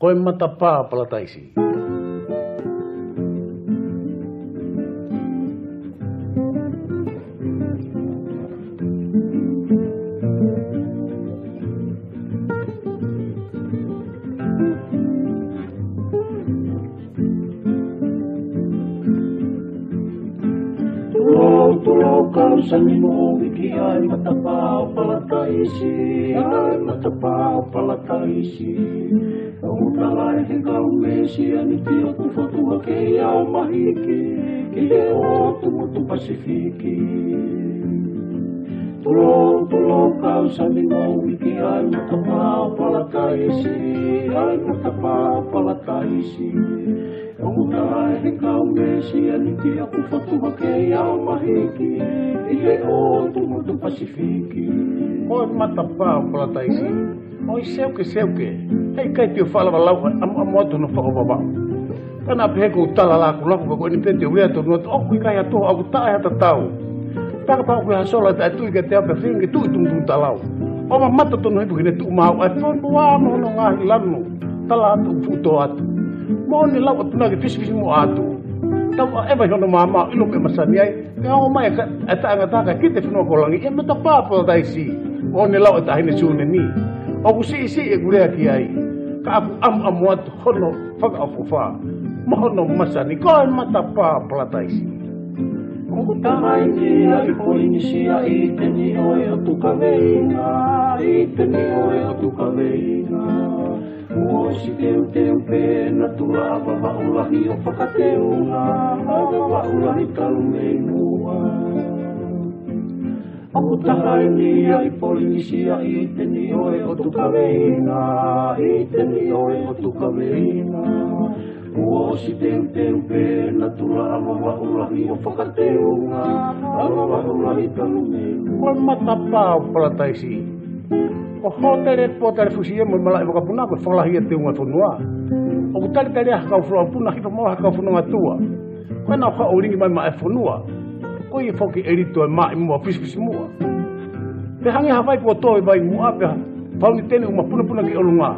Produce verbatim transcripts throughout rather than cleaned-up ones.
Ko e Matapā ʻo Palataisi. Tulou, tulou, kau sani mo viki ai Matapā ʻo Palataisi, ai Matapā ʻo Palataisi. ʻOku tala ʻe he kau Mesianiti ʻoku fotu hake ia ʻo mahiki ki he ʻotu motu Pasifiki. Tulou, tulou, kau sani mo viki ai Matapā ʻo Palataisi, ai Matapā ʻo Palataisi. ʻOku tala ʻe he kau Mesianiti ʻoku fotu hake ia ʻo mahiki ki he ʻotu motu Pasifiki. Ko e Matapā ʻo Palataisi. ʻOi seuke, seuke. Heʻikai te u faʻa lava lau, ʻamu, ʻamu atu hono fakaʻofoʻofa. Ka naʻa pehē ʻoku ou tala lakulaku, ka ko eni pē te u lea tonu atu, ʻoku ʻikai ha toho, ʻoku taʻe ha tatau. Taka pau ke ha sola taʻetui kiate au pea feinga ke tuʻu ʻi tuʻutuʻuni talau. ʻO mamata tonu hifo ki heʻene tuʻu maau ʻa e fonua mo hono ngaahi lanu. Tala atu ʻoku fuʻu tō atu. Moʻoni lau atu naʻa ke fisifisimuʻa atu. Tau ʻaʻeva ʻi hono maama, ʻilo meʻa masani ai. Kae ʻomai e ka, e taʻengata kae kite fonua ko langi, ʻe Matapā ʻo Palataisi. ʻO ne lau e taʻahine Sunemi. ʻOku siʻisiʻi ʻeku lea ki ai. Ka ʻoku ʻamuʻamu atu hono fakaʻofoʻofa mo hono masani, ko e Matapā ʻo Palataisi. ʻOku taha eni ia ʻi Polinisia, ʻi he niʻihi ʻo e ʻOtu Kaveinga, ʻi he niʻihi ʻo e ʻOtu Kaveinga. Kuo ʻosi teuteu pē natula ʻa Vavaʻu Lahi ʻo fakateunga, ʻa Vavaʻu Lahi talu mei muʻa. ʻOku taha eni ia ʻi Polinisia, ʻi he niʻihi ʻo e ʻOtu Kaveinga, ʻi he niʻihi ʻo e ʻOtu Kaveinga. Kuo ʻosi teuteu pē natula ʻa Vavaʻu Lahi ʻo fakateunga, ʻa Vavaʻu Lahi talu mei muʻa. Ko e Matapā ʻo Palataisi. Ko e hōtele, pōtale fusi ia mo e malaʻe vakapuna, ko e fakalahi ia teunga fonua. ʻOku talitali ai ha kau folofola puna, hifo mo ha kau fononga tuʻa. Ko ena ʻoku haʻu ʻo lingi mai maʻa e fonua. Ko ia foki ʻe lito e maʻimoa fisifisimuʻa. Pea hangē ha vai kuo tō ʻi vai muʻa, pea fauniteni ʻuma punapuna ki ʻolunga.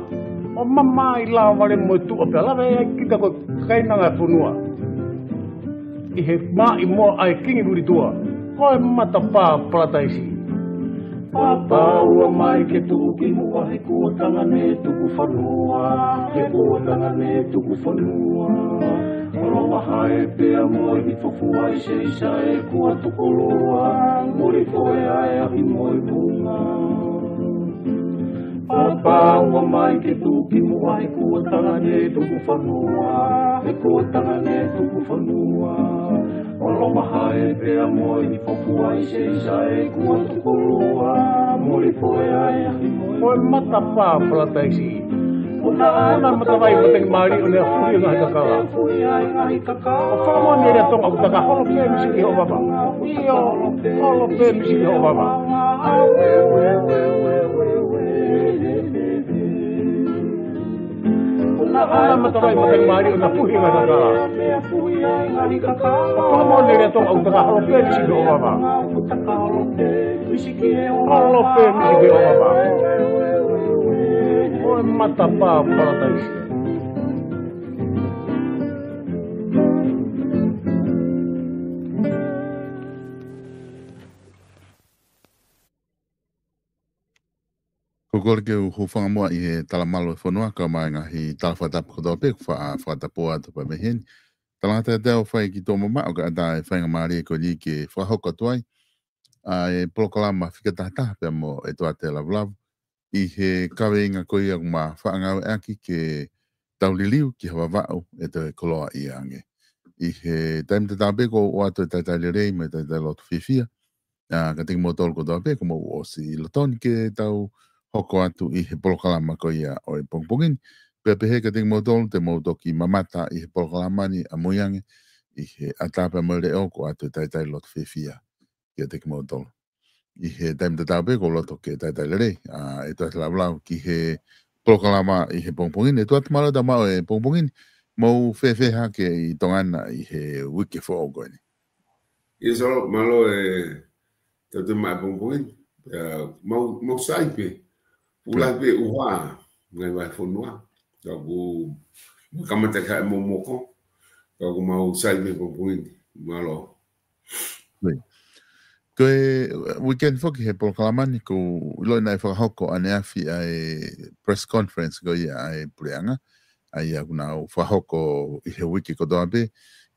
ʻO mamaʻo e lava vale mo e tuʻa pea lave ai kita ko e kainanga e fonua. ʻI he maʻimoa ʻa e kingi Lulituʻa, ko e Matapā ʻo Palataisi. Pāpā ua mai ke tuʻu ki muʻa he kuo tangane tuku fanua, he kuo tangane tuku fanua. ʻOlo vahae pea mo e hifo fua ʻi Seisae kuo tukulua, muli foʻi ʻa e ahi mo e vunga. Pāpā ua mai ke tuʻu ki muʻa he kuo tangane tuku fanua, he kuo tangane tuku fanua. ʻOlo vahae pea mo e hifo fua ʻi Seisae kuo tukulua, muli foʻi ʻa e ahi mo e vunga. Ko e Matapā ʻo Palataisi. Puna ʻa e matavai matangi mālie ʻo ne afuhi e ngaahi kakala. Afuhi ʻa e ngaahi kakala. ʻO fakamoʻoni e lea Tonga ʻoku taka holo pē misi ki hoʻo vava. ʻIo, holo pē misi ki hoʻo vava. Puna ʻa e matavai matangi mālie ʻo ne afuhi e ngaahi kakala. Afuhi ʻa e ngaahi kakala. ʻO fakamoʻoni e lea Tonga ʻoku taka holo pē misi ki hoʻo vava. Holo pē misi ki hoʻo vava. Ko e Matapā ʻo Palataisi. Ko e kole ke u hūfanga muʻa ʻi he talamalu e fonua, kae ʻumaʻā e ngaahi tala fakatapu kotoa pē kuo fa-, fakatapua atu pea mei heni. Talangata ʻe tau fai ki tuʻa mamaʻo kae ʻatā e faingamālie ko eni ke fakahoko atu ai ʻa e polokalama fika tahataha pea mo ʻEtuate Lavulavu ʻi he kaveinga ko ia ʻoku ma faʻa ngāueʻaki ke tau liliu ki ha Vavaʻu ʻe toe koloaʻia ange. ʻI he taimi tatau pē ʻoku ou ʻoatu e talitali lelei mo e talitali loto fiefia ʻa, kiate kimoutolu kotoa pē kuo mou ʻosi lotoni ke tau hoko atu ʻi he polokalama ko ia ʻo e pongipongi ni. Pea pehē kiate kimoutolu te mou toki mamata ʻi he polokalama ni ʻamui ange ʻi he ʻatā pea mo e leʻo, ʻoku ou ʻoatu e talitali loto fiefia kiate kimoutolu. ʻI he taimi tatau pē ʻoku ou loto ke talitali lelei ʻa ʻEtuate Lavulavu ki he polokalama ʻi he pongipongi ni. ʻEtuate, mālō e tau maʻu e pongipongi ni, mou fēfē hake ʻi Tonga na ʻi he uike foʻou ko eni? ʻIo, Solo, mālō e tau toe maʻu e pongipongi ni. Pea mau, mau sai pē. Pula pē ʻuha ngaahi vahefonua. Ka ʻoku kamata ki he momoko. Ka ʻoku mau sai pē he pongipongi ni. Mālō. Ko e weekend foki he polokalama ni ʻoku ou ʻiloʻi naʻe fakahoko ʻaneafi ʻa e press conference ko ia ʻa e puleʻanga. ʻA ia ʻoku nau fakahoko ʻi he uike kotoa pē.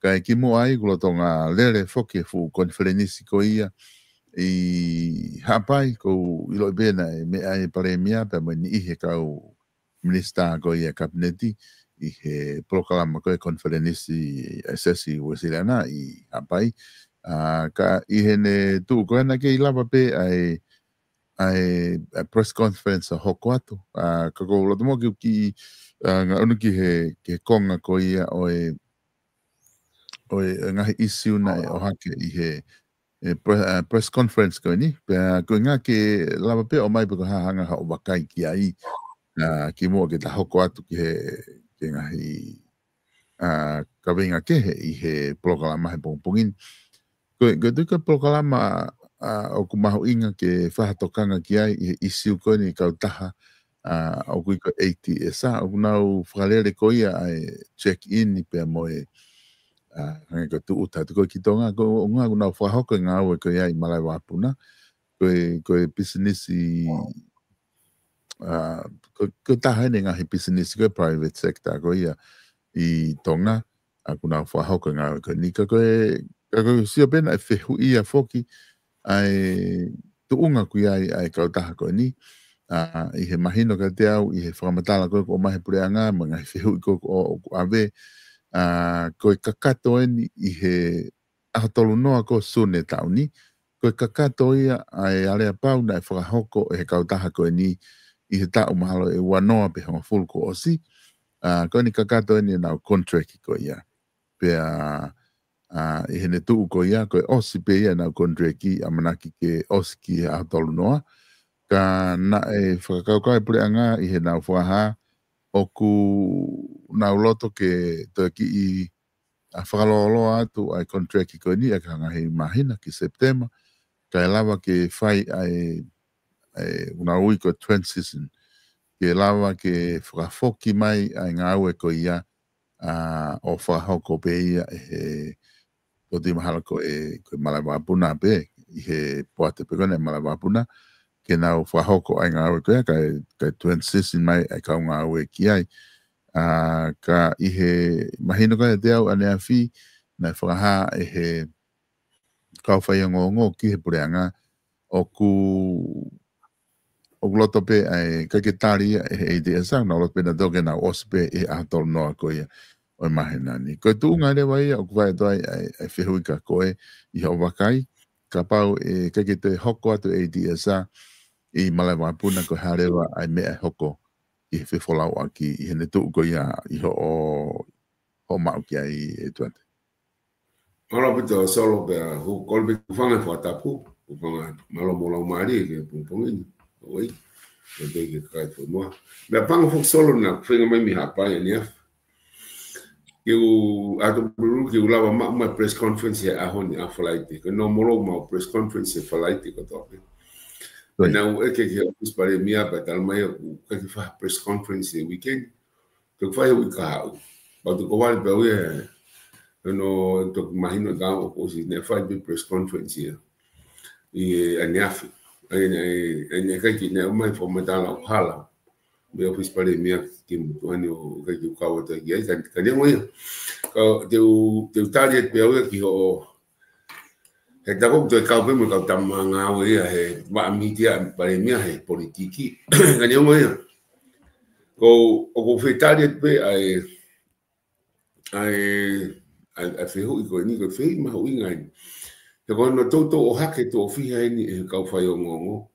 Ka ʻi muʻa ai ʻoku lolotonga lele foki e fuʻu konifelenisi ko ia ʻi Haʻapai, ʻoku ou ʻiloʻi pē naʻe meʻa ai e palēmia pea mo e niʻihi e kau minisitā ko ia kapineti ʻi he polokalama ko e konifelenisi ʻa e Siasi Uēsiliana ʻi Haʻapai. ʻA, ka ʻi heʻene tuʻu ko ē naʻe kei lava pē ʻa e, ʻa e, ʻa e press conference ʻo hoko atu. ʻA, ka ʻoku ou loto muʻa ke u kiʻi, ʻa, ngaʻunu ki he, ki he konga ko ia ʻo e, ʻo e, ʻo e ngaahi issue naʻe ʻohake ʻi he, e pre-, ʻa, press conference ko eni. Pea ko e ʻuhinga ke lava pē ʻo ʻomai pē ko e hā e anga hoʻo vakai ki ai. ʻA, kimuʻa ke ta hoko atu ki he, ki he ngaahi, ʻa, kaveinga kehe ʻi he polokalama he pongipongi ni. Ko e, ko e tui ko e polokalama, ʻa, ʻoku mahuʻinga ke fai ha tokanga ki ai ʻi he issue ko eni kautaha, ʻa, ʻoku ui ko e A T S, ʻa, ʻoku nau fakalele ko ia ʻa e check-in ni pea mo e, ʻa, hangē ko e tūʻuta atu ko ē ki Tonga, ko e ʻuhinga ʻoku nau fakahoko e ngāue ko ia ʻi Malaʻevapuna, ko e, ko e pisinisi, ʻa, ko, ko e taha eni e ngaahi pisinisi ko e private sector ko ia ʻi Tonga, ʻa, ʻoku nau fakahoko e ngāue ko eni. Ka ko e, ka ʻoku ou sio pē naʻe fehuʻia foki ʻa e tuʻunga ʻoku ʻi ai ʻa e kautaha ko eni. ʻA, ʻi he mahino kiate au, ʻi he fakamatala ko ē kuo ʻomai he puleʻanga, mo e ngaahi fehuʻi ko ē ʻoku, ʻoku ʻave, ʻa, ko e kakato eni ʻi he ʻaho tolu noa ko Sune taʻu ni, ko e kakato ia ʻa e aleapau naʻe fakahoko ʻe he kautaha ko eni ʻi he taʻu mahalo ʻe ua noa pe hongofulu kuo ʻosi. ʻA, ko eni kakato eni ʻenau contract ko ia. Pea, ʻa, ʻi heʻene tuʻu ko ia, ko e ʻosi pē ia ʻenau contract, ʻamanaki ke ʻosi ki he ʻaho tolu noa. Ka naʻe fakakaukau e puleʻanga ʻi heʻenau fakahā, ʻoku nau loto ke toe kiʻi ʻa, fakalōloa atu ʻa e contract ko eni ʻaki ha ngaahi māhina ki Sepitema, kae lava ke fai ʻa e, ʻa e ʻoku nau ui ko e transition. Ke lava ke fakafoki mai ʻa e ngāue ko ia, ʻa, ʻo fakahoko pē ia ʻe he, ʻoku ou tui mahalo ko e, ko e Malaʻevapuna pē, ʻi he poate pē ko ena ʻe Malaʻevapuna, ke nau fakahoko ʻa e ngāue ko ia, kae, kae transition mai ʻa e kau ngāue ki ai. ʻA, ka ʻi he mahino kiate au ʻaneafi, naʻe fakahā ʻe he kau faiongoongo ki he puleʻanga, ʻoku, ʻoku loto pē ʻa e, ʻikai ke tali ia ʻe he A T S, ʻa, nau loto pē nautolu ke nau ʻosi pē ʻi he ʻaho tolu noa ko ia ʻo e māhina ni. Ko e tuʻunga leva ia ʻoku fai atu ai ʻa e, ʻa e fehuʻi kia koe ʻi hoʻo vakai, kapau ʻe ʻikai ke toe hoko atu e A T S ʻi Malaʻevapuna, ko e hā leva ʻa e meʻa ʻe hoko ʻi he fefolauʻaki ʻi heʻene tuʻu ko ia ʻi hoʻo, hoʻo maʻu ki ai, ʻEtuate. Mālō ʻaupito Solo, pea ʻoku ou kole pē ke u hūfanga he fakatapu, hūfanga mālō mo e laumālie ki he pongipongi ni. ʻOi, ʻoku ou kole ke kakai fonua. Meʻapango foki Solo naʻe feinga mai mei Haʻapai ʻaneafi. Ke u, ʻa e tupululu ke u lava maʻu mai press conference he ʻaho ni, ʻa Falaite. Ko e nōmolo maʻu press conference he Falaite kotoa pē. ʻOi. Naʻa ku ʻeke ki he ʻōfisi palēmia pea talamai ʻoku ʻikai ke fai ha press conference he weekend. Te u fai he uike kahaʻu. Pea u toki ʻalu pē au ia, ʻo toki mahino ʻe au kuo ʻosi naʻe fai pē press conference ia ʻi he ʻaneafi. ʻA ia naʻe, ʻa ia naʻe ʻikai ke, naʻe ʻomai fakamatala ʻoku hala mei he ʻōfisi palēmia ki he motuʻa ni ʻo ʻikai ke u kau atu ki ai, ka, ka neongo ia. Ka te u, te u tali atu pē au ia ki hoʻo, he taku ʻoku toe kau pē mo e kau tama ngāue ia he vaʻa mītia palēmia he politiki. Ka neongo ia, ko, ʻoku ou fie tali atu pē ʻa e, ʻa e, ʻa e, ʻa e fehuʻi ko eni, ko e fehuʻi mahuʻinga eni. He ko hono toutou ʻohake tuʻo fiha eni ʻe he kau faiongoongo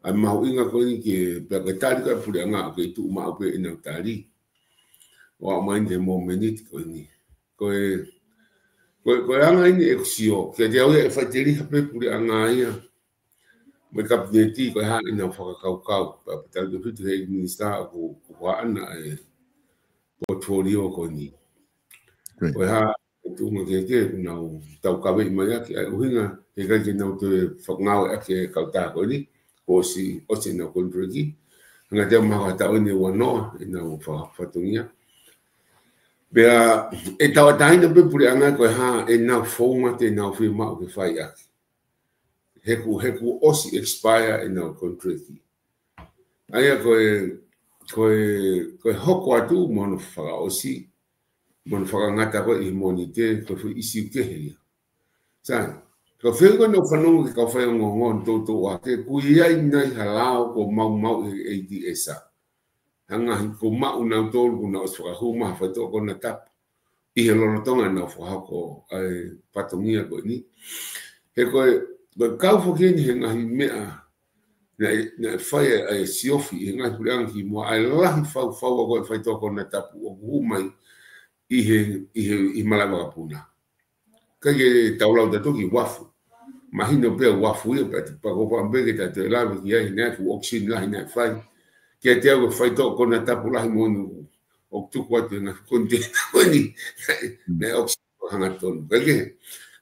ʻa e mahuʻinga ko eni ke, pea ke tali ka puleʻanga ʻoku kei tuʻu maʻu pē ʻenau tali. ʻO aʻu mai eni he mōmeniti ko eni. Ko e, ko e, ko e anga eni ʻeku sio, kiate au ia ʻe faʻiteliha pē puleʻanga ia mo e kapineti, ko e hā ʻenau fakakaukau. Pea, pea tautautefito he minisitā ʻoku, ʻoku ʻaʻana e portfolio ko eni. Ko e hā e tuʻunga kehekehe ʻoku nau taukaveʻi mai ʻaki, ʻa e ʻuhinga he ʻikai ke nau toe fakangāueʻaki e kautaha ko eni, kuo ʻosi, ʻosi ʻenau contract. Hanga te au maha taʻu eni ua noa ʻenau fa-, fatongia. Pea ʻe tauʻatāina pē puleʻanga ko e hā ʻenau founga te nau fiemaʻu ke fai ʻaki. He kuo, he kuo ʻosi expire ʻenau contract. ʻA ia ko e, ko e, ko e hoko atu mo hono fakaʻosi, mo hono fakangata ko ē ʻi he Mōnite, ko e foʻi ʻisiū kehe ia. Sai, ko e fehuʻi ko ē naʻa ku fanongo ki he kau faiongoongo ʻo toutou ʻohake, kuo ʻi ai nai ha lao kuo maumauʻi ʻe he ATS ʻa e ngaahi kuo maʻu nautolu kuo nau ʻosi fakahū mai ha faitoʻo konatapu ʻi he lolotonga ʻenau fakahoko ʻa e fatongia ko eni. He ko e, ko e kau foki eni he ngaahi meʻa naʻe, naʻe fai ʻa e siofi ʻi he ngaahi puleʻanga kimuʻa, ʻa e lahi faufaua ko ē faitoʻo konatapu ʻoku hū mai ʻi he, ʻi he, ʻi he malaʻe vakapuna. ʻIkai ke tau lau tautolu ki he uafu. Mahino pē uafu ia, pea te pako pea pē ke tau toe lave ki ai, naʻe fuʻu auction lahi naʻe fai. Kiate au ko e faitoʻo konatapu lahi moʻoni ʻoku tuku atu ʻi he ngaahi container ko eni. Naʻe auction hangatonu. ʻIkai ke,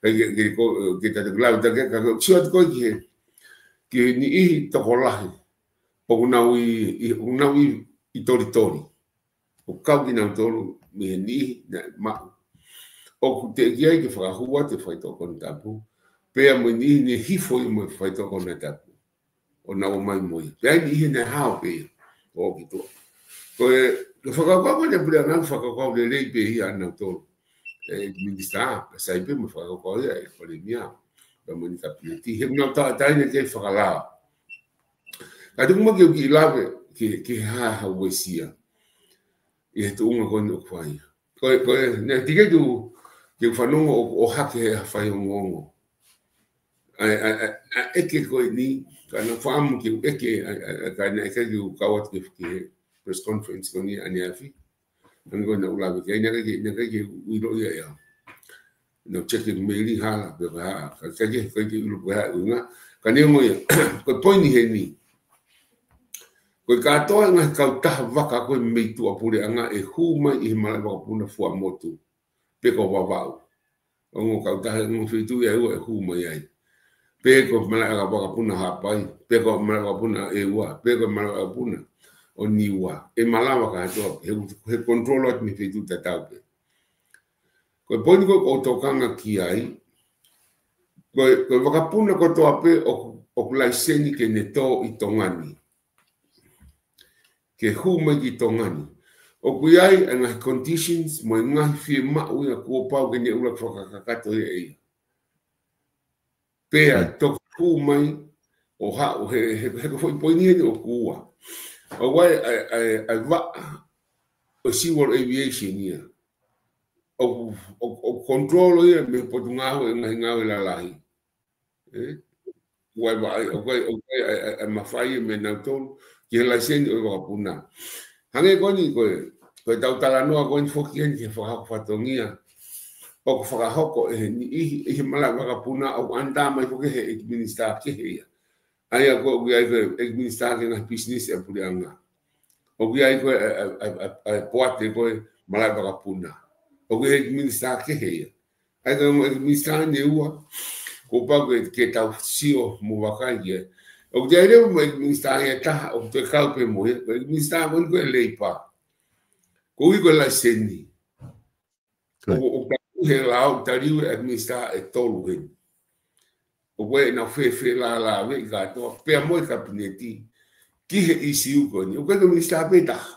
ʻikai ke, ke ko, ke tau lave tautolu, ka ko e sio atu ko ē ki he, ki he niʻihi tokolahi ʻoku nau ʻi, ʻi, ʻoku nau ʻi, ʻi Tolitoli. ʻOku kau kinautolu mei he niʻihi naʻe maʻu. ʻOku teʻeki ai ke fakahū atu e faitoʻo konatapu. Pea mo e niʻihi ne hifo ia mo e faitoʻo konatapu ʻo nau ō mai mo ia. Pea ʻi ai e niʻihi naʻe hao pē ia ʻo ʻoki tuʻa. Ko e, ko e fakakaukau ko eni ʻa e puleʻanga, fakakaukau lelei pē ia ʻanautolu. ʻE minisitā, ka sai pē mo e fakakaukau ia ʻa e palēmia, pea mo ʻene kapineti. He ʻoku nau tauʻatāina ke fakalao. Ka tuku muʻa ke u kiʻi lave ki, ki he hā ha uesia ʻi he tuʻunga ko eni ʻoku fai. Ko e, ko e, naʻe teʻeki ke u, ke u fanongo ʻo, ʻohake ʻe ha faiongoongo ʻa e, ʻa e, ʻa e, ʻa e ʻeke ko eni, ka naʻa ku fakaʻamu ke u ʻeke, ʻa e, ʻa e, ʻa e, ka naʻe ʻikai ke u kau atu ki he, ki he press conference ko eni ʻaneafi. Hangē ko ē naʻa ku lave ki ai, naʻe ʻikai ke, naʻe ʻikai ke u ʻilo ia ʻe au. Naʻa ku check e meili hala, pe ko e hā, ka, ka ke, ka ke ʻilo pe ko e hā e ʻuhinga. Ka neongo ia, ko e poini heni. Ko e kātoa e ngaahi kautaha vaka ko ē mei tuʻapuleʻanga ʻe hū mai ʻi he malaʻe vakapuna Fuaʻamotu, pe ko Vavaʻu. Ongo kautaha, ongo feituʻu ia ʻe ua ʻe hū mai ai. Pe ko e malaʻe vakapuna Haʻapai, pe ko e malaʻe vakapuna ʻEua, pe ko e malaʻe vakapuna ʻo Niua. ʻE malava kātoa, he, he control atu mei he feituʻu tatau pē. Ko e poini ko ē ʻoku ou tokanga ki ai, ko e, ko e vakapuna kotoa pē ʻoku, ʻoku laiseni ke ne tō ʻi Tonga ni, ke hū mai ki Tonga ni, ʻoku ʻi ai e ngaahi conditions mo e ngaahi fiemaʻu ia kuo pau ke ne ʻuluaki fakakakato ia ʻe ia. Pea toki hū mai ʻo haʻu he, he, he ko e foʻi poini eni ʻoku ua. ʻOku ʻi ai e, e, e, e vaʻa ʻo e Civil Aviation ia. ʻOku, ʻoku, ʻoku control ia mei he Potungāue ʻo e Ngaahi Ngāue Lalahi. ʻE? ʻOku ʻi ai e vaʻa, ʻoku ʻi ai, ʻoku ʻi ai e, e, e mafai ia mei nautolu ki he laiseni ʻo e vakapuna. Hangē ko eni ko e, ko e tau talanoa ko eni foki eni ki he fakahoko fatongia ʻoku fakahoko ʻe he niʻihi, ʻi he malaʻe vakapuna ʻoku under mai foki he ʻEiki Minisitā kehe ia. ʻA ia ko ē ʻoku ʻi ai ko e ʻEiki Minisitā ki he ngaahi pisinisi ʻa e puleʻanga. ʻOku ʻi ai ko e, e, e, e, e poate ko ē malaʻe vakapuna. ʻOku ʻi ai e ʻEiki Minisitā kehe ia. ʻA ia ko e ongo ʻEiki Minisitā eni ʻe ua, kuo pau ke, ke tau sio mo vakai ki ai. ʻOku ʻi ai leva mo e ʻEiki Minisitā ia ʻe taha, ʻoku toe kau pē mo ia, ko e ʻEiki Minisitā ko eni ko e Leipa. Ko ia ko e laiseni. Ko ia. ʻOku, ʻoku tau he lao taliu e ʻEiki Minisitā ʻe tolu heni. ʻOku ʻi ai ʻenau fēfē lālāveʻi kātoa, pea mo e kapineti, ki he ʻīsiu ko eni. ʻOku ʻi ai ko e minisitā pē taha.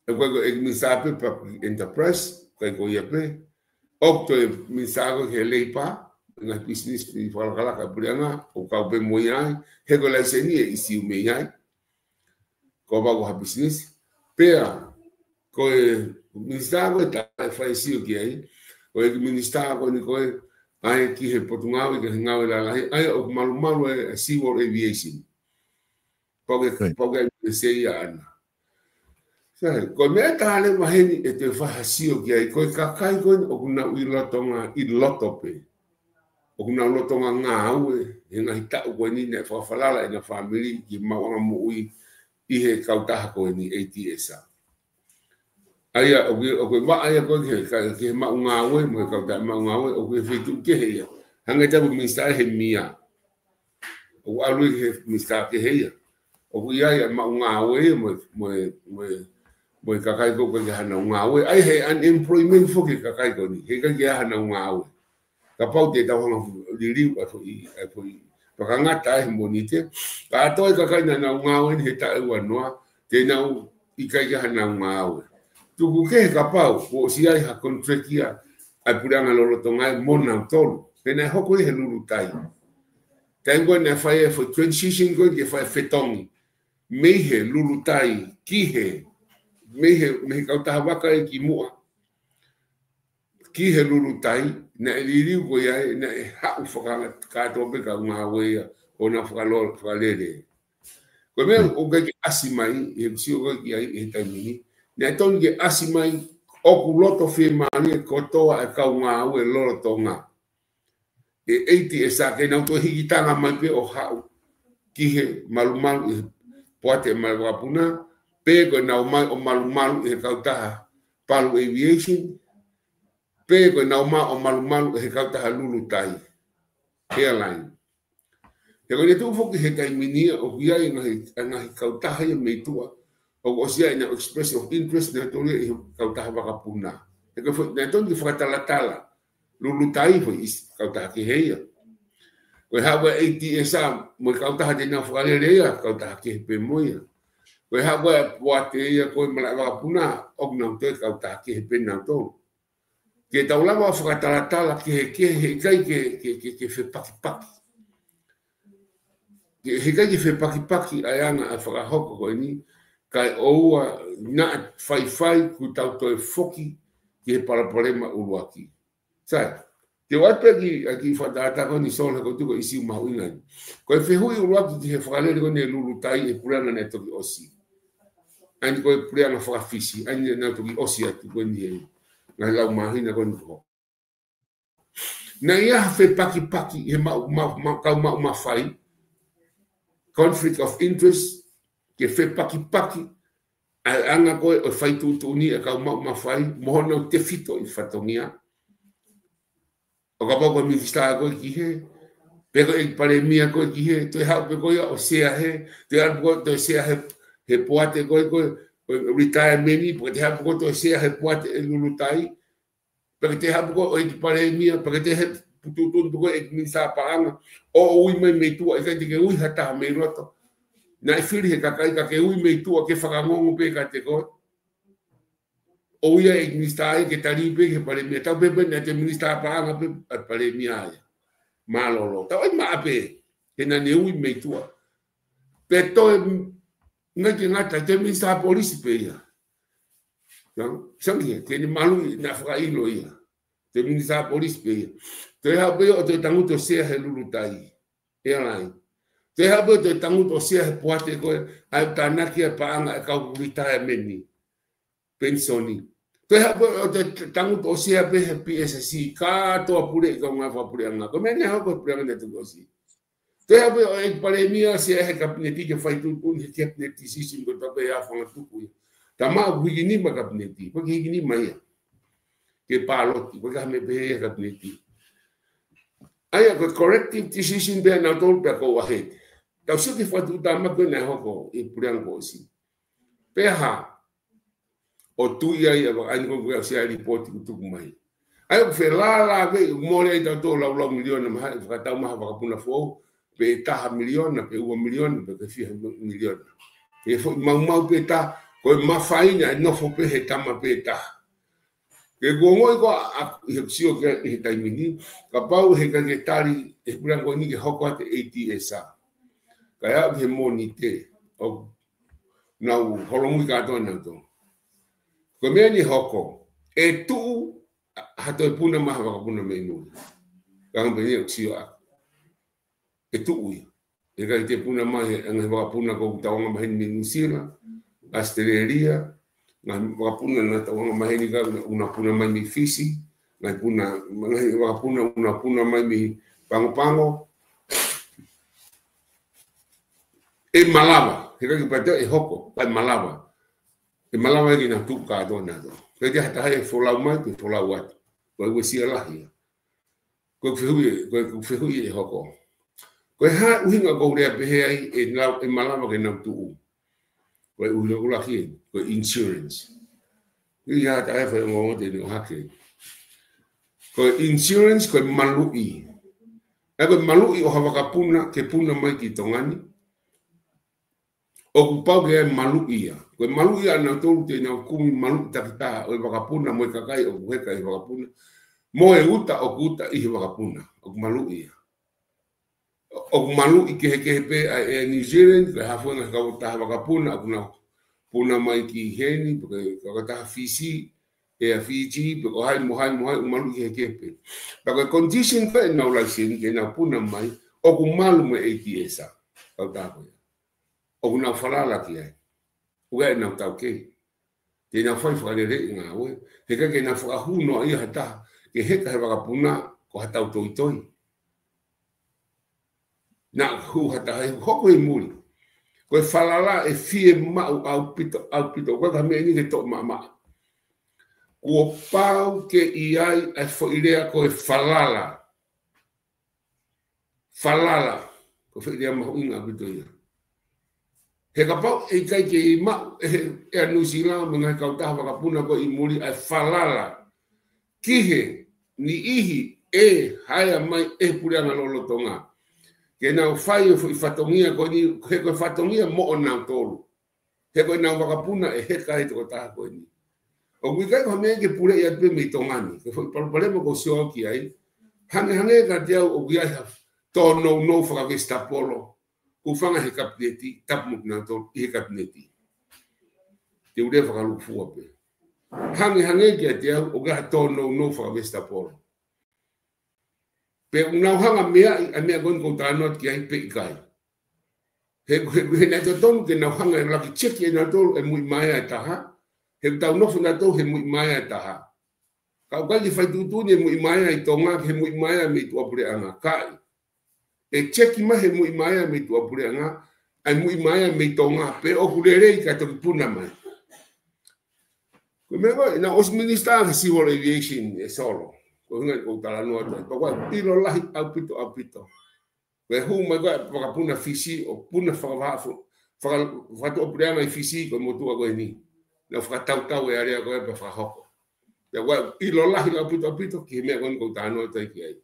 ʻOku ʻi ai ko e ʻEiki Minisitā pē Public Enterprise, ʻikai ko ia pē. ʻOku toe minisitā ko ē ki he Leipa, ngaahi pisinisi fakalakalaka ʻa e puleʻanga, ʻoku kau pē mo ia ai, he ko e laiseni ʻe ʻīsiu mei ai. Ko e vaʻa ko ha pisinisi. Pea, ko e minisitā ko ē taʻe fai sio ki ai, ko e ʻEiki Minisitā ko eni ko ē, ʻa e ki he Potungāue ki he Ngāue Lalahi, ʻa ia ʻoku malumalu e, e Civil Aviation. Pau ke, pau ke ʻai ke se ia ʻana. Sai, ko e meʻa ʻe taha leva heni ʻe toe fai ha sio ki ai, ko e kakai ko eni ʻoku nau ʻi lotonga, ʻi loto pē. ʻOku nau lotonga ngāue, he ngaahi taʻu ko eni naʻe fakafalala ʻena fāmili ki he maʻuʻanga moʻui ʻi he kautaha ko eni ATS. ʻA ia, ʻoku, ʻoku ʻi ai e vaʻa ia ko ē ki he, ka, ki he maʻu ngāue, mo e kautaha maʻu ngāue, ʻoku ʻi he feituʻu kehe ia. Hangē ko e minisitā ʻe he mia. ʻOku ʻalu ia ki he minisitā kehe ia. ʻOku ʻi ai ʻa e maʻu ngāue mo, mo, mo, mo e kakai ko ē ʻoku ʻikai ke ʻi ai hanau ngāue. ʻA ia he unemployment foki e kakai ko eni, he ʻikai ke ʻi ai hanau ngāue. Kapau te tau hanga ʻo liliu ʻa e foʻi, ʻa e foʻi fakangata ʻa e Mōnite, kātoa e kakai naʻa nau ngāue ni he taʻu ua noa, te nau ʻikai ke ʻi ai hanau ngāue. Tuku kehe kapau kuo ʻosi ʻi ai ha contract ia ʻa e puleʻanga lolotonga ē mo nautolu, pea naʻe hoko ia he Lulutai. Taimi ko ē naʻe fai e foʻi transition ko ē ke fai fetongi mei he Lulutai ki he, mei he, mei he kautaha vaka ē ki muʻa ki he Lulutai, naʻe liliu ko ia ē, naʻe haʻu fakakātoa pē kau ngāue ia ʻo nau fakalo-, fakalele. Ko e meʻa ʻoku ʻikai ke ʻasi mai, he sio ko ē ki ai he taimi ni, naʻe tonu ke ʻasi mai ʻoku loto fiemālie kotoa e kau ngāue lolotonga ʻe ATSA ke nau toe hikitanga mai pē ʻo haʻu ki he malumalu ʻi he poate ʻa e malanga vakapuna, pe ko ʻenau ō mai ʻo malumalu ʻi he kautaha Palu Aviation, pe ko ʻenau ō mai ʻo malumalu ʻi he kautaha Lulutai Airline. He ko ʻene tuʻu foki he taimi ni ia ʻoku ʻi ai e ngaahi, e ngaahi kautaha ia mei tuʻa ʻoku ʻosi ʻi ai ʻenau expression of interest naʻe tonu ia ʻi he kautaha vakapuna. He ko e foʻi, naʻe tonu ke fakatalatala Lulutai foʻi ʻi he kautaha kehe ia. Ko e haʻu ʻa ATSA mo e kautaha te nau fakalele ia, kautaha kehe pē mo ia. Ko e haʻu ʻa e poate ia ko ē malaʻe vakapuna, ʻoku nau toe kautaha kehe pē nautolu. Ke tau lava ʻo fakatalatala kehekehe, he ʻikai ke, ke, ke, ke fepakipaki. Ke, he ʻikai ke fepakipaki ʻa e anga ʻa e fakahoko ko eni, kae ʻoua naʻa faifai kuo tau toe foki ki he palopalema ʻuluaki. Sai, te u ʻoatu pē ki, ʻa e kiʻi fakatātā ko eni Solo he ʻoku ou tui ko e ʻīsiu mahuʻinga eni. Ko e fehuʻi ʻuluaki ki he fakalele ko eni ʻa Lulutai ʻe he puleʻanga naʻe toki ʻosi. ʻA eni ko e puleʻanga faka-Fisi, ʻa eni naʻe toki ʻosi atu ko eni he ngaahi lau māhina ko eni ko ē. Naʻe ʻi ai ha fepakipaki he maʻu, ma-, ma-, kau maʻu mafai, conflict of interest, ke fepakipaki ʻa e anga ko ē ʻo e fai tuʻutuʻuni ʻa e kau maʻu mafai, mo honau tefito ʻi he fatongia. ʻO kapau ko e minisitā ko ē ki hē, pe ko e palēmia ko ē ki hē, toe haʻu pē ko ia ʻo sea hē, toe haʻu pē ko ē toe sea hē, he poate ko ē ko ē, ʻo e retirement, pe toe haʻu pē ko ē toe sea hē he poate ʻe Lulutai, pe toe haʻu pē ko ē ʻo ʻEiki Palēmia, pe toe haʻu pē tuʻutuʻuni pē ko ē ʻEiki Minisitā Paʻanga, ʻo ui mai mei tuʻa, ʻikai te ke ui ha taha mei loto. Naʻe fili he kakai ka ke ui mei tuʻa ke fakangongo pē kiate koe. ʻO ui ʻa e ʻEiki Minisitā ia ke tali pē ki he Palēmia. Tau pehē pē naʻe toe Minisitā Paʻanga pē ʻa e Palēmia ia. Mālōlō. Tau ʻai maʻa pē, he naʻa ne ui mei tuʻa. Pea toe, ʻikai ke ngata, toe Minisitā Polisi pē ia. Nau, sangi, ke ne maluʻi, naʻa fakaʻilo ia. Toe Minisitā Polisi pē ia. Toe haʻu pē ia ʻo toe tangutu ʻo sea he Lulutai Airline. Toe haʻu pē ia ʻo toe tangutu ʻo sea he poate ko ē, ʻa e tānaki ʻa e paʻanga ʻa e kau retirement, penisoni. Toe haʻu pē ia ʻo toe tangutu ʻo sea pē he PSC, kātoa puleʻi kau ngāue fakapuleʻanga. Ko e meʻa naʻe hoko he puleʻanga naʻe toki ʻosi. Toe haʻu pē ia ʻo ʻEiki Palēmia sea he Kapineti ke fai tuʻutuʻuni he cabinet decision ko e tau pē ʻa e fanga tuku ia. Tama ʻoku hiki nima Kapineti, ʻoku hiki nima ia. Ke pāloti, ʻoku ʻikai ha meʻa pehē ia Kapineti. ʻA ia ko e corrective decision pē ʻanautolu pea go ahead. Tau sio ki he fakatuʻutāmaki ko ē naʻe hoko ʻi he puleʻanga kuo ʻosi. Pea hā, ʻo tui ai ʻa e vaka ʻa eni ko ē ʻoku ʻosi ʻa e lipooti kuo tuku mai. ʻA ia ʻoku felālāveʻi, ʻoku mole ai tautolu laulau miliona maha, ʻe fakatau mai ha vakapuna foʻou, pe taha miliona, pe ua miliona, pe ko e fiha miliona. ʻE foʻi maumau pē taha, ko e mafai naʻe nofo pē he tama pē taha. Ke kuo ongoʻi ko ā, ʻa, ʻi he sio ki ai ʻi he taimi ni, kapau he ʻikai ke tali ʻe he puleʻanga ko eni ke hoko atu e ATSA. Kae aʻu ki he Mōnite, ʻoku nau holomui kātoa nautolu. Ko e meʻa ni hoko, ʻe tuʻu ha toe puna mai ha vakapuna mei muli. Ka hanga pē ni ʻo sio ʻa. ʻE tuʻu ia. ʻE ʻikai te puna mai he ngaahi vakapuna ko ē ʻoku tau anga maheni mei Nuʻusila, ʻAositelēlia, ngaahi vakapuna naʻa tau anga maheni ka ʻoku na, ʻoku na puna mai mei Fisi, ngaahi puna, ngaahi vakapuna ʻoku na puna mai mei Pago Pago. ʻE malava, he ʻikai ke pau ʻe hoko, kae malava. ʻE malava ke na tuʻu kātoa nautolu. Kae ʻikai ha taha ʻe folau mai, pe folau atu. Ko e uesia lahi ia. Ko e fehuʻi, ko e fehuʻi ʻe hoko. Ko e hā e ʻuhinga ʻoku ou lea pehē ai ʻe nau, ʻe malava ke nau tuʻu? Ko e ʻuluaki ē, ko e insurance. ʻI he taʻu ʻe fai ongoongo te ne ʻohake. Ko e insurance, ko e maluʻi. ʻA ia ko e maluʻi ʻo ha vakapuna ke puna mai ki Tonga ni, ʻoku pau ke ʻi ai e maluʻi ia. Ko e maluʻi ia ʻanautolu te nau kumi maluʻi takitaha ʻo e vakapuna mo e kakai ʻoku heka ʻi he vakapuna, mo e uta ʻoku uta ʻi he vakapuna. ʻOku maluʻi ia. ʻOku maluʻi kehekehe pē ʻa e Air New Zealand, ko e hā fua e ngaahi kautaha vakapuna ʻoku nau puna mai ki heni, pe ko e kautaha Fisi, Air Fiji, pe ko hai mo hai mo hai, ʻoku maluʻi kehekehe pē. Pea ko e condition ko ē ʻenau laiseni ke nau puna mai, ʻoku malu mo e ATS ʻa e kautaha ko ia. ʻOku nau falala ki ai. ʻOku ʻi ai ʻenau taukei. Te nau fai fakaleleiʻi e ngāue. He ʻikai ke nau fakahū noaʻia ha taha ke heka he vakapuna ko ha tau toitoi. Naʻa hū ha taha ʻi hoko ʻi muli. Ko e falala ʻe fiemaʻu ʻaupito, ʻaupito. Ko e ka meʻa ni ke toʻo maʻamaʻa. Kuo pau ke ʻi ai ʻa e foʻi lea ko e falala. Falala, ko e foʻi lea mahuʻinga ʻaupito ia. He kapau ʻe ʻikai ke maʻu ʻe he, ʻe Nuʻusila mo e ngaahi kautaha vakapuna ko ē ʻi muli ʻa e falala ki he niʻihi ʻe haea mai ʻe he puleʻanga lolotonga ke nau fai e foʻi fatongia ko eni, he ko e fatongia moʻonautolu. He ko ʻenau vakapuna ʻe heka ai e tokotaha ko eni. ʻOku ʻikai ko ha meʻa ke puleʻi atu pē mei Tonga ni. Ko e foʻi palopalema ʻoku ou sio ki ai. Hangehangē kiate au ʻoku ʻi ai ha tōnounou fakavesitapolo. Hūfanga he kapineti, tapu mo kinautolu ʻi he kapineti. Te u lea fakalūkufua pē. Hangehangē kiate au ʻoku ʻi ai ha tōnounou fakavesitapolo. Pe ʻoku nau hanga meaʻi ʻa e meʻa ko eni ʻoku ou talanoa ki ai pe ʻikai. He, he, he naʻe totonu ke nau hanga ʻe laki cheki ʻe nautolu e muimaea ʻe taha. He tau nofo nautolu he muimaea ʻe taha. Ka ʻoku ʻikai ke fai tuʻutuʻuni e muimaea ʻi Tonga ki he muimaea mei tuʻapuleʻanga. ʻIkai. ʻE cheki mai he muimaea mei tuʻapuleʻanga, ʻa e muimaea mei Tonga, pe ʻoku lelei ka toki puna mai. Ko e meʻa ko ē, naʻe ʻosi minisitā ki he civil aviation ʻe Solo. Ko e ʻuhinga ia ʻoku ou talanoa atu ai. Pea ʻoku ʻilo lahi ʻaupito, ʻaupito. Ko e hū mai ko ē vakapuna Fisi, ʻo puna fakavahaʻapu, faka-, fakatuʻapuleʻanga ʻi Fisi, ko e motuʻa ko eni. Naʻa nau fakatautau e area ko ē pea fakahoko. Pea ʻoku ʻilo lahi ʻaupito, ʻaupito, ki he meʻa ko eni ʻoku ou talanoa atu ai ki ai.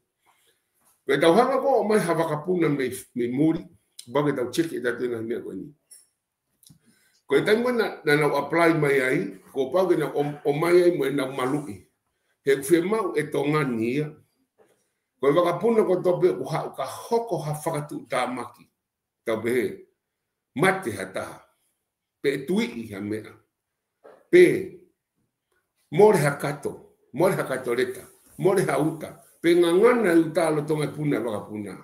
Ko e tau hanga ko ē ʻo ʻomai ha vakapuna mei, mei muli, pea ke tau cheki ʻe tautolu e ngaahi meʻa ko eni. Ko e taimi ko ē naʻa, naʻa nau apply mai ai, kuo pau ke nau ʻom-, ʻomai ai mo ʻenau maluʻi. He ʻoku fiemaʻu ʻe Tonga ni ia. Ko e vakapuna kotoa pē ʻoku haʻu ka hoko ha fakatuʻutāmaki. Tau pehē, mate ha taha. Pe tuiʻi ha meʻa. Pe mole ha kato, mole ha kato leta, mole ha uta, pe ngangana e uta lolotonga e puna e vakapuna.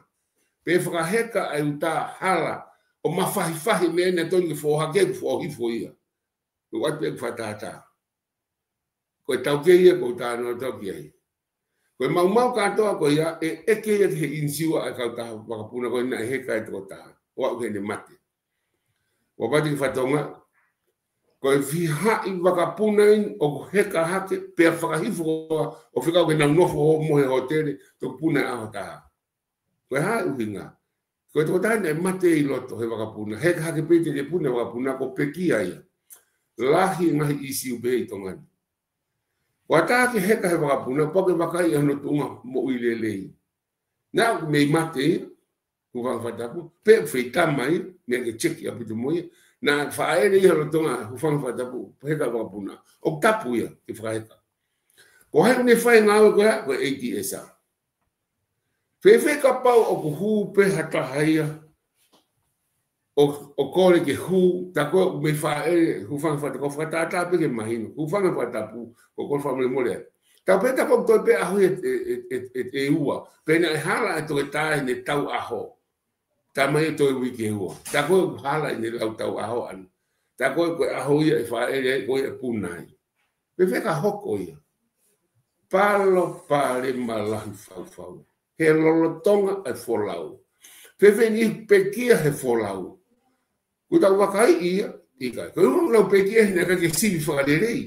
Pe fakaheka e uta hala, ʻo mafahifahi meʻa naʻe totonu ke foʻohake, foʻohifo ia. ʻOku ʻatu pē ʻeku fakatātā. Ko e taukei ia ʻoku ou talanoa atu ki ai. Ko e maumau kātoa ko ia, ʻe ʻeke ia ki he inisiua ʻa e kautaha vakapuna ko ē naʻe heka e tokotaha. ʻO aʻu ki heʻene mate. ʻOku pati ki fatongia, ko e fihaʻi vakapuna eni ʻoku heka hake, pea fakahifo kotoa, ʻo fekau ke nau nofo ʻo mohe hōtele, toki puna e ʻaho taha. Ko e hā e ʻuhinga? Ko e tokotaha naʻe mate ʻi loto he vakapuna, heka hake pē te ne puna e vakapuna, ko e pekia ia. Lahi e ngaahi ʻīsiu pehē ʻi Tonga ni. ʻOku ʻatā ke heka he vakapuna, pea ke vakai ʻi hono tuʻunga moʻui lelei. Naʻa ʻoku mei mate ia, hūfanga he fakatapu, pe feitama ia, meʻa ke cheki ʻaupito mo ia. Naʻe fāʻele ia lolotonga, hūfanga he fakatapu, heka he vakapuna. ʻOku tapu ia, ke fakaheka. Ko hai ʻoku ne fai e ngāue ko ia, ko e ATS ʻa. Fēfē kapau ʻoku hū pē ha taha ia, ʻo, ʻo kole ke hū, tā ko ē ʻoku mei fāʻele, hūfanga he fakatapu, fakatātā pē ke mahino, hūfanga he fakatapu, ko e kole fakamolemole ai. Tau pehē tā ko ē ʻoku toe pē ʻaho ia ʻe, ʻe, ʻe, ʻe, ʻe ua, pe naʻe hala e toketā ʻi heʻene tau ʻaho. Tā mai e toe uike ʻe ua. Tā ko ē ʻoku hala ʻi heʻene lau tau ʻaho ʻana. Tā ko ē ko e ʻaho ia ʻe fāʻele ai, ko ia ʻe puna ai. Fēfē ka hoko ia? Palopalema lahi faufau. He lolotonga e folau. Fēfē e niʻihi pekia he folau? Kuo tau vakaiʻi ia, ʻikai. Ko e ʻuhinga ʻoku nau pekia he naʻe ʻikai ke sivi fakalelei.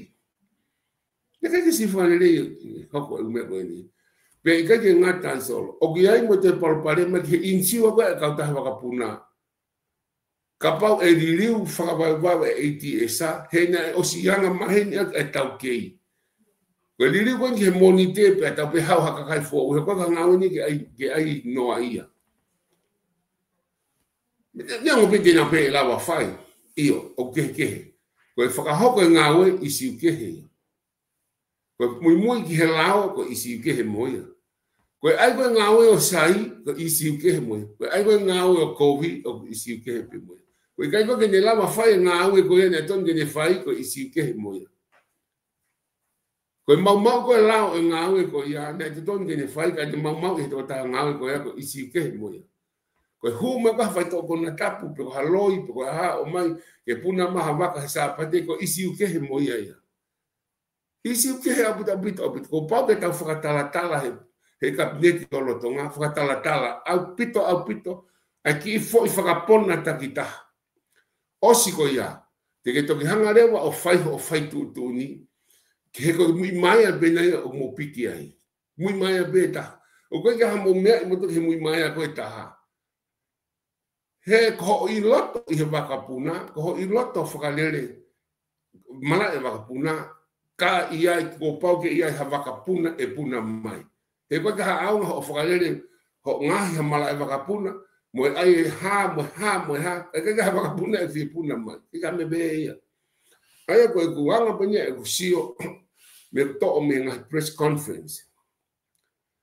Naʻe ʻikai ke sivi fakalelei, hoko e ʻū meʻa ko eni. Pea ʻikai ke ngata ai Solo, ʻoku ʻi ai mo e toe palopalema ki he insiua ko ē ʻa e kautaha vakapuna. Kapau ʻe liliu fakavaivai ʻe he ATS, he naʻe ʻosi anga maheni ʻa e taukei. Ko e liliu ko eni ki he Mōnite pea tau pehē ha kakai foʻou, he ko e ngāue ni ke ʻai, ke ʻai noa ia. Neongo pē te nau pehē ʻe lava fai. ʻIo, ʻoku kehekehe. Ko e fakahoko e ngāue, ʻisiu kehe ia. Ko e muimui ki he lao, ko e ʻisiu kehe mo ia. Ko e ʻai ko ē ngāue ʻo sai, ko e ʻisiu kehe mo ia. Ko e ʻai ko ē ngāue ʻo kovi, ko e ʻisiu kehe pē mo ia. Ko e ʻikai ko ē ke ne lava fai e ngāue ko ia naʻe tonu ke ne fai, ko e ʻisiu kehe mo ia. Ko e maumau ko ē lao e ngāue ko ia, naʻe tonu ke ne fai, ka ne maumau ʻi he tokotaha ngāue ko ia, ko e ʻisiu kehe mo ia. Ko e hū mai ko ē ha faitoʻo konatapu, pe ko ha loi, pe ko ha ʻomai ke puna mai ha vaka he Sāpate, ko e ʻisiu kehe mo ia ia. ʻIsiu kehe ʻaupito, ʻaupito, ʻaupito. Kuo pau ke tau fakatalatala he, he Kapineti lolotonga, fakatalatala ʻaupito, ʻaupito ʻa e kiʻi foʻi fakapona takitaha. ʻOsi ko ia, te ke toki hanga leva ʻo fai hoʻo fai tuʻutuʻuni, ke he ko e muimaia pē ena ia ʻoku mou piki ai. Muimaia pē ʻe taha. ʻOku ʻikai ke ʻi ai ha mou meʻa ʻi motu he muimaia ko ē ʻe taha. He ko hoʻo ʻi loto ʻi he vakapuna, ko hoʻo ʻi loto fakalele malaʻe vakapuna, ka ʻi ai, kuo pau ke ʻi ai ha vakapuna ʻe puna mai. He ko e ka ha ʻaonga hoʻo fakalele hoʻo ngaohi ha malaʻe vakapuna, mo e ʻai e hā, mo e hā, mo e hā, ʻe ʻikai ke ʻi ai ha vakapuna ʻe fie puna mai. ʻIkai ke meʻa pehē ia. ʻA ia ko ʻeku anga pē eni ia ʻeku sio, mei he toʻo mei he ngaahi press conference.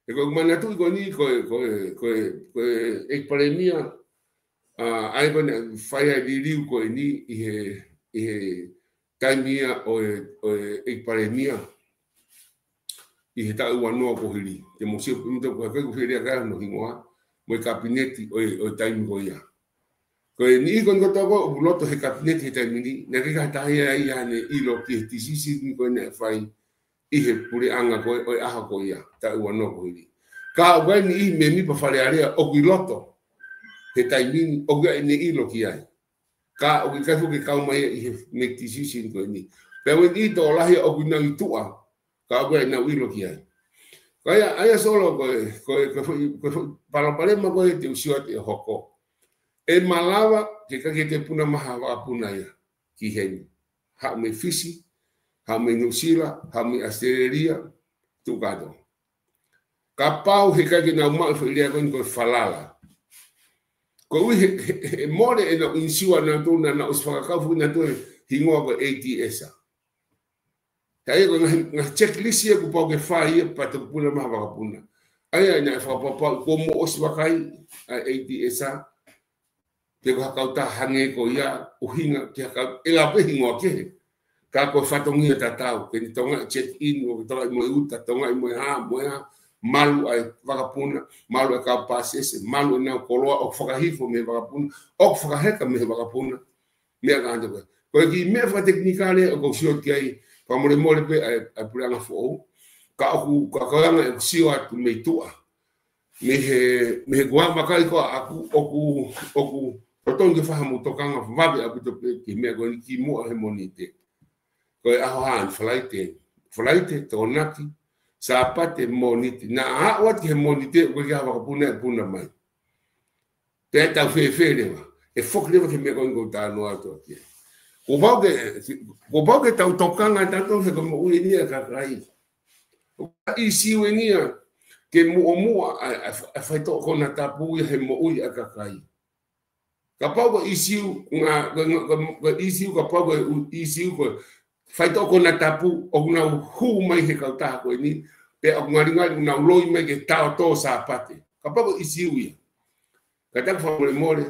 He ko ʻeku manatuʻi ko eni, ko e, ko e, ko e, ko e ʻEiki Palēmia, ʻa, ʻa ia ko ē naʻe fai ai e liliu ko eni ʻi he, ʻi he taimi ia ʻo e, ʻo e ʻEiki Palēmia ʻi he taʻu ua noa kuo hili. Te mou sio pē mo tau ko e kai ko e fēlia kai hono hingoa, mo e Kapineti ʻo e, ʻo e taimi ko ia. Ko e niʻihi ko eni kotoa ko ē ʻoku loto he Kapineti he taimi ni, naʻe ʻikai ke ʻi ai ha taha ia ia naʻe ʻilo ki he decision ko ē naʻe fai ʻi he puleʻanga ko ē ʻo e ʻaho ko ia, taʻu ua noa kuo hili. Ka ʻoku ʻi ai e niʻihi mēmipa Fale Alea ʻoku ʻi loto he taimi ni, ʻoku ʻi ai ʻenau ʻilo ki ai. Ka ʻoku ʻikai foki ke kau mai ʻi he make decision ko eni. Pea ʻoku ʻi ai e niʻihi tokolahi ʻoku nau ʻi tuʻa, ka ʻoku ʻi ai ʻenau ʻilo ki ai. Ka ʻa ia, ʻa ia Solo ko e, ko e, ko e foʻi, ko e foʻi palopalema ko ē te u sio atu ʻe hoko. ʻE malava ke ʻikai ke toe puna mai ha vakapuna ia ki heni. Haʻu mei Fisi, haʻu mei Nuʻusila, haʻu mei ʻAositelēlia, tuʻu kātoa. Kapau he ʻikai ke nau maʻu e foʻi lea ko eni ko e falala. Koeʻuhi he, he, he mole ʻenau insiua naʻa nau toe, naʻa nau ʻosi fakakau foki naʻa nau toe hingoa ko e ATS. He ʻa ia ko e ngaahi, ngaahi checklist ia kuo pau ke fai ia pea toki puna mai ha vakapuna. ʻA ia naʻe fakapapau kuo mou ʻosi vakai ʻa e ATS, pe ko ha kautaha hangē ko ia, ʻuhinga ki ha kau, ʻe lava pē hingoa kehe. Ka ko e fatongia tatau, ke ne tokangaʻi check in, ʻo ke tokangaʻi mo e uta, tokangaʻi mo e hā, mo e hā, malu ʻa e vakapuna, malu ʻa e kau pāsese, malu ʻenau koloa, ʻoku fakahifo mei he vakapuna, ʻoku fakaheka mei he vakapuna. Meʻa ka ʻanto ko ē. Ko e kiʻi meʻa fakatekinikale ʻoku ou sio ki ai, fakamolemole pē ʻa e, ʻa e puleʻanga foʻou. Ka ʻoku, ka ko e anga ʻeku sio atu mei tuʻa. Mei he, mei he kuo vakai ko ē ʻaʻaku, ʻoku, ʻoku, ʻoku totonu ke fai haʻamou tokanga vave ʻaupito pē ki he meʻa ko eni kimuʻa he Mōnite. Ko e ʻaho hā eni, Falaite, Falaite, Tokonaki, Sāpate, Mōnite. Naʻa aʻu atu ki he Mōnite, ʻoku ʻikai ha vakapuna ʻe puna mai. Pea tau fēfē leva. ʻE foki leva ki he meʻa ko eni ʻoku ou talanoa atu ki ai. Kuo pau ke, kuo pau ke tau tokanga tautolu he ko e moʻui eni ʻa e kakai. ʻOku ʻi ai e ʻisiu eni ia ke muʻomuʻa ʻa e, ʻa e, ʻa e faitoʻo konatapu ia he moʻui ʻa e kakai. Kapau ko e ʻisiu, ngā, ko e, ko e, ko e ʻisiu, kapau ko e ʻu-, ʻisiu ko e faitoʻo konatapu, ʻoku nau hū mai he kautaha ko eni, pea ʻoku ngalingali ʻoku nau loi mai ke tau tō Sāpate. Kapau ko e ʻisiu ia. Kātaki fakamolemole,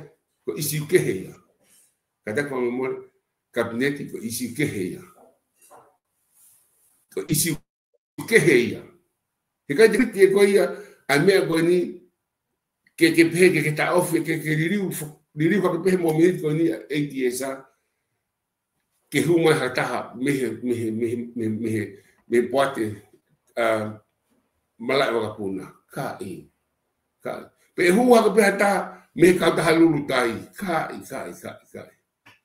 ko e ʻisiu kehe ia. Kātaki fakamolemole, Kapineti, ko e ʻisiu kehe ia. Ko e ʻisiu kehe ia. He ʻikai te piti ʻe koe ia, ʻa e meʻa ko eni, ke, ke pehē, ke, ke taʻofi, ke, ke liliu, liliu hake pē he mōmeniti ko eni, ATS, ke hū mai ha taha, mei he, mei he, mei he, mei he, mei he, mei he poate, ʻa, malaʻe vakapuna. Ka ʻi, ka ʻi. Pe hū hake pē ha taha, mei he kautaha lulutai. Ka ʻi, ka ʻi, ka ʻi, ka ʻi.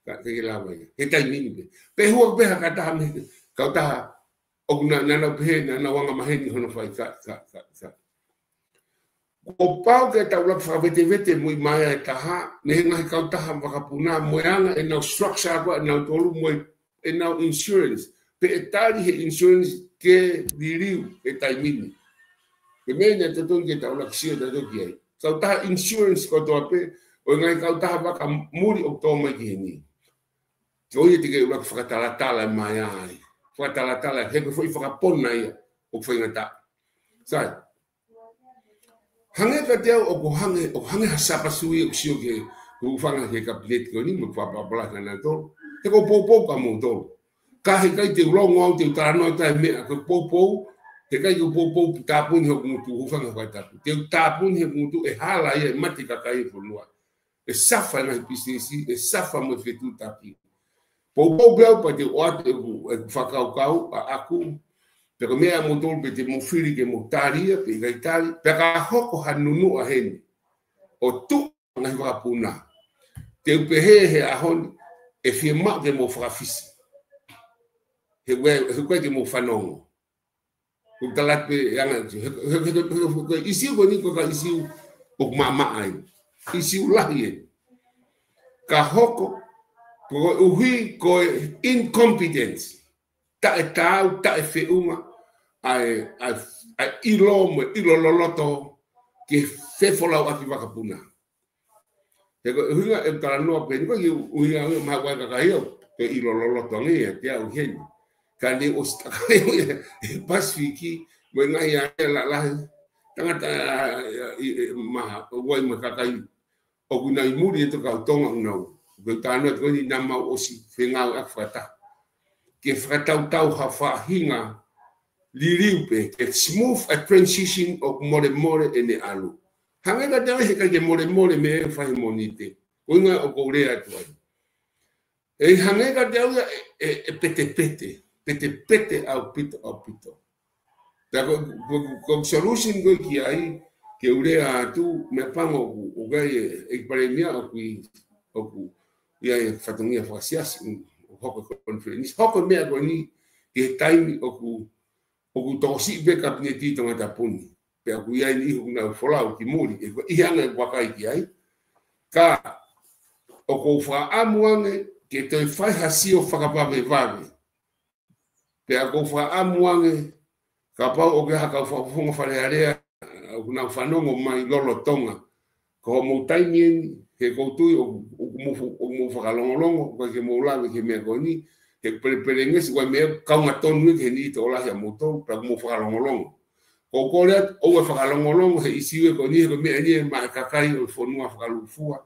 Ka ʻikai ke lava ia. He taimi ni pē. Pe hū hake pē ha taha mei he kautaha ʻoku na, naʻa nau pehē, naʻa nau anga maheni hono fai, ka ʻi, ka ʻi, ka ʻi, ka ʻi. Kuo pau ke tau ʻuluaki fakavetevete muimui ʻa e taha, mei he ngaahi kautaha vakapuna, mo e anga ʻenau structure ko ē ʻanautolu mo e ʻenau insurance. Pe ʻe tali he insurance ke liliu he taimi ni. Ko e meʻa naʻe totonu ke tau ʻuluaki sio tautolu ki ai. Kautaha insurance kotoa pē, ʻo e ngaahi kautaha vaka muli ʻoku tō mai ki heni. Ko ia te ke ʻuluaki fakatalatala mai ai. Fakatalatala, he ko e foʻi fakapona ia, ʻoku faingataʻa. Sai. Hangē kiate au ʻoku hangē, ʻoku hangē ha sapasui ʻoku sio ki he, ʻoku hūfanga ki he kapineti ko eni, mo e fakapapālangi ʻanautolu. He ʻoku ou poupou kia moutolu. Ka heʻikai te u longo au te u talanoa atu e meʻa, ʻoku ou poupou, heʻikai ke u poupou tāpuni hoku ngutu, hūfanga he fakatapu. Te u tāpuni he ngutu ʻe hala ia, ʻe mate kakai e fonua. ʻE suffer e ngaahi pisinisi, ʻe suffer mo e fetuʻutaki. Poupou pē au pea te u ʻoatu ʻeku, ʻeku fakakaukau ʻaʻaku, pe ko e meʻa ʻamoutolu pe te mou fili ke mou tali ia, pe ʻikai tali, pea ka hoko ha nunuʻa heni ʻo tuʻu ngaahi vakapuna. Te u pehē he ʻaho ni, ʻe fiemaʻu ke mou fakafisi. He ʻoku ʻikai, he ʻoku ʻikai ke mou fanongo. ʻOku tala pē ʻe anga, he, he, he, he, he, he ʻisiu ko eni ko e kiʻi ʻisiu ʻoku maʻamaʻa ai. ʻIsiu lahi ē. Ka hoko, koeʻuhi ko e incompetence. Taʻetaau, taʻefeʻunga, ʻa e, ʻa e, ʻa e ʻilo mo e ʻilo loloto, ke fefolauʻaki vakapuna. He ko e ʻuhinga ʻeku talanoa pē eni ko e ʻuhinga ʻoku maʻu ai e kakai ʻoku ʻilo loloto ange ia, te u ʻai heni. Ka ne ʻosi takai ʻo ia, he Pasifiki, mo e ngaahi ʻāʻā lalahi, tangata, ʻi, ʻi, maha, ʻoku ʻi ai mo e kakai, ʻoku nau ʻi muli ʻi he tokau Tonga ʻoku nau. Ko e talanoa ko eni naʻa mau ʻosi fengāueʻaki fakataha. Ke fakatautau ha faʻahinga liliu pē, ke smooth a transition ʻoku molemole ʻene ʻalu. Hangē kiate au heʻikai ke molemole meʻa ʻe fai he Mōnite. Ko e ʻuhinga ʻoku ou lea atu ai. ʻE hangē kiate au ia ʻe, ʻe, ʻe petepete, petepete ʻaupito, ʻaupito. Pea ko, ko, ko e solution ko ē ki ai, ke u lea atu, meʻapango ʻoku, ʻoku ʻi ai e, ʻEiki Palēmia ʻoku ʻi, ʻoku ʻi ai e fatongia fakasiasi, ʻo hoko e konifelenisi. Hoko e meʻa ko eni, ki he taimi ʻoku, ʻoku tokosiʻi pē kapineti Tongatapu ni. Pea ʻoku ʻi ai e niʻihi ʻoku nau folau ki muli, ʻe ko e ʻi he anga ʻeku vakai ki ai. Ka, ʻoku ou fakaʻamu ange, ke toe fai ha sio fakavavevave. Pea ʻoku ou fakaʻamu ange, kapau ʻoku ʻi ai ha kau fakafofonga Fale Alea, ʻoku nau fanongo mai lolotonga. Ko hoʻomou taimi eni, he ʻoku ou tui ʻoku, ʻoku mou fa-, ʻoku mou fakalongolongo, ʻoku ʻikai ke mou lave ki he meʻa ko eni, he pelepelengesi, ʻoku ʻi ai e meʻa kaunga tonu ia ki he niʻihi tokolahi ʻamoutolu, pea ʻoku mou fakalongolongo. Ko e kole atu, ʻoua ʻe fakalongolongo, he ʻisiu ē ko eni, he ko e meʻa eni ʻe maʻa e kakai ʻo e fonua fakalūkufua.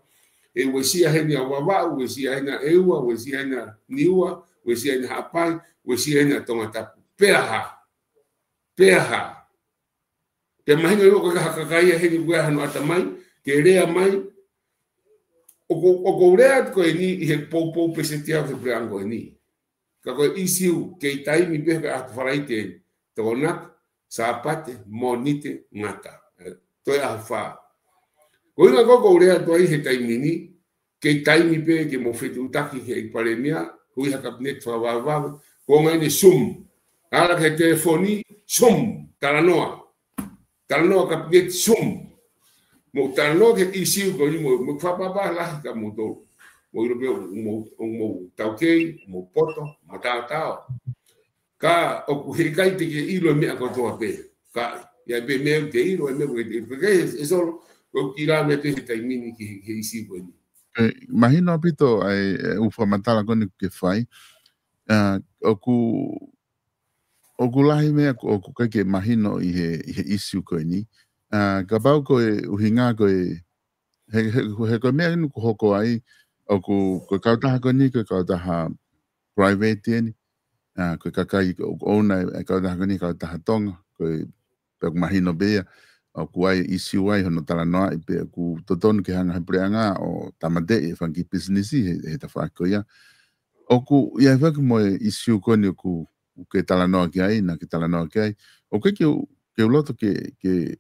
ʻE uesia heni ʻa Vavaʻu, uesia heni ʻa ʻEua, uesia heni ʻa Niua, uesia heni ʻa Haʻapai, uesia heni ʻa Tongatapu. Pea hā. Pea hā. Pea mahino ʻoku ʻikai ha kakai ia heni ʻoku ʻi ai hano ʻatamai, ke lea mai, ʻoku, ʻoku ou lea atu ko eni ʻi he poupou pēseti au he puleʻanga ko eni. Ka ko e ʻisiu, kei taimi pē ka ʻaho Falaite, Tokonaki, Sāpate, Mōnite, ngata. ʻE, toe ʻaho fā. Ko e ʻuhinga ko ē ʻoku ou lea atu ai he taimi ni, kei taimi pē ke mou fetuʻutaki ki he ʻEiki Palēmia, hui ha kapineti fakavavevave, ko e ngaahi ne Zoom. Ala ki he telefoni, Zoom, talanoa. Talanoa kapineti Zoom. Mou talanoa ki he ʻisiu ko eni mo, mo fakapapālangi kia moutolu. Mou ʻilo pē ʻoku mou, ʻoku mou taukei, mou poto, mou taotao. Ka ʻoku heʻikai te ke ʻilo e meʻa kotoa pē. Ka, ʻi ai pē meʻa ʻoku te ʻilo, ʻi ai meʻa ʻoku te ʻilo. Ka ʻe, ʻe solo, ʻoku ʻi ai meʻa pē he taimi ni ki he, ki he ʻisiu ko eni. ʻE, mahino ʻaupito ʻa e, ʻa e ʻū fakamatala ko eni ʻoku ke fai. ʻA, ʻoku, ʻoku lahi meʻa ʻoku, ʻoku ʻikai ke mahino ʻi he, ʻi he ʻisiu ko eni. ʻA, kapau ko e ʻuhinga ko e, he, he, he ko e meʻa eni ʻoku hoko ai, ʻoku, ko e kautaha ko eni, ko e kautaha private eni. ʻA, ko e kakai ʻoku ʻouna e, e kautaha ko eni, kautaha Tonga, ko e pea ʻoku mahino pē ia, ʻoku ʻi ai e ʻisiu ai hono talanoaʻi pea ʻoku totonu ke hanga he puleʻanga ʻo tāmateʻi e fanga kiʻi pisinisi he, he tafaʻaki ko ia. ʻOku ʻi ai foki mo e ʻisiu ko eni ʻoku, ʻoku ke talanoa ki ai, naʻa ke talanoa ki ai. ʻOku ʻikai ke u, ke u loto ke, ke,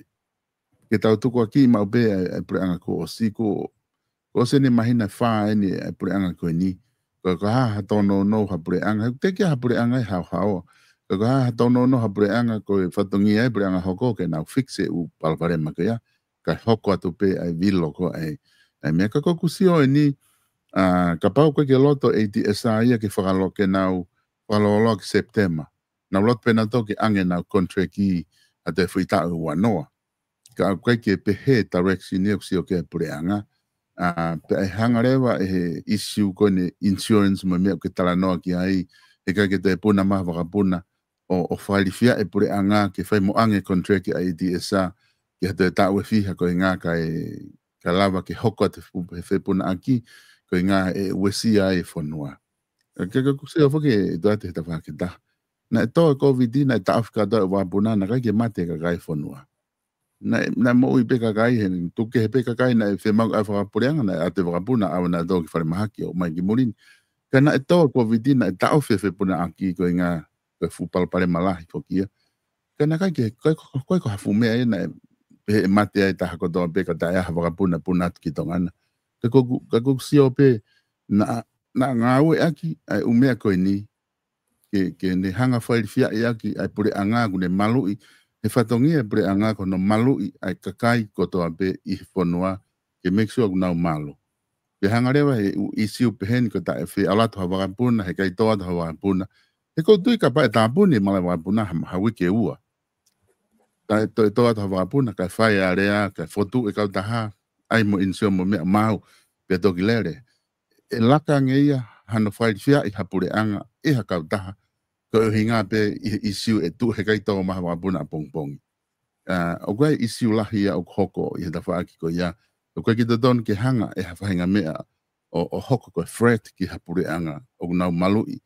ke tau tukuakiʻi maʻu pē ʻa e, ʻa e puleʻanga kuo ʻosi, kuo ʻosi eni mahina fā eni ʻa e puleʻanga ko eni. Ko e, ko e hā ha tōnounou ha puleʻanga, he ʻoku teʻeki ai ha puleʻanga ʻe haohaoa. Ko e, ko e hā ha tōnounou ha puleʻanga ko e fatongia e puleʻanga hoko ke nau fix e ʻū palopalema ko ia. kae hoko atu pē ʻa e vilo ko ē ʻa e meʻa. Ka ʻoku ou sio eni, ʻa, kapau ʻoku ʻikai ke loto ʻe ATSR ia ke fakalo-, ke nau fakalōloa ki Sepitema. Nau loto pē nautolu ke ʻange ʻenau contract ʻi ha toe foʻi taʻu ʻe ua noa. Ka ʻoku ʻikai ke pehē direction ia ʻoku sio ki ai e puleʻanga. ʻA, pea ʻe hanga leva ʻe he issue ko eni insurance mo e meʻa ʻoku ke talanoa ki ai, heʻikai ke toe puna mai ha vakapuna, ʻo, ʻo failifiaʻi e puleʻanga ke fai mo ʻange contract ʻa ATSR ki ha toe taʻu ʻe fiha koeʻuhinga kae, kae lava ke hoko atu e fu-, e fepunaʻaki koeʻuhinga ʻe uesia ai e fonua. Ka, ka ʻoku ou sio foki ʻe tuʻu atu he tafaʻaki ʻe taha. Naʻe tō e Covid, naʻe taʻofi kātoa e vakapuna, naʻe ʻikai ke mate e kakai e fonua. Naʻe, naʻe moʻui pē kakai, he tuku kehe pē kakai naʻe fiemaʻu ʻa e fakapuleʻanga, naʻe ʻatu e vakapuna, ʻave nautolu ki falemahaki ʻo ʻomai ki muli ni. Ka naʻe tō e Covid, naʻe taʻofi e fepunaʻaki koeʻuhinga ko e fuʻu palopalema lahi foki ia. Ka naʻe ʻikai ke, ko e, ko e, ko e, ko ha fuʻu meʻa ia naʻe pehē ʻe mate ai e taha kotoa pē ka taʻe ʻi ai ha vakapuna puna atu ki Tonga na. Ka ʻoku, ka ʻoku ou sio pē naʻa, naʻa ngāueʻaki ʻa e ʻū meʻa ko eni ke, ke ne hanga failifiaʻi ʻaki ʻa e puleʻanga ʻoku ne maluʻi, he fatongia e puleʻanga ko hono maluʻi ʻa e kakai kotoa pē ʻi he fonua ke make sure ʻoku nau malu. Pea hanga leva he ʻū issue pehē ni ko e taʻe feʻao atu ha vakapuna, heʻikai tō atu ha vakapuna. He ʻoku ou tui kapau ʻe tāpuni e malaʻe vakapuna ha, ha uike ʻe ua. Taʻe toe tō atu ha vakapuna, kae fai e alea, kae fotu e kautaha, ʻai mo insure mo e meʻa maʻu, pea toki lele. ʻE laka ange ia hano failifiaʻi ha puleʻanga ʻe ha kautaha, koeʻuhinga pē ʻi he issue ʻe tuʻu heʻikai tō mai ha vakapuna ʻapongipongi. ʻA, ʻoku ʻi ai e issue lahi ia ʻoku hoko ʻi he tafaʻaki ko ia. ʻOku ʻikai ke totonu ke hanga ʻe ha faʻahinga meʻa ʻo, ʻo hoko ko e threat ki ha puleʻanga ʻoku nau maluʻi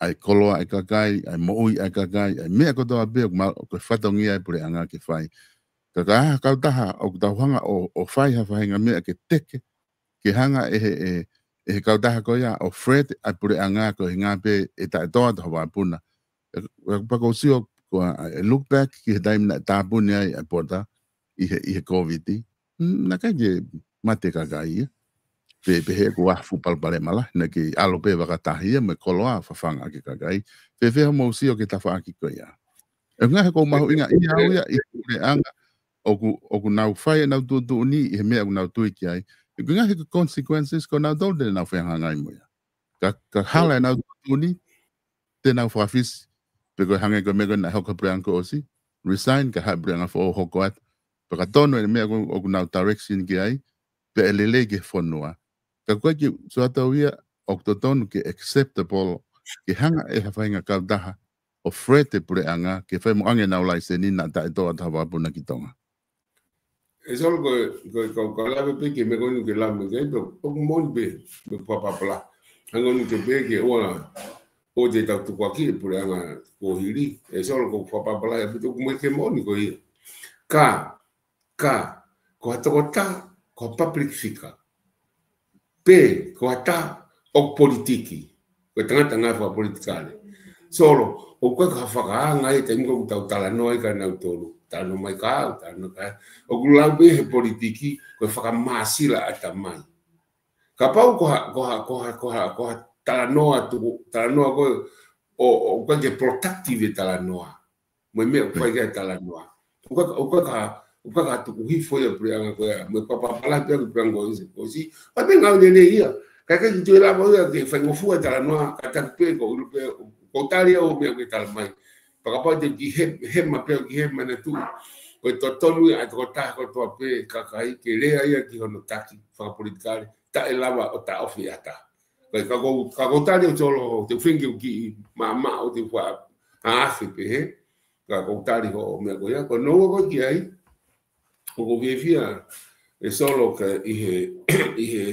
ʻa e koloa ʻa e kakai, ʻa e moʻui ʻa e kakai, ʻa e meʻa kotoa pē ʻoku ma-, ʻoku fatongia e puleʻanga ke fai. Ka ko ha kautaha ʻoku tau hanga ʻo, ʻo fai ha faʻahinga meʻa ke teke, ke hanga ʻe he, ʻe, ʻe he kautaha ko ia ʻo threat ʻa e puleʻanga koeʻuhinga pē ʻe taʻe tō atu ha vakapuna. ʻE, ʻe, pea ʻoku ou sio ko e, ʻe look back ki he taimi naʻe tāpuni ai ʻa e border ʻi he, ʻi he Covid. Mm, naʻe ʻikai ke mate e kakai ia. Pe, pehē ko ha fuʻu palopalema lahi, naʻe kei ʻalu pē e vaka tahi ia mo e koloa ʻo fafanga ʻaki e kakai. Fēfē hoʻomou sio ki he tafaʻaki ko ia? ʻE, ʻuhinga he ʻoku ou mahuʻingaʻia au ia ʻi he puleʻanga ʻoku, ʻoku nau fai ʻenau tuʻutuʻuni ʻi he meʻa ʻoku nau tui ki ai. ʻE, ʻuhinga he consequences ko nautolu te nau fehangahangai mo ia. Ka, ka hala ʻenau tuʻutuʻuni, te nau fakafisi. Pe ko e hangē ko e meʻa ko ē naʻe hoko he puleʻanga kuo ʻosi, resign, kae haʻu e puleʻanga foʻou ʻo hoko atu. Pea ka tonu e meʻa ʻoku, ʻoku nau direction ki ai, pea ʻe lelei ki he fonua. Ka ʻoku ʻikai ke sio atu au ia ʻoku totonu ke acceptable ke hanga ʻe ha faʻahinga kautaha ʻo threat e puleʻanga ke fai mo ʻange ʻenau laiseni naʻa taʻe tō atu ha vakapuna ki Tonga. ʻE Solo, ko e, ko e, ko e, ko e lave pē ki he meʻa ko eni ʻoku ke lave ki ai, pea ʻoku moʻoni pē, meʻa fakapapala. Hangē ko eni ke pehē ke ʻoua, ʻoua te tau tukuakiʻi e puleʻanga kuo hili. ʻE Solo, ko e fakapapala ia pē ʻoku moʻoni, ke moʻoni ko ia. Ka, ka, ko ha tokotaha, ko ha public figure, pe ko ha taha ʻoku politiki, ko e tangata ngāue fakapolitikale. Solo, ʻoku ʻikai ko ha fakaanga ia he taimi ko ē ʻoku tau talanoa ai kia nautolu. Talanoa mai kia au, talanoa kia au. ʻOku lau pē he politiki, ko e fakamāsila ʻatamai. Kapau ko ha, ko ha, ko ha, ko ha, ko ha talanoa tuku, talanoa ko ē ʻo, ʻoku ʻikai ke productive e talanoa. Mo e meʻa ʻoku fai ki ai e talanoa. ʻOku ʻikai, ʻoku ʻikai ko ha, ʻoku ʻikai ko ha tuku hifo ia e puleʻanga ko ia. Mo e fakapapala pē ia ki he puleʻanga kuo ʻosi, kuo ʻosi. Pea meʻa ngāue lelei ia. Ka ʻikai ke toe lava ia ke faingofua e talanoa, kātaki pē ko e ʻulu pē, ko e tali ia ʻo e meʻa ʻoku ke talamai. Pea kapau te u kiʻi he, hema pē au, kiʻi hema ʻo tuʻu. Ko e totonu ia ʻa e tokotaha kotoa pē, kakai, ke lea ia ki hono taki fakapolitikale, taʻe lava ʻo taʻofi ʻe ha taha. Ka, ka ko, ka ko e tali ʻo Solo, te u feinga ke u kiʻi maʻamaʻa ʻo te u faʻafe pē hē. Ka ko e tali hoʻo meʻa ko ia, ko e noa ko ē ki ai, ʻoku ou fiefia ʻe Solo ka ʻi he, ʻi he,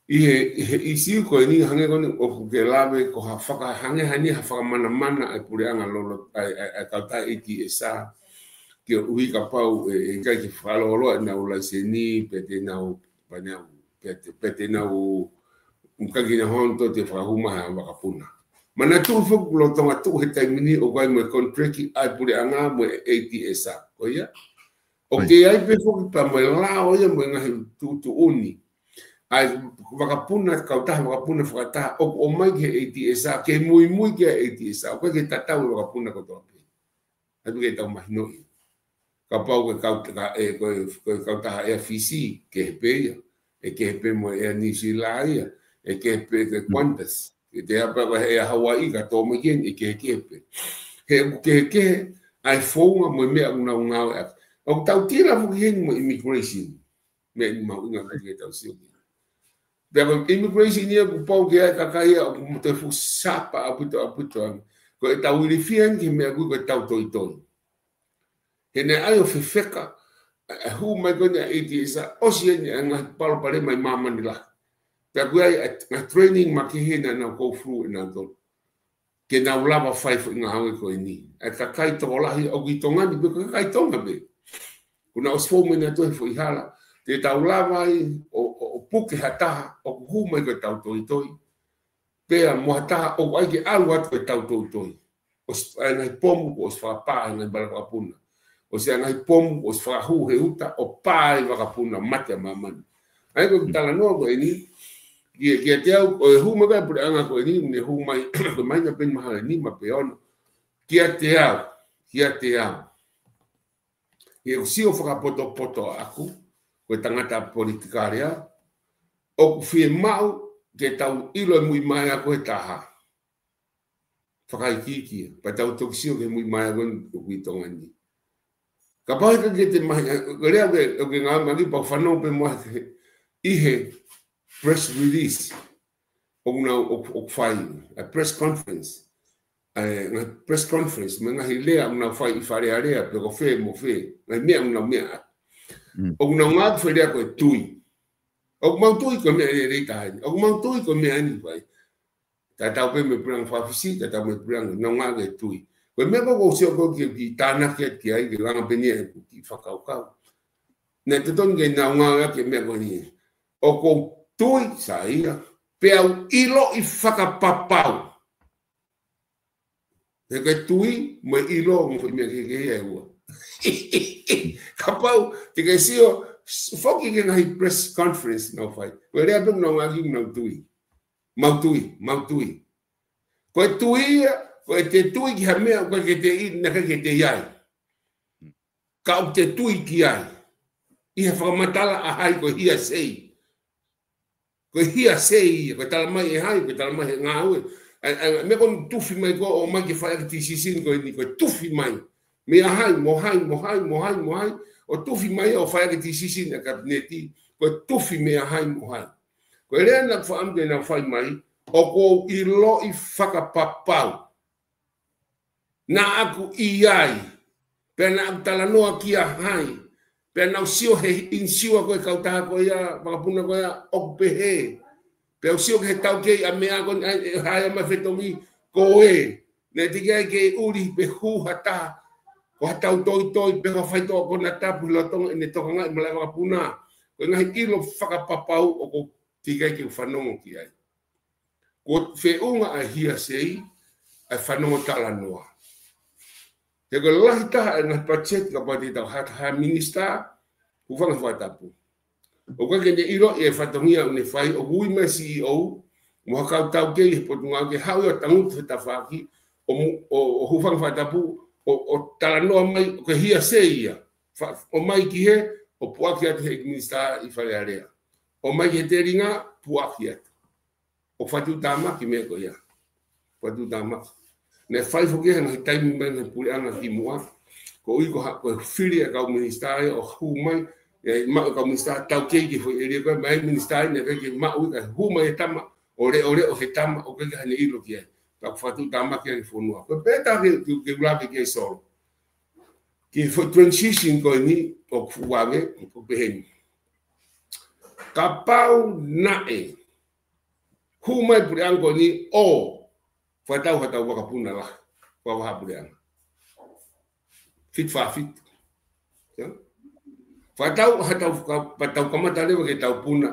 ʻi he, ʻi he ʻisiū ko eni hangē ko eni ʻoku ke lave ko ha faka-, hangē ha ni ha fakamanamana ʻa e puleʻanga lolo, ʻa e, ʻa e, ʻa e kautaha ATSR, koeʻuhi kapau ʻe, ʻe ʻikai ke fakalōloa ʻenau laiseni, pe te nau, pe nau, pe te, pe te nau, ʻikai ke nau hanga ʻo toe fakahū mai ha vakapuna. Manatuʻi foki ʻoku lolotonga tuʻu he taimi ni ʻoku ʻi ai mo e contract ʻa e puleʻanga mo e ATSR. Ko ia? ʻOku ʻi ai pē foki pea mo e lao ia mo e ngaahi tuʻutuʻuni ʻa e vakapuna, kautaha vakapuna fakataha ʻoku ʻomai ki he ATSR, ke muimui ki he ATSR, ʻoku ʻikai ke tatau e vakapuna kotoa pē. ʻAi pē ke tau mahinoʻi. Kapau ko e kau, ka, ʻe, ko e, ko e kautaha ʻea Fisi, kehe pē ia. ʻE kehe pē mo e ʻea Nuʻusila ia. ʻE kehe pē ko e Qantas. ʻE te apa ko e ʻea Hawaii ka tō mai ki heni, ʻe kehekehe pē. He ʻoku kehekehe ʻa e founga mo e meʻa ʻoku nau ngāueʻaki. ʻOku tau tila foki heni mo e immigration. Meʻa ʻoku mahuʻinga ke tau sio ki ai. Pea ko e immigration ia kuo pau ke ʻai kakai ia ʻoku mo te fu sapa ʻaupito, ʻaupito ange. Ko ʻetau ilifia eni ki he meʻa ko ē ko e tautoitoi. He naʻe ʻai ʻo fefeka, ʻa, ʻa e hū mai ko eni ʻa e ʻEiti Esa, ʻosi eni ʻa e ngaahi palopalema ʻi māmani lahi. Pea ko e ʻai ʻa e, ʻa e training makehe naʻa nau go through ʻe nautolu. Ke nau lava fai foʻi ngāue ko eni. ʻA e kakai tokolahi ʻoku ʻi Tonga ni, pe ko e kakai Tonga pē. Kuo nau ʻosi fou mai nautolu he foʻi hala. Te tau lava ai ʻo, ʻo, ʻo puke ha taha, ʻoku hū mai ko e tautoitoi. Pea mo ha taha ʻoku ʻai ke ʻalu atu ko e tautoitoi. ʻOsi ʻa e ngaahi pomu, kuo ʻosi fakapā ʻa e ngaahi bala vakapuna. ʻOsi ʻa e ngaahi pomu, kuo ʻosi fakahū he uta, ʻo pā ʻa e vakapuna, mate ʻa māmani. ʻA ia ko e talanoa ko eni, kia, kiate au, ʻo e hū mai ko ē puleʻanga ko eni, ne hū mai, ko e maina pē ni mahalo ʻe nima pe ono. Kiate au, kiate au. ʻI heʻeku sio fakapotopoto ʻaʻaku, ko e tangata politikale au, ʻoku fiemaʻu ke tau ʻilo e muimui ako ʻe taha. Fakaikiiki ia, pea tau toki sio ki he muimui ako ʻoku ʻi Tonga ni. Kapau he ʻikai ke te mahi, ko e lea ke, ke ngāueʻaki pea u fanongo pē mo ʻi he, ʻi he press release. ʻOku nau, ʻoku, ʻoku fai, ʻa e press conference. ʻA e ngaahi press conference, mo e ngaahi lea ʻoku nau fai ʻi Fale Alea, pe ko fē mo fē, ngaahi meʻa ʻoku nau meʻa. Mm. ʻOku nau ngāueʻaki foʻi lea ko e tui. ʻOku mau tui ko e meʻa lelei taha eni. ʻOku mau tui ko e meʻa eni fai. Tatau pē mo e puleʻanga faka-Fisi, tatau mo e puleʻanga, nau ngāueʻaki e tui. Ko e meʻa ko ē ʻoku ou sio ko ē ke, ke tānaki atu ki ai, ke langa pē ni ʻeku kiʻi fakakaukau. Naʻe totonu ke nau ngāueʻaki e meʻa ko eni. ʻOku ou tui, saiʻia, pea u ʻiloʻi fakapapau. He ko e tui mo e ʻilo, mo e foʻi meʻa kehekehe ia ʻe ua. Kapau te ke sio, s-, foki ki he ngaahi press conference nau fai. Ko e lea pē nau ngāueʻaki, nau tui. Mau tui, mau tui. Ko e tui ia, ko e te tui ki ha meʻa, ko e ke te i, naʻe ʻikai ke te ʻi ai. Ka ʻoku te tui ki ai. ʻI he fakamatala ʻa hai, ko e hearsay. Ko e hearsay ia, ko e tala mai ʻe hai, ko e tala mai he ngāue. ʻA e, ʻa e, meʻa ko eni tufi mai ko ē ʻo ʻomai ke fai ʻaki e decision ko eni, ko e tufi mai. Meia hai, mo hai, mo hai, mo hai, mo hai. ʻO tufi mai ʻo fai ʻaki e decision ʻa e kapineti, ko e tufi meia hai, mo hai. Ko e lea naʻa ku fakaʻamu ke nau fai mai, ʻoku ou ʻiloʻi fakapapau. Naʻa ku ʻi ai, pea naʻa ku talanoa kia hai, pea naʻa ku sio he insiua ko e kautaha ko ia, vakapuna ko ia, ʻoku pehē. Pea u sio ki he taukei ʻa e meʻa ko eni, ʻa e, ʻe hai ʻa mai fetongi, ko ē. Naʻe teʻeki ai ke ʻuli pe hū ha taha, ko ha tautoitoi, pe ko ha faitoʻo konatapu ʻi lolotonga ʻene tokangaʻi malaʻe vakapuna. Ko e ngaahi ʻilo fakapapau ʻoku teʻeki ai ke u fanongo ki ai. Kuo feʻunga ʻa e hearsay, ʻa e fanongo talanoa. He ko e lahi taha ʻa e ngaahi patiseti kapau te tau hata ha minisitā, hūfanga he fakatapu. ʻOku ʻikai ke ne ʻiloʻi e fatongia ʻoku ne fai, ʻoku ui mai e C E O, mo ha kau taukei he potungāue ke haʻu ʻo tangutu he tafaʻaki, ʻo mu-, ʻo, ʻo hūfanga he fakatapu, ʻo, ʻo talanoa mai, ʻoku hearsay ia. Fa-, ʻomai ki hē, ʻo puʻaki atu he minisitā ʻi Fale Alea. ʻOmai ki he telinga, puʻaki atu. ʻOku fakatuʻutāmaki e meʻa ko ia. Fakatuʻutāmaki. Naʻe fai foki he ngaahi taimi mai he puleʻanga kimuʻa. Ko e ʻuhi ko ha-, ko e fili ʻa e kau minisitā ia ʻo hū mai. ʻE maʻu e kau minisitā taukei ki he foʻi ʻēlia ko ē, mai minisitā ia naʻe ʻikai ke maʻu ia ka hū mai e tama, ʻo leʻoleʻo he tama, ʻoku ʻikai ke haʻane ʻilo ki ai. Ka ʻoku fakatuʻutāmaki ʻa e fonua. Ko e pē taha ke, ke, ke u lave ki ai Solo. Ki he foʻi transition ko eni, ʻoku fuʻu vave, ʻoku pehē ni. Kapau naʻe hū mai e puleʻanga ko eni ʻo fakatau haʻatau vakapuna lahi, fakavahaʻapuleʻanga. Fitu fā fitu. Ia? Fakatau haʻatau faka-, fakatau kamata leva ke tau puna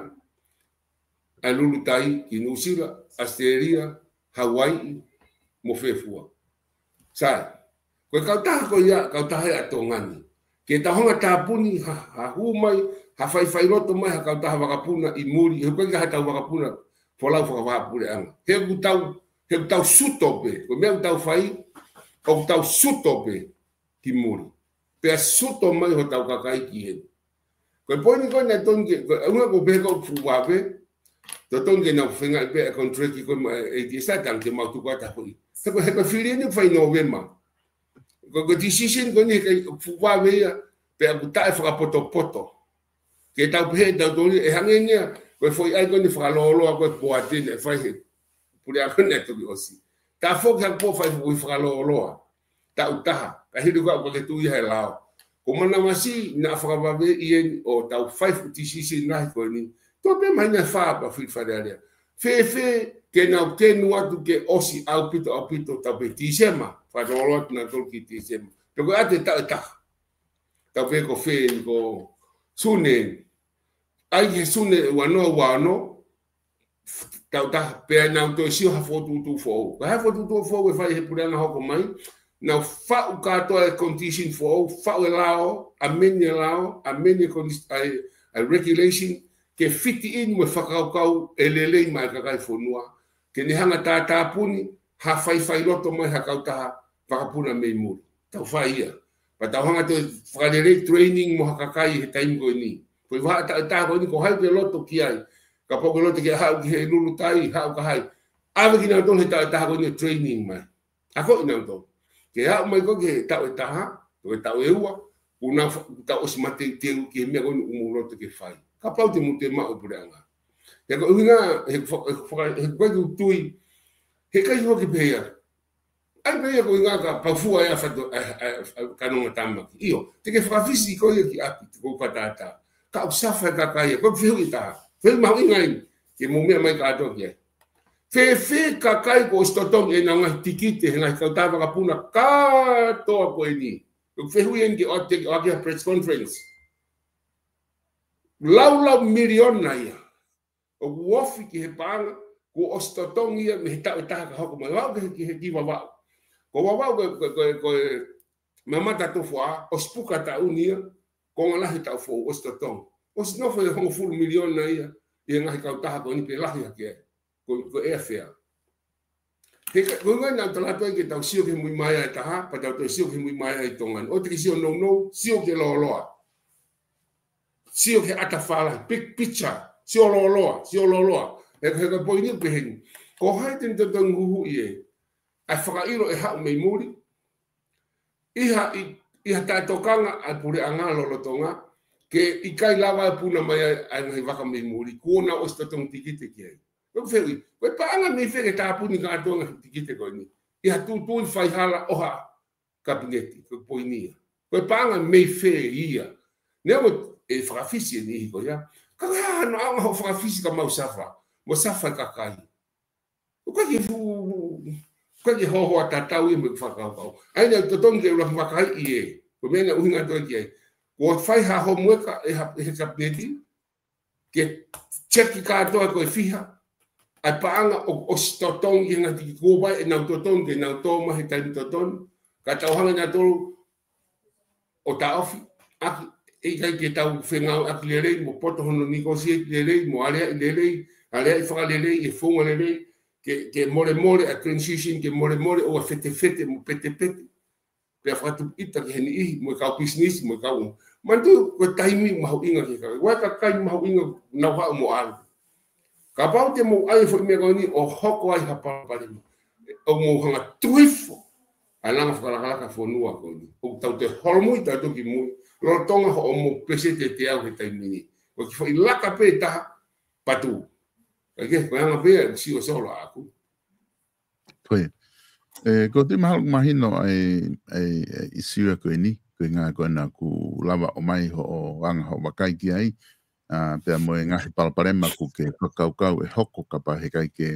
ʻa e lulutai ki Nuʻusila, ʻAositelēlia, Hawaiʻi, mo fē fua. Sai, ko e kautaha ko ia, kautaha ia ʻa Tonga ni. Ke tau hanga ʻo tāpuni, ha, ha hū mai, ha faifai loto mai, ha kautaha vakapuna ʻi muli, he ʻoku ʻikai ke ʻi ai haʻatau vakapuna, folau fakavahaʻapuleʻanga. He ʻoku tau, he ʻoku tau suto pē, ko e meʻa ʻoku tau fai, ʻoku tau suto pē ki muli. Pea suto mai hotau kakai ki heni. Ko e poini ko ē naʻe tonu ke, ko e ʻuhinga ko e pehē ko e fuʻu vave, totonu ke nau feinga pē ʻa e contract ko ē mo e ATSI, tang ke mau tuku atu hoʻi. He ko e, he ko e fili eni fai Nōvema. Ko e, ko e decision ko eni he ʻikai fuʻu vave ia, pea ʻoku taʻefakapotopoto. Ke tau pehē, tau toli, ʻe hangē ia, ko e foʻi ʻai ko eni fakalōloa ko ē poate naʻe fai he puleʻanga naʻe toki ʻosi. Taʻe foki hake pō fai foʻi fakalōloa. Taʻu taha, ka hili ko ē ʻoku ke tui he lao. Ko Manavasi naʻa fakavave ʻi heni ʻo tau fai foʻi decision lahi ko eni. Tō pē mai naʻe fā pea fili Fale Alea. Fēfē ke nau kenu atu ke ʻosi ʻaupito, ʻaupito, tau pē Tīsema. Fakalōloa atu nautolu ki Tīsema. Toko atu e taʻu ʻe taha. Tau pē ko fē eni ko Sune. ʻAi he Sune ua noa ua ono, taʻu taha, pea nau toe sio ha fokotuʻutuʻu foʻou. Ka ha fokotuʻutuʻu foʻou ʻe fai he puleʻanga hoko mai, nau faʻu kātoa e condition foʻou, faʻu e lao, amend e lao, amend e condi-, ʻa e, ʻa e regulation, ke fit in mo e fakakaukau ʻe lelei maʻa e kakai fonua, ke ne hanga tātāpuni, ha faifai loto mai ha kautaha vakapuna mei muli. Tau fai ia. Pea tau hanga toe fakalelei training mo ha kakai he taimi ko eni. Ko e vahaʻa taʻu ʻe taha ko eni ko hai ke loto ki ai. Kapau ke loto ke haʻu ki he Lulutai, haʻu ka hai. ʻAve kinautolu he taʻu ʻe taha ko eni training mai. Akoʻi nautolu. Ke haʻu mai ko ē ki he taʻu ʻe taha, ko e taʻu ʻe ua, kuo nau fa-, tau ʻosi mateuteu ki he meʻa ko eni ʻoku mou loto ke fai. Kapau te mou toe maʻu e puleʻanga. He ko e ʻuhinga, he fa-, he fa-, he ko e tui, he ʻikai hua ke pehē ia. ʻAi pē ia ko e ʻuhinga ka pau fua ia fato, ʻa, ʻa, ʻa, ka nonga tāmaki. ʻIo, te ke fakafisi ko ia ki ʻapi, te ke fakatātā. Ka ʻoku safa e kakai ia, ko e fehuʻi ʻe taha. Fehuʻi mahuʻinga eni, ke mou meʻa mai kātoa ki ai. Fēfē kakai kuo ʻosi totongi ʻenau ngaahi tikite, he ngaahi kautaha vakapuna kātoa ko eni. Ko e fehuʻi eni ke ʻoatu, ke ʻoatu ha press conference. Laulau miliona ia. ʻOku ofi ki he paʻanga, kuo ʻosi totongi ia mei he taʻu ʻe taha ka hoko mai. Vau ki he, ki he ki Vavaʻu. Ko Vavaʻu ko e, ko e, ko e, ko e mamata tofuʻa, ʻosi puka taʻu ni ia, konga lahi taʻu foʻou, ʻosi totongi. ʻOsi nofo e hongofulu miliona ia, ʻi he ngaahi kautaha ko eni pe lahi hake ai. Ko, ko e airfare. He ka, ko e ʻuhinga naʻa tau lava ai ke tau sio ki he muimui ʻa e taha, pea tau toe sio ki he muimui ʻa e Tonga ni. ʻOua te ke sio nounou, sio ki he lōloa. Sio ki he ʻata fālahi, big picture, sio lōloa, sio lōloa. He, he ko e poini pē heni. Ko hai te ne totongi huhuʻi ē. ʻA e fakaʻilo ʻe haʻu mei muli. ʻI ha, ʻi, ʻi ha taʻetokanga ʻa e puleʻanga lolotonga, ke ʻikai lava ʻe puna mai ʻa e, ʻa e ngaahi vaka mei muli, kuo nau ʻosi totongi tikite ki ai. Ko e fehuʻi, ko e paʻanga mei fē ke tāpuni kātoa ngaahi tikite ko eni. ʻI ha tūtui faihala ʻo ha kapineti, ko e poini ia. Ko e paʻanga mei fē ia. Neongo ʻe fakafisi e niʻihi ko ia. Ka ko e hā hano ʻaonga hoʻo fakafisi ka mau safa. Mo safa e kakai. ʻOku ʻikai ke fu-, ʻoku ʻikai ke hohoa tatau ia mo e fakakaukau. ʻA ia naʻe totonu ke ʻuluaki vakaiʻi ē. Ko e meʻa naʻe ʻuhinga atu ki ai. Kuo fai ha homework ʻe ha, ʻe he kapineti. Ke check kātoa ko e fiha. ʻA e paʻanga ʻoku ʻosi totongi he ngaahi tikite kuo pau ʻenau totongi, ke nau tō mai he taimi totonu. Ka tau hanga nautolu ʻo taʻofi, ʻaki, ʻe ʻikai ke tau fengāueʻaki lelei, mo poto hono negotiate lelei, mo aleaʻi lelei, aleaʻi fakalelei, ʻi he founga lelei, ke, ke molemole ʻa e transition, ke molemole ʻo ʻa fetefete, mo petepete. Pea fakatupu ʻita ki he niʻihi, mo e kau pisinisi, mo e kau. Manatu, ko e taimi mahuʻinga ki he kakai. Ko e kakai mahuʻinga nau haʻu mo ʻalu. Kapau te mou ʻai e foʻi meʻa ko eni ʻo hoko ai ha palopalema. ʻOku mou hanga tuifo ʻa e langa fakalakalaka fonua ko eni. ʻOku tau toe holomui tautolu ki mui. Lolotonga hoʻomou peseti ʻe teau he taimi ni. Ko e kiʻi foʻi laka pē ʻe taha patu. Ka ke, ko e anga pē ia, sio sola aku. Ko ia. ʻE, ko e tui mahalo ʻoku mahino ʻa e, ʻa e, ʻa e ʻisiū ko eni, ko e ʻuhinga ko ena ʻoku lava ʻo ʻomai hoʻo anga hoʻo vakai ki ai, ʻa, pea mo e ngaahi palopalema ʻoku ke fakakaukau ʻe hoko kapau he ʻikai ke,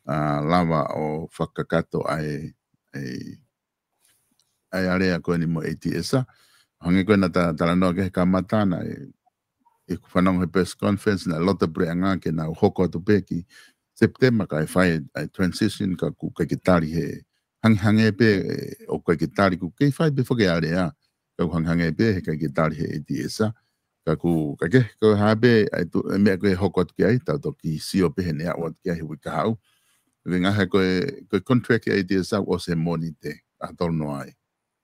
ʻa, lava ʻo fakakakato ʻa e, ʻa e, ʻa e alea ko eni mo e ATS. Hangē ko ena ta-, talanoa ki he kamata naʻe, ʻeku fanongo he press conference naʻe loto e puleʻanga ke nau hoko atu pē ki September kae fai ʻa e transition ka ʻoku ʻikai ke tali he hangehangē pē, ʻe, ʻoku ʻikai ke tali ʻoku kei fai pē foki e alea. Ka ʻoku hangehangē pē he ʻikai ke tali he ATS. Ka ʻoku, ka ke, ko e hā pē, ʻa e tu-, e meʻa ko ē hoko atu ki ai, tau toki sio pē he ne aʻu atu ki ai he uike kahaʻu. Ko e ʻuhinga he ko e, ko e contract ʻa e ATS ʻoku ʻosi he Mōnite, ʻaho tolu noa ai.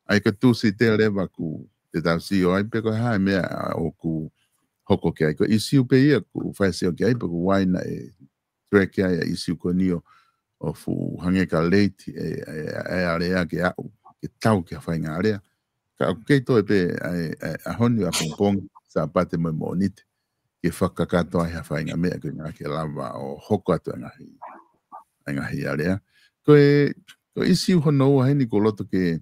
ʻA ia ko e Tūsite leva ʻoku te tau sio ai pe ko e hā e meʻa ʻoku hoko ki ai. Ko e ʻīsiu pē ia ʻoku fai e sio ki ai pe ko e hā naʻe track ai e ʻīsiu ko eni ʻo, ʻo fuʻu hangē ka late e, e, e alea ke aʻu, ke tau ki ha faʻahinga alea. Ka ʻoku kei toe pē ʻa e, ʻa e, ʻaho ni ʻapongipongi, Sāpate mo e Mōnite, ke fakakakato ai ha faʻahinga meʻa ko e ʻuhinga ke lava ʻo hoko atu e ngaahi, e ngaahi alea. Ko e, ko e ʻīsiu hono ua heni ʻoku ou loto ke,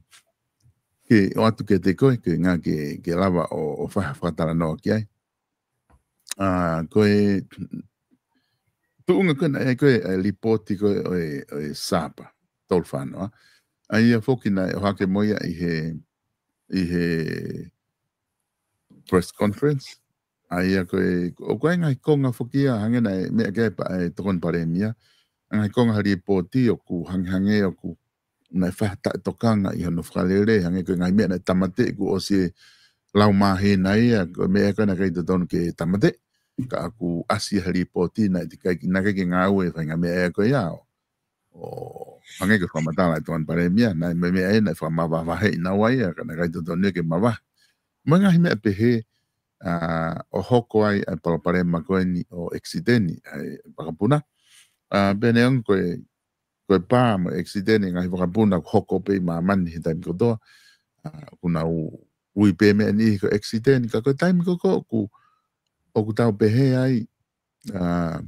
ke ʻoatu kiate koe, ko e ʻuhinga ke, ke lava ʻo, ʻo fai ha fakatalanoa ki ai. ʻA, ko e tuʻunga ko ena ʻa e, ko e, e lipooti ko ē ʻo e, ʻo e SARPA, tolu fā noa. ʻA ia foki naʻe ʻohake mo ia ʻi he, ʻi he press conference. ʻA ia ko e, ʻoku ʻi ai e ngaahi konga foki ia, hangē naʻe meʻa ki ai e pa-, e Tokoni Palēmia. Ngaahi konga he lipooti ʻoku hangehangē ʻoku naʻe fai ha taʻetokanga ʻi hono fakalele, hangē ko e ngaahi meʻa naʻe tāmateʻi kuo ʻosi e lau māhina ia, ko e meʻa ko ē naʻe ʻikai totonu ke tāmateʻi. Ka ʻoku ʻasi he lipooti naʻe teʻeki ai, naʻe ʻikai ke ngāue e faʻahinga meʻa ia ko ia ʻo, ʻo hangē ko e fakamatala e Tokoni Palēmia, naʻe meʻa, meʻa ia naʻe fakamavahevaheʻi naua ia, ka naʻe ʻikai totonu ia ke mavahe. Mo e ngaahi meʻa pehē, ʻa, ʻo hoko ai ʻa e palopalema ko eni ʻo ʻekisiteni ʻa e vakapuna. ʻA, pea neongo ko e, ko e pā mo e ʻekisiteni e ngaahi vakapuna ʻoku hoko pē ʻi māmani he taimi kotoa. ʻA, ʻoku nau ui pē meʻa ni ko e ʻekisiteni, ka ko e taimi ko ē ʻoku, ʻoku tau pehē ai, ʻa,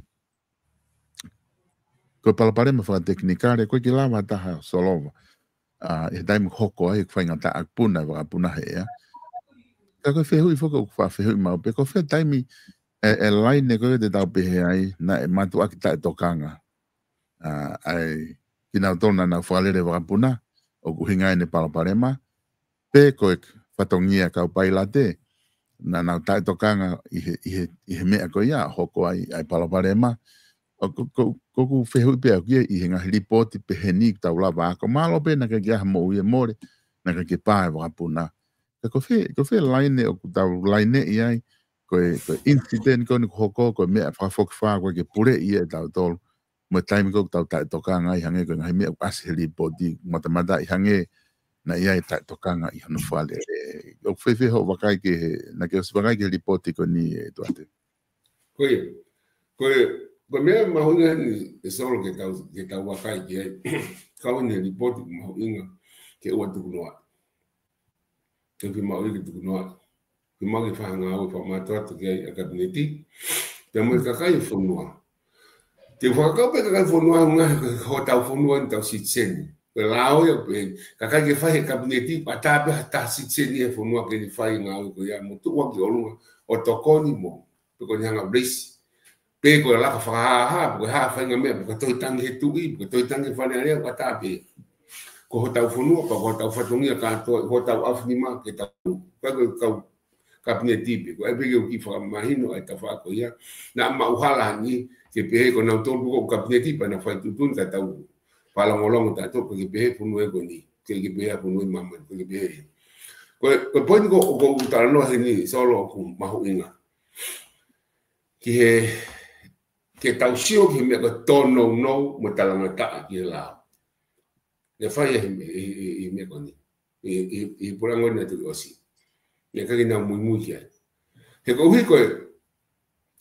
ko e palopalema fakatekinikale, ʻoku ʻikai ke lava ha taha ʻo solova. ʻA, he taimi ʻoku hoko ai e faingataʻa ʻoku puna e vakapuna he ʻea. Ka ko e fehuʻi foki ʻoku faʻa fehuʻi maʻu pē, ko fē taimi e, e laine ko ē te tau pehē ai, naʻe mātuʻaki taʻetokanga ʻa, ʻa e kinautolu naʻa nau fakalele vakapuna, ʻoku ʻuhinga ʻene palopalema, pe ko e fatongia kau pailate, naʻa nau taʻetokanga ʻi he, ʻi he, ʻi he meʻa ko ia, hoko ai ʻa e palopalema. ʻO ko, ko, ko ʻeku fehuʻi pē ʻaʻaku ia ʻi he ngaahi lipooti pehē ni ʻoku tau lava ako. Mālō pē naʻe ʻikai ke ʻi ai ha moʻui ʻe mole, naʻe ʻikai ke pā e vakapuna. Ka ko fē, ko fē laine ʻoku tau laineʻi ai, ko e, ko e incident ko eni ʻoku hoko, ko e meʻa fakafokifā ʻoku ʻikai ke puleʻi ia ʻe tautolu. Mo e taimi ko ē ʻoku tau taʻetokanga ai hangē ko e ngaahi meʻa ʻoku ʻasi he lipooti, matamata ʻi hangē naʻe ʻi ai e taʻetokanga ʻi hono fakalele. ʻOku fēfē hoʻo vakai ki he, naʻa ke ʻosi vakai ki he lipooti ko eni ʻe Tuate? Ko ia. Ko e, ko e meʻa mahuʻinga eni ʻe Solo ke tau, ke tau vakai ki ai. Kau eni he lipooti mahuʻinga ke ʻoua tukunoaʻi. Ke fiemaʻu ke tukunoaʻi. Fiemaʻu ke fai ha ngāue fakamātoato ki ai ʻa e Kapineti. Pea mo e kakai e fonua. Te u fakakaukau pē kakai e fonua, ngaahi ko hotau fonua eni, tau sitiseni. Ko e lao ia pē, kakai ke fai he Kapineti, ʻatā pē ha taha sitiseni he fonua ke ne fai e ngāue ko ia mo tuʻu hake ʻi ʻolunga ʻo tokoni mo pe ko e hanga ʻo raise, pe ko e laka fakahāhā, pe ko e hā e faʻahinga meʻa, pe ko e tohi tangi he tuʻi, pe ko e tohi tangi he Fale Alea, ʻatā pē. Ko hotau fonua, ko hotau fatongia kātoa, ko hotau ʻaofinima ke tau, ko e kau Kapineti pē, ko e pē ke u kiʻi fakamahino ʻa e tafaʻaki ko ia, naʻa mau hala ni, ke pehē ko nautolu ko e Kapineti pē naʻa fai tuʻutuʻuni ka tau fakalongolongo tautolu, ke pehē fonua ko eni, ke, ke pehē fonua ʻi māmani, ke pehē. Ko e, ko e poini ko, ko u talanoa heni, Solo, ʻoku mahuʻinga ki he, ke tau sio ki he meʻa ko e tōnounou mo e talangataʻa ki he lao. Ne fai he, he, he, he meʻa ko eni. He, he, he puleʻanga ʻo e Tuʻi ʻosi. Naʻe ʻikai ke nau muimui ki ai. He koeʻuhi ko e,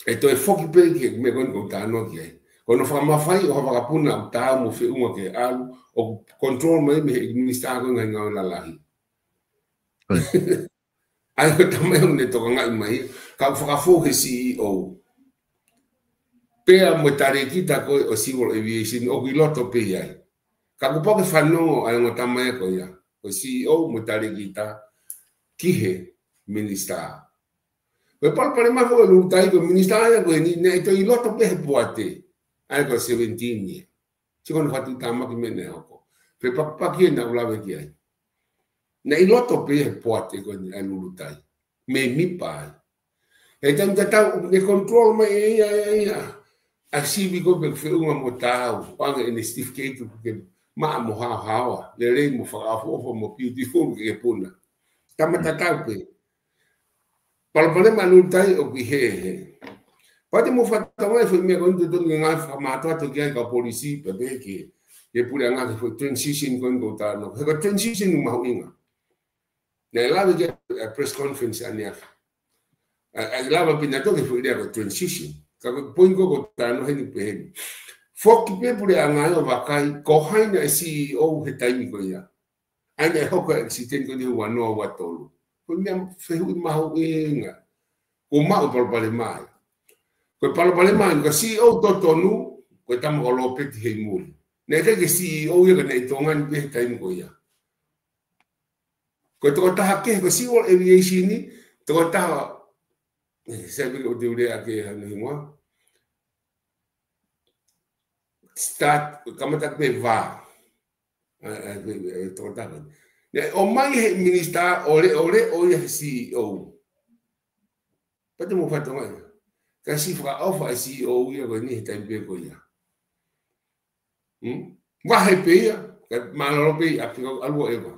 ʻe toe foki pē ki he meʻa ko eni ʻoku ou talanoa ki ai. Ko hono fakamafaiʻi ʻo ha vakapuna ʻoku taau mo feʻunga ke ʻalu, ʻoku control mai mei he minisitā ko e ngaahi ngāue lalahi. ʻA ia ko e tamai ʻoku ne tokangaʻi mai, ka ʻoku fakafou he C E O. Pea mo e talēkita ko ē ʻo e Civil Aviation, ʻoku ʻi loto pē ia ai. Ka kuo pau ke fanongo ʻa e ongo tamai ko ia, ko e C E O mo e talēkita ki he minisitā. Ko e palopalema foki ʻo e Lulutai ko e minisitā ia ko eni, naʻe toe ʻi loto pē he poate. ʻA ia ko e seventeen ia. Sio ki hono fakatuʻutāmaki meʻa naʻe hoko. Fepakipaki ē naʻa ku lave ki ai. Naʻe ʻi loto pē he poate ko eni ʻa e Lulutai. Mei MIPA ai. He taimi tatau, ne control mai ʻe ia, ʻe ia. ʻA e sivi ko ē pē feʻunga mo taau, ʻoange ʻene certificate ke maʻa mo haohaoa, lelei mo fakaʻofoʻofa mo beautiful ke puna. Tama tatau pē. Palopalema ʻa Lulutai ʻoku ʻi hē, hē. Pea te mou fakatokangaʻi e foʻi meʻa ko eni ʻoku totonu ke ngāue fakamātoato ki ai kau polisi, pea pehē ki he, ki he puleʻanga ki he foʻi transition ko eni ʻoku ou talanoa. He ko e transition ʻoku mahuʻinga. Naʻe lave ki ai ʻa e press conference ʻaneafi. ʻA, ʻa, lava pē naʻe toki foʻi lea ko e transition. Ka ko e poini ko ē ʻoku ou talanoa heni pē heni. Foki pē puleʻanga ʻo vakai, ko hai naʻe C E O he taimi ko ia. ʻA ia naʻe hoko e accident ko eni he ua noa ua tolu. Ko e meʻa fehuʻi mahuʻinga. Ko e maʻu palopalema ia. Ko e palopalema ia, ko e C E O totonu, ko e tama ko Lopeti Heimuli. Naʻe ʻikai ke C E O ia ka naʻe ʻi Tonga ni pē he taimi ko ia. Ko e tokotaha kehe ko e Civil Aviation ni, tokotaha, eh, sai pē ʻoku te u lea ʻaki hano hingoa. Start, kamata pē vā. Eh, eh, eh, tokotaha. Naʻe ʻomai he minisitā ʻo leʻoleʻo ia he C E O. Pea te mou fai Tonga ia. Ka siʻi fakaʻofa e C E O ia ko eni he taimi pē ko ia. Hmm? Vahe pē ia, ka mālōlō pē ia, ʻapi kau ʻalu ʻeva.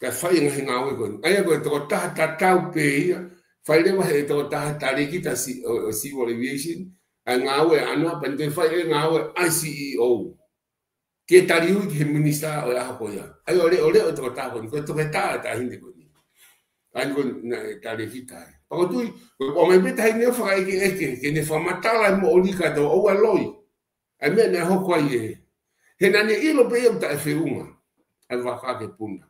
Ka fai e ngaahi ngāue ko eni. ʻA ia ko e tokotaha tatau pē ia, fai leva he tokotaha talēkita si-, ʻo, ʻo Civil Aviation, ʻa e ngāue ʻana, pea ne fai e ngāue ʻa e C E O. Ke taliui ki he minisitā ʻo e ʻaho ko ia. ʻA ia ʻo leʻoleʻo e tokotaha ko eni, ko e toketā e taʻahine ko eni. ʻA ia ko e talēkita ia. Pea ʻoku ou tui, ko e ʻomai pē taʻahine ʻo fakaʻekeʻeke, ke ne fakamatala e moʻoni kātoa ʻoua loi. ʻA e meʻa naʻe hoko ai ē. He naʻa ne ʻilo pē ia ʻoku taʻefeʻunga. ʻA e vaka ke puna.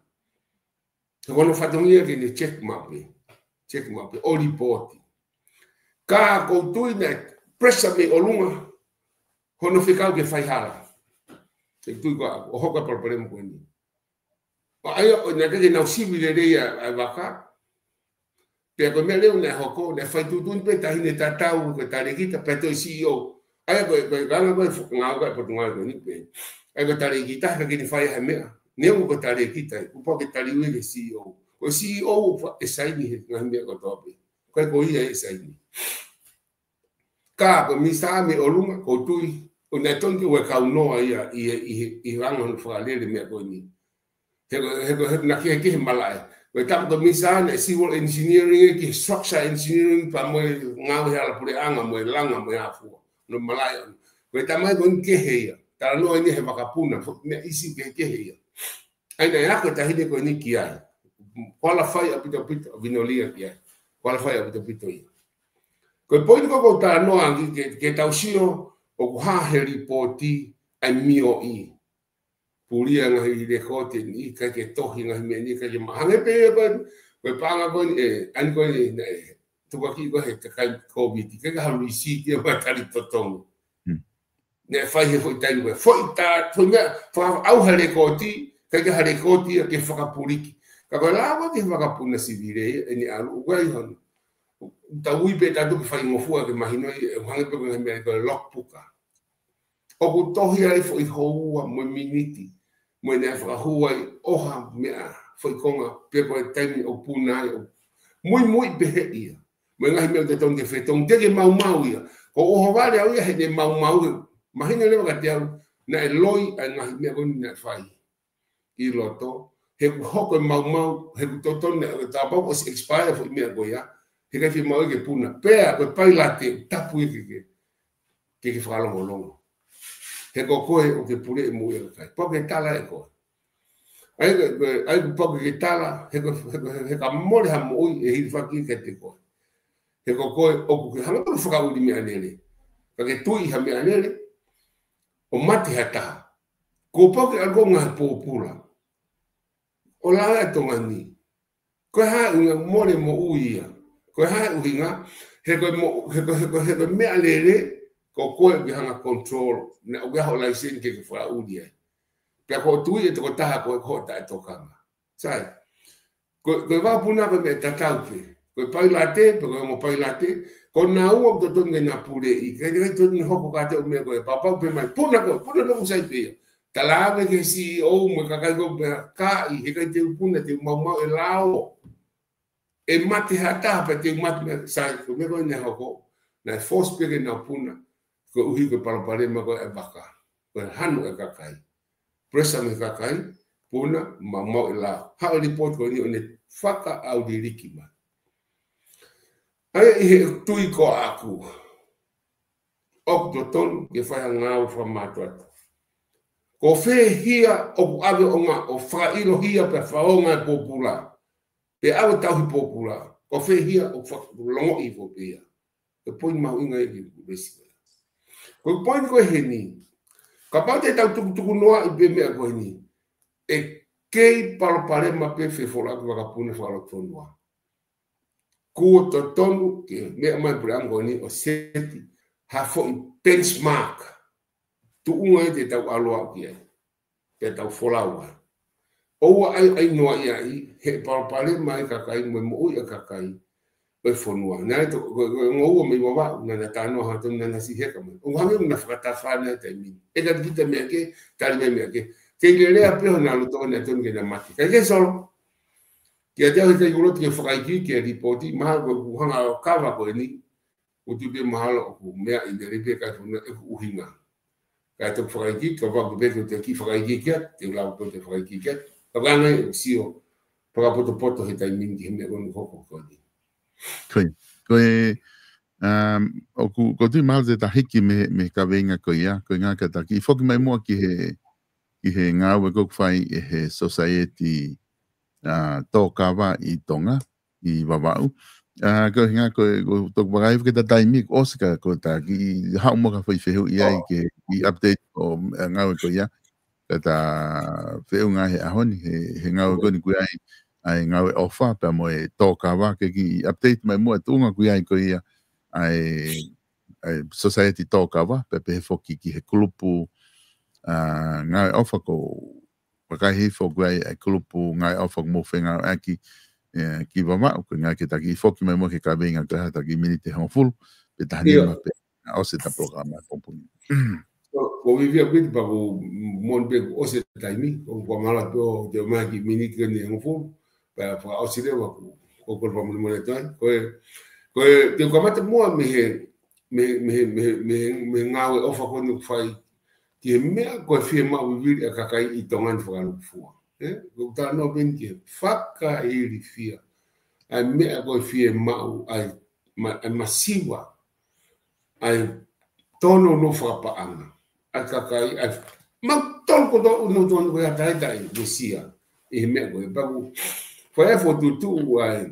He ko hono fatongia ke ne check maʻu pē. Check maʻu pē. ʻO lipooti. Ka ʻoku ou tui naʻe pressure mei ʻolunga. Hono fekau ke fai hala. He tui ko ē, ʻo hoko e palopalema ko eni. ʻO ʻa ia, ʻo naʻe ʻikai ke nau sivi lelei ʻa, ʻa e vaka. Pea ko e meʻa leva naʻe hoko, naʻe fai tuʻutuʻuni pē taʻahine tatau ko e talēkita, pea toe C E O. ʻA ia ko e, ko e anga ko ē fo-, ngāue ko ē Potungāue ko eni pē. ʻA ia ko e talēkita, ka ke ne fai ha meʻa. Neongo ko e talēkita, kuo pau ke taliui ki he C E O. Ko e C E O ʻoku fa-, ʻe saini he ngaahi meʻa kotoa pē. Ko e ko ia ʻe saini. Ka ko e minisitā mei ʻolunga, ʻoku ou tui, ʻoku ne tonu ke ʻoua ʻe kaunoa ia ʻi, ʻi, ʻi, ʻi he anga hono fakalele meʻa ko eni. He ko, he ko, he naʻe kehekehe e malaʻe. Ko e tama ko e minisitā naʻe civil engineering ki he structure engineering pea mo e ngāue he hala puleʻanga mo e langa mo e afua. Hono malaʻe. Ko e tama ko eni kehe ia. Talanoa eni he vakapuna, fo-, meʻa ʻisi kehekehe ia. ʻA ia naʻe ako e taʻahine ko eni ki ai. Kuo ala fai ʻaupito ʻaupito, vinolia ki ai. Kuo ala fai ʻaupito ʻaupito ia. Ko e poini ko ē ʻoku ou talanoa ʻaki ke, ke tau sio ʻoku hā he lipooti ʻa e mioʻi. Pulia ngaahi lekooti ni, ʻikai ke tohi ngaahi meʻa ni, ʻikai ke ma-, hangē pē ko e, ko e paʻanga ko eni, ē, ʻa eni ko eni, naʻe, tukuakiʻi ko ē he kakai Covid, ʻikai ke ha lisiti ia mo e tali totongi. Hmm. Naʻe fai he foʻi taimi ko ē. Foʻi tā, foʻi meʻa, fakaʻauha lekooti, ʻikai ke ha lekooti ia ke fakapuliki. Ka ko e lava ke fakapuna sivile ia, ʻene ʻalu, ʻoku ʻi ai hono. Tau ui pē tautolu ke faingofua ke mahino ia, ʻe hangē pē ko e meʻa ko e logbook ʻa. ʻOku tohi ai foʻi houa mo e miniti, mo e naʻe fakahū ai ʻo ha meʻa, foʻi konga, pe ko e taimi ʻoku puna ai ʻo muimui pehē ia. Mo e ngaahi meʻa ʻoku totonu ke fetongi, teʻeki ke maumau ia. Ko ʻohovale au ia he naʻe maumau ia. Mahino leva kiate au, naʻe loi ʻa e ngaahi meʻa ko eni naʻe fai ʻi loto, he kuo hoko e maumau, he kuo totonu, he kuo tāpau kuo ʻosi expire foʻi meʻa ko ia, he ʻikai fiemaʻu ke puna. Pea, ko e pailate, tapu ia ke, ke, ke, ke fakalongolongo. He ko koe ʻoku ke puleʻi moʻui ʻa e kakai. Pau ke tala ʻe koe. ʻA ia ko e, ko e, ʻa ia kuo pau ke ke tala, he ko, he ko, he ka mole ha moʻui ʻe hilifaki kiate koe. He ko koe ʻoku ke hanga ʻo fakaʻuli meʻalele. Ka ke tui ha meʻalele, ʻo mate ha taha. Kuo pau ke ʻalu koe ʻo ngāue pōpula. ʻO lava ʻa Tonga ni. Ko e hā e ʻuhinga mole moʻui ia. Ko e hā e ʻuhinga, he ko e mo-, he ko, he ko, he ko e meʻalele, ko koe ʻoku ke hanga control, naʻa ʻoku ke ʻi ai ho laiseni ke ke fakaʻuli ai. Pea ko e tui e tokotaha ko e ko e taʻetokanga. Sai. Ko, ko e vakapuna ko e meʻa tatau pē. Ko e pailate, pe ko e ongo pailate, ko naua ʻoku totonu ke na puleʻi, ʻikai, ʻikai totonu ke hoko kiate koe meʻa ko e papau pē mai, puna koe, puna koe ʻoku sai pē ia. Talaange ki he C E O mo e kakai ko ē pea ka ʻi he ʻikai te u puna, te u maumau e lao. ʻE mate ha taha pea te u mate meʻa, sai, ko e meʻa ko ē naʻe hoko, naʻe force pē ke na puna, koeʻuhi ko e palopalema ko ē ʻa e vaka, ko e hanu ʻa e kakai. Pressure mei he kakai, puna, maumau e lao. Haʻu e lipooti ko eni ʻo ne fakaʻauliliki mai. ʻA ia ʻi he tui ko ʻaku, ʻoku totonu ke fai ha ngāue fakamātoato. Ko fē hia ʻoku ʻave ʻo ngā ʻo fakaʻilo hia pea fakaongo e pōpula. Pea ʻave tauhi pōpula, ko fē hia ʻoku fakalongoʻi ko pē ia. Ko e poini mahuʻinga ia ke u lesi ko ia. Ko e poini ko ē heni, kapau te tau tukutuku noaʻi pē meʻa ko eni, ʻe kei palopalema pē fefolaʻaki vakapuna fakalotofonua. Kuo totonu ke meʻa mai puleʻanga ko eni ʻo seti ha foʻi benchmark. Tuʻunga ia te tau ʻalu ʻo aʻu ki ai. Pea tau folau ai. ʻOua ʻe ʻai, ʻai noaʻi ai, he palopalema ʻa e kakai mo e moʻui ʻa e kakai ʻo e fonua. Naʻe to-, ko, ko, ngoua mei Vavaʻu, naʻa na talanoa hangatonu naʻa na siʻi heka mai. ʻO hangē naʻa na fakatafa ʻena he taimi ni. ʻE ka kita meʻa kehe, tali mai meʻa kehe. Kei lelea pē hona loto ʻo ne tonu ke na mate. Kae kehe Solo. Kiate au he ʻikai ke u loto ke fakaikiiki e lipooti, mahalo ko ʻeku hanga ʻo kava ko eni. ʻOku tuʻu pē mahalo ʻoku meaʻi lelei pē ʻa e fonua ʻeku ʻuhinga. Kae toki fakaikiiki, ka ʻoku pehē ko e kiʻi fakaikiiki atu, te u lava pē ʻo fakaikiiki atu. Ka ko e anga ia ʻeku sio fakapotopoto he taimi ni ki he meʻa ko eni ʻoku hoko ko eni. Ko ia, ko e, um, ʻoku, ʻoku ou tui mahalo te ta hiki mei, mei he kaveinga ko ia, ko e ʻuhinga ka ta kiʻi foki mai muʻa ki he, ki he ngāue ko ē ʻoku fai ʻe he Society, uh, Tōkava ʻi Tonga, ʻi Vavaʻu. Uh, ko e ʻuhinga ko e, ko e toki vakai ke ta taimi, ʻosi ka ko e ta kiʻi haʻu muʻa ka fai fehuʻi ai ke, ke update ʻo, uh, ngāue ko ia. Ka ta feʻunga he ʻaho ni, he, he ngāue ko eni ʻoku ʻi ai, ʻa e ngāue ʻofa, pea mo e Tōkava, ke kiʻi update mai muʻa tuʻunga ʻoku ʻi ai ko ia, ʻa e, ʻa e Society Tōkava, pea pehē foki ki he kulupu, uh, ngāue ʻofa ko, vakai hifo ʻoku ʻi ai ʻa e kulupu ngāue ʻofa ʻoku mou fengāueʻaki, ē, ki Vavaʻu, ko e ʻuhinga ke ta kiʻi foki mai muʻa ki he kaveinga ko ē ha ta kiʻi miniti ʻe hongofulu, pe taha nima pē, ʻosi ʻeta polokalama he pongipongi ni. Ko, ko e vivia piti pea ko e moʻoni pē kuo ʻosi e taimi, ko e kua mala pē ʻo te o mai ki he miniti ko eni ʻe hongofulu, pea fakaʻosi leva ko, ko e kole fakamolemole atu ai. Ko e, ko e, te u kamata muʻa mei he, mei he, mei he, mei he, mei he, mei he ngāue ʻofa ko eni ʻoku fai, ki he meʻa ko e fiemaʻu vivili ʻa e kakai ʻi Tonga ni fakalūkufua. Ē? ʻOku ou talanoa pē eni ki he fakailifia ʻa e meʻa ko e fiemaʻu ʻa e ma-, ʻa e masiva, ʻa e tōnounou fakapaʻanga ʻa e kakai, ʻa e mautolu kotoa ʻoku nau tōnounou ko ia taʻetaʻe uesia ʻi he meʻa ko ē. Pea ʻoku fai e fokotuʻutuʻu ʻa e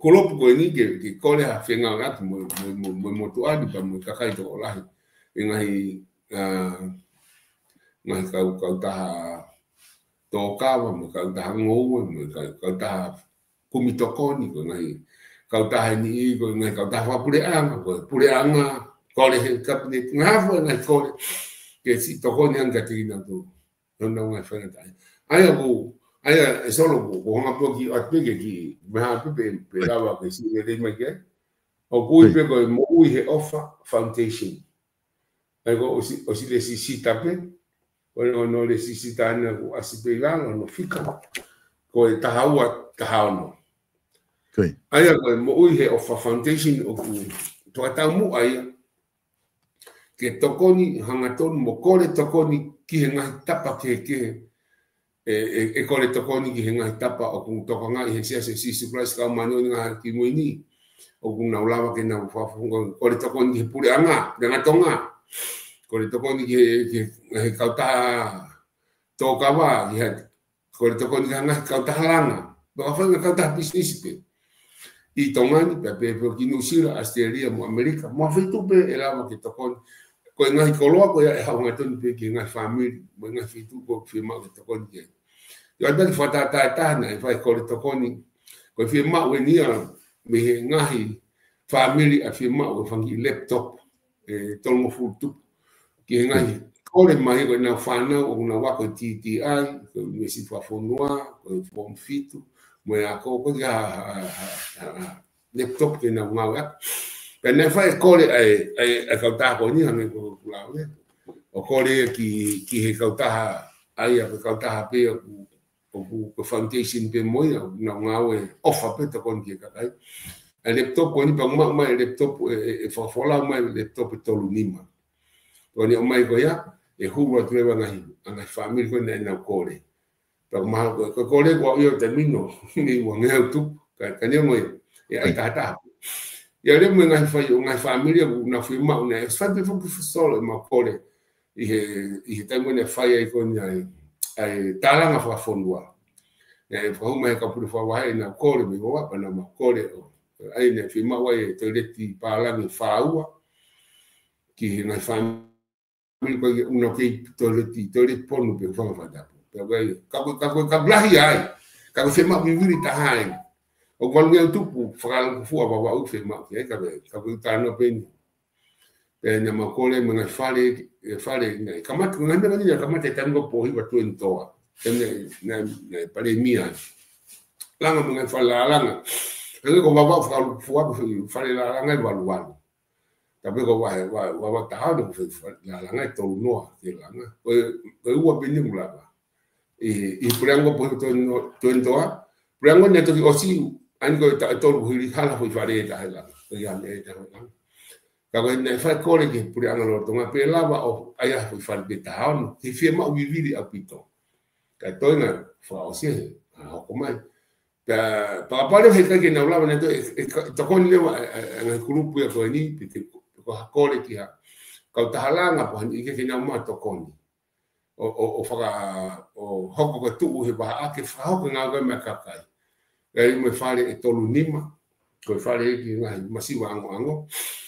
kulupu ko eni ke, ke kole ha fengāueʻaki mo, mo, mo, mo e motuʻa ni pea mo e kakai tokolahi. ʻI he ngaahi, ā, ngaahi kau, kautaha tōkava, mo e kautaha ngoue, mo e kau, kautaha kumi tokoni, ko e ngaahi kautaha ʻe niʻihi, ko e ngaahi kautaha fakapuleʻanga, ko e puleʻanga, kole he kapineti, ngaahi fua ngaahi kole, ke siʻi tokoni ange kiate kinautolu. Nau ngaahi faingataʻaʻia. ʻA ia ko, ʻa ia ʻe Solo ko, ko e hanga pē ʻo kiʻi ʻoatu pē ke kiʻi, meʻa pē pē, pē lava ke siʻi lelei mai ki ai. ʻOku ui pē ko e Moʻui he ʻOfa Foundation. ʻA ia ko e ʻosi, ʻosi lesisita pē. Ko e ʻono lesisita ʻana kuo ʻasi pē ʻi lalo, ʻono fika. Ko e taha ua taha ono. ʻA ia ko e Moʻui he ʻOfa Foundation ʻoku fakataumuʻa ia ke tokoni hangatonu mo kole tokoni ki he ngaahi tapa kehekehe. ʻE, ʻe, ʻe kole tokoni ki he ngaahi tapa ʻoku tokangaʻi he Siasi ʻo Sīsū Kalaisi ʻo e Kau Māʻoniʻoni ʻi he Ngaahi ʻAho Kimui Ni. ʻOku nau lava ke nau fakafofonga, kole tokoni ki he puleʻanga, Puleʻanga Tonga. Kole tokoni ki he, ki he, he kautaha tōkava, ki he kole tokoni ki he ngaahi kautaha langa. Pea ka fai ngaahi kautaha pisinisi pē ʻi Tonga ni, pea pehē pē ki Nuʻusila, ʻAositelēlia mo ʻAmelika. Mo ha feituʻu pē ʻe lava ke tokoni. Ko e ngaahi koloa ko ia ʻe haʻu hangatonu pē ki he ngaahi fāmili, mo e ngaahi feituʻu ʻoku fiemaʻu ke tokoni ki ai. ʻIo, ʻa ia ko e fakatātā ʻe taha naʻe fai kole tokoni. Ko e fiemaʻu ʻeni ia mei he ngaahi fāmili ʻa e fiemaʻu e fanga kiʻi laptop ʻe tolungofulu tupu. Ki he ngaahi kole mai ko ʻenau fānau ʻoku nau ako ʻi T T I, ko e ʻUnivēsiti Fakafonua, ko e Form Fitu, mo e ako ko e ha, ha, ha, ha, ha laptop ke nau ngāueʻaki. Pea naʻe fai e kole ʻa e, ʻa e, ʻa e kautaha ko eni hangē ko ʻeku lau ē. ʻO kole ki, ki he kautaha, ʻa ia ko e kautaha pē ʻoku ʻoku ko e foundation pē mo ia, ʻoku nau ngāue ʻofa pē tokoni ki he kakai. ʻA e laptop ko eni pea ʻoku maʻu mai e laptop ʻe, ʻe, ʻe fakafolau mai e laptop ʻe tolu nima. Ko eni ʻomai ko ia, ʻe hulu atu leva ngaahi, ʻa e ngaahi fāmili ko ē naʻa nau kole. Pea ʻoku mahalo ko e, ko e kole ko ia ʻo e taimi ni, ʻi he ua ngeau tupu, ka, ka neongo ia, ʻe ʻai taha taha. ʻIo leva mo e ngaahi fai, ʻo e ngaahi fāmili ʻoku nau fiemaʻu naʻe, ʻosi fai pē foki ʻe Solo ʻemau kole. ʻI he, ʻi he taimi naʻe fai ai ko eni ʻa e, ʻa e tālanga fakafonua. ʻE, fakahū mai he kau pule fakavahaʻa ʻenau kole mei Vavaʻu, pea nau ō mai ʻo kole ʻo, ʻa ia naʻe fiemaʻu ai e toileti pālangi fāua ki he ngaahi fāmili ko ē ʻoku nau kei toileti, toileti ponu pē, hūfanga he fakatapu. Pea ko e, ka ko e, ka ko e, ka lahi ai, ka ko e fiemaʻu vivili taha ai. ʻOku valu ngeau tupu fakalukufua ʻa Vavaʻu ʻoku fiemaʻu ki ai, ka ko e, ka ko e talanoa pē eni. Pea naʻa mau kole mo e ngaahi fale, e fale, naʻe kamata, ngaahi meʻa ko eni naʻe kamata he taimi ko Pōhiva Tuʻiʻonetoa. Taimi naʻe, naʻe, naʻe palēmia ai. Langa mo e ngaahi fale lālanga. Hangē ko Vavaʻu fakalukufua, ko e fale lālanga ʻe valu valu. Tapu ko Vavaʻu, Vavaʻu, Vavaʻu taha ono, ko e fale lālanga ʻe tolu noa ke langa. Ko e, ko e ua pē eni ʻoku lava. ʻI, ʻi he puleʻanga ko Pōhiva Tuʻiʻono-, Tuʻiʻonetoa. Puleʻanga naʻe toki ʻosi, ʻa eni ko e taʻu ʻe tolu hili hala foʻi fale ʻe taha ʻe langa. Ko ia ʻe taha ʻe langa. Ka ko e naʻe fai kole ki he puleʻanga lolotonga pē lava ʻo ʻai ha foʻi fale pē taha ono, ke fiemaʻu vivili ʻaupito. Ka toenga fakaʻosi he, ʻa, hoko mai. Pea, pea kapau leva he ʻikai ke nau lava naʻe toe, e, e, ka-, tokoni leva, e, e, e ngaahi kulupu ia ko eni, pe te, pe ko ha kole ki ha kautaha langa, pe ko ha niʻihi ke nau maʻu tokoni. ʻO, ʻo, ʻo faka-, ʻo hoko ko e tuʻu he vahaʻa ke fakahoko e ngāue mai e kakai. ʻE ʻi ai mo e fale ʻe tolu nima, ko e fale ki he ngaahi masiva angoango.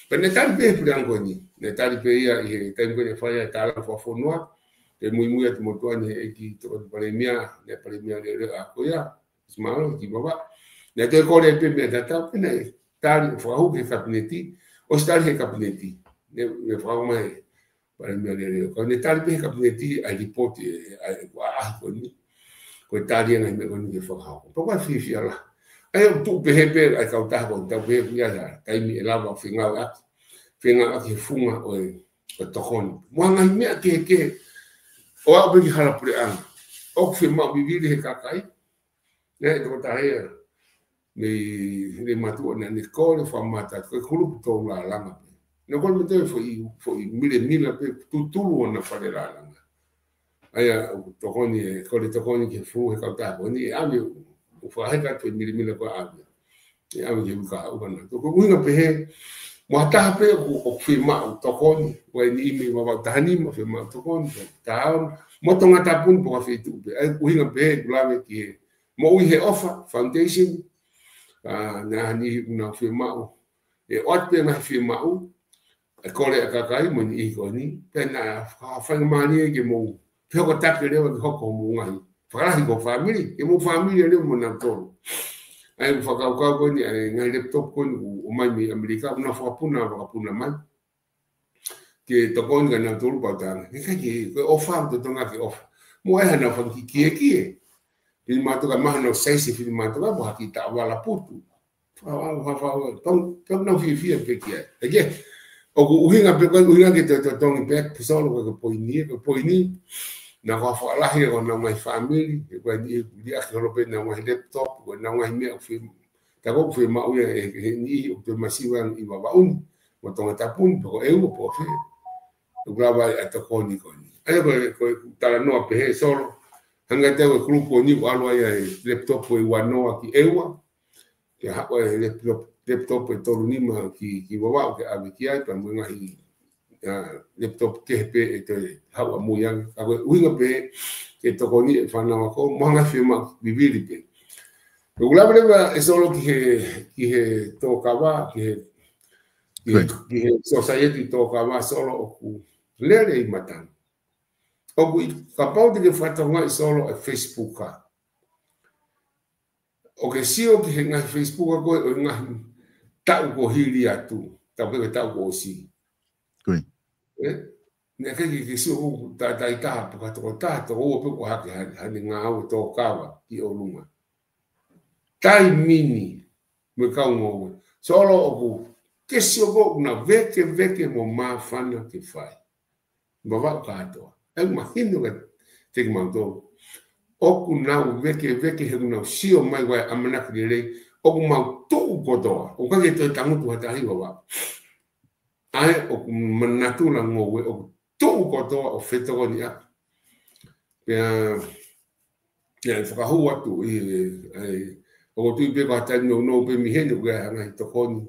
Pea naʻe tali pē he puleʻanga ko eni, naʻe tali pē ia ʻi he taimi ko ē naʻe fai ai e tālanga fakafonua, ke muimui atu mo tuʻa ni he ʻEiki Tokoni Palēmia, naʻe Palēmia lelei ʻa ko ia, Simalo, ki Vavaʻu. Naʻe toe kole pē meʻa tatau, pea naʻe tali ʻo fakahū ki he kapineti, ʻosi tali he kapineti. Naʻe, naʻe fakahū mai Palēmia lelei. Ka naʻe tali pē he kapineti ʻa e lipooti, ʻa e, ʻa e, ʻa e, ko eni. Ko e tali ʻa e ngaahi meʻa ko eni ke fakahoko. Pea ko e fiefia lahi. ʻA ia ʻoku tuʻu pehē pē ʻa e kautaha ko eni, tau pehē pē ia ha taimi ʻe lava ʻo fengāueʻaki. Fengāueʻaki he funga ʻo e, ʻo e tokoni. Mo e ngaahi meʻa kehekehe. ʻO aʻu pē ki hala puleʻanga. ʻOku fiemaʻu vivili he kakai. Naʻe tokotaha ia mei Leimātuʻa naʻa ne kole fakamātā, ko e kulupu tolu lālanga pē. Naʻe kole mo e toe foʻi, foʻi milemila pē tutulu ʻona fale lālanga. ʻA ia, ʻoku tokoni, e kole tokoni ki he fuʻu he kautaha ko eni, ʻe ʻave, ʻoku fakaheka atu e milemila ko ē ʻave. ʻE ʻave ki he uike kahaʻu ka naʻa. Ko e ʻuhinga pehē, mo ha taha pē ʻoku, ʻoku fiemaʻu tokoni, ʻoku ʻi ai e niʻihi mei Vavaʻu taha nima, fiemaʻu tokoni, taha ono, mo Tongatapu ni pe ko ha feituʻu pē. ʻA ia, ʻuhinga pehē, ʻoku lave ki he Moʻui he ʻOfa Foundation, ʻa, naʻa ne ʻi ai ʻenau fiemaʻu. ʻE ʻoatu pē ngaahi fiemaʻu, ʻe kole ʻa e kakai mo e niʻihi ko eni, pea naʻa fa-, faingamālie ke mou, ke hoko taki leva ke hoko homou ngaahi. Fakalahi ko e fāmili, ke mou fāmili leva mo nautolu. ʻA ia ʻoku fakakaukau ko eni, ʻa e ngaahi laptop ko eni, ʻoku ʻomai mei ʻAmelika, ʻoku nau fakapuna, fakapuna mai. Ke tokoni kia nautolu pea u talaange. Ke kai ke, ko e ʻofa, ʻoku totonu ke ʻofa. Mo e hā ʻenau fanga kiʻi kiekie. Pea mātuʻa ka maha ʻenau size, pea mātuʻa ka mo ha kiʻi taʻovala putu. Fa, fa, fa, fa, tau, tau nau fiefia pē ki ai. ʻE ke, ʻoku ʻuhinga pē ko e ʻuhinga ke toe totongi pē, pe Solo ko e poini, ko e poini. Naʻa ko e fakalahi ko ʻenau ngaahi fāmili, ʻe ko e niʻihi liʻaki holo pē ʻenau ngaahi laptop, ko ʻenau ngaahi meʻa ʻoku fie-, tā ko ē ʻoku fiemaʻu ia ʻe, ʻe he niʻihi ʻoku toe masiva ʻi Vavaʻu ni, mo Tongatapu ni, pe ko ʻEua pe ko fē. ʻOku lava ai ʻa e tokoni ko eni. ʻA ia ko e, ko e talanoa pehē Solo, hangē ko e kulupu ko eni ʻoku ʻalu ai ʻa e laptop ʻe uanoa ki ʻEua, ke haʻu e laptop, laptop ʻe tolu nima ki, ki Vavaʻu ke ʻave ki ai, pea mo e ngaahi, ʻa, laptop kehe pē ʻe toe haʻu ʻamui ange. Ka ko e ʻuhinga pē ke tokoni e fānau ako, mo e ngaahi fiemaʻu vivili pē. ʻOku lava leva ʻe Solo ki he, ki he tōkava, ki he, ki he, Right. Ki he sōsaieti tōkava Solo ʻoku lele ʻi matangi. ʻOku ʻi, kapau te ke fakatokangaʻi Solo e Facebook ā. ʻOku ke sio ki he ngaahi Facebook ko ē ʻo e ngaahi taʻu kuo hili atu, taʻu pē ko e taʻu kuo ʻosi. Ko ia. ʻE? Naʻe ʻikai ke, ke sio ʻoku ta, taʻu ʻe taha, pe ko e tokotaha, tokoua pe ko e hā ke ha, haʻane ngāue tōkava ki ʻolunga. Taimi ni, mo e kau ngoue. Solo ʻoku ke sio ko ē ʻoku nau vekeveke mo māfana ke fai. Vavaʻu kātoa. ʻE mahino kiate kimautolu. ʻOku nau vekeveke he ʻoku nau sio mai ko e ʻamanaki lelei. ʻOku mau tuʻu kotoa. ʻOku ʻikai ke toe tangutu ha taha ʻi Vavaʻu. ʻA ia ʻoku manatu la ngoue ʻoku tuʻu kotoa ʻo fetokoniʻaki. Pea, ʻe fakahū atu ʻi, ʻa e, ʻoku ou tui pē ko ha taimi nounou pē mei heni ʻoku ʻi ai ha ngaahi tokoni.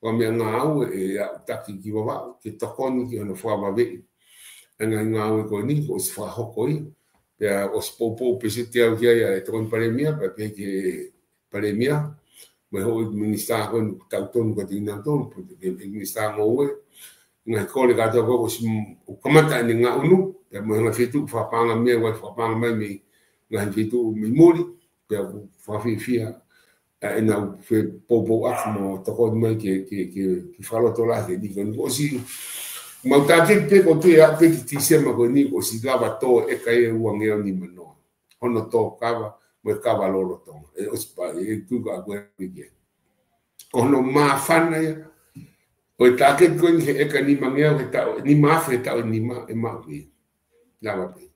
Ko e meʻangāue ʻe aʻutaki ki Vavaʻu, ke tokoni ki hono fakavaveʻi ʻa e ngaahi ngāue ko eni, kuo ʻosi fakahoko ia. Pea ʻosi poupou peseti au ki ai ʻa e Tokoni Palēmia, pea pehē ki he Palēmia, mo e houʻeiki minisitā ko eni ʻoku tau tonu kiate kinautolu, pea pehē ki he minisitā ngoue, ngaahi kole kātoa ko ē ʻosi m-, ʻoku kamata ʻene ngaʻunu, pea mo e ngaahi feituʻu fakapaʻanga mei ai, ʻoku fakapaʻanga mai mei he ngaahi feituʻu mei muli, pea ʻoku fakafiefia ʻa ʻenau fepoupouaki mo tokoni mai ke, ke, ke, ke fakalotolahi e ʻEkonōmika. ʻOsi, mau tāketi pē ko ē ʻo aʻu pē ki Tīsema ko eni, ʻosi lava tō ʻeka ʻe ua ngeau nima noa. Hono tō kava, mo e kava lolotonga. ʻE ʻosi pē, ʻe tuku ʻa koe ʻi ke. Ko hono māfana ia, ʻo e tāketi ko eni he ʻeka nima ngeau he taʻu, nima afe he taʻu ʻe nima, ʻe maʻu pē. Lava pē.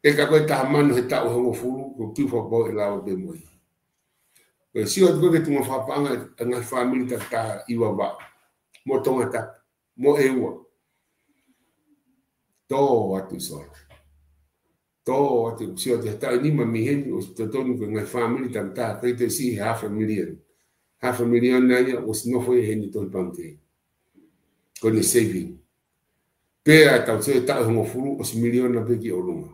ʻEka ko ē taha mano he taʻu ʻe hongofulu, ko e kiu fakapō ʻe lava pē mo ia. Ko e sio atu ko ē ki he tuʻunga fakapaʻanga ʻa e ngaahi fāmili takitaha ʻi Vavaʻu. Mo Tongatapu, mo ʻEua. Tō atu ʻi Solo. Tō atu, sio atu he taʻu ʻe nima mei heni ʻosi totonu ko e ngaahi fāmili takitaha, ʻikai toe siʻi he half a million. Half a million ʻa ia ʻosi nofo ia heni Tohi Pangikē. Ko ʻene saving. Pea tau sio he taʻu ʻe hongofulu ʻosi miliona pē ki ʻolunga.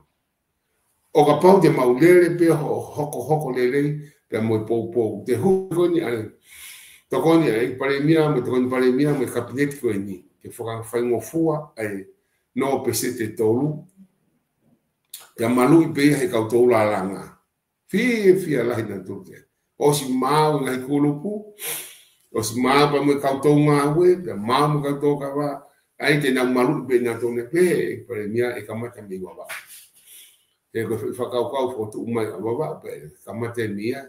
ʻO kapau te mau lele pē ho-, hokohoko lelei, pea mo e poupou. Te hū ko eni ʻa e, Tokoni ʻa e Palēmia, mo e Tokoni Palēmia, mo e Kapineti ko eni. Ke fakafaingofua ʻa e noa peseti ʻe tolu. Pea maluʻi pē ia he kau tō lālanga. Fiefia lahi nautolu ki ai. ʻOsi maau ngaahi kulupu, ʻosi maau pea mo e kau tō ngāue, pea maau mo e kau tō kava, ʻa ia te nau maluʻi pē nautolu ne pehē, ʻe Palēmia ʻe kamata mei Vavaʻu. He ko e fakakaukau fokotuʻu mai ʻa Vavaʻu pē, kamata mei ai,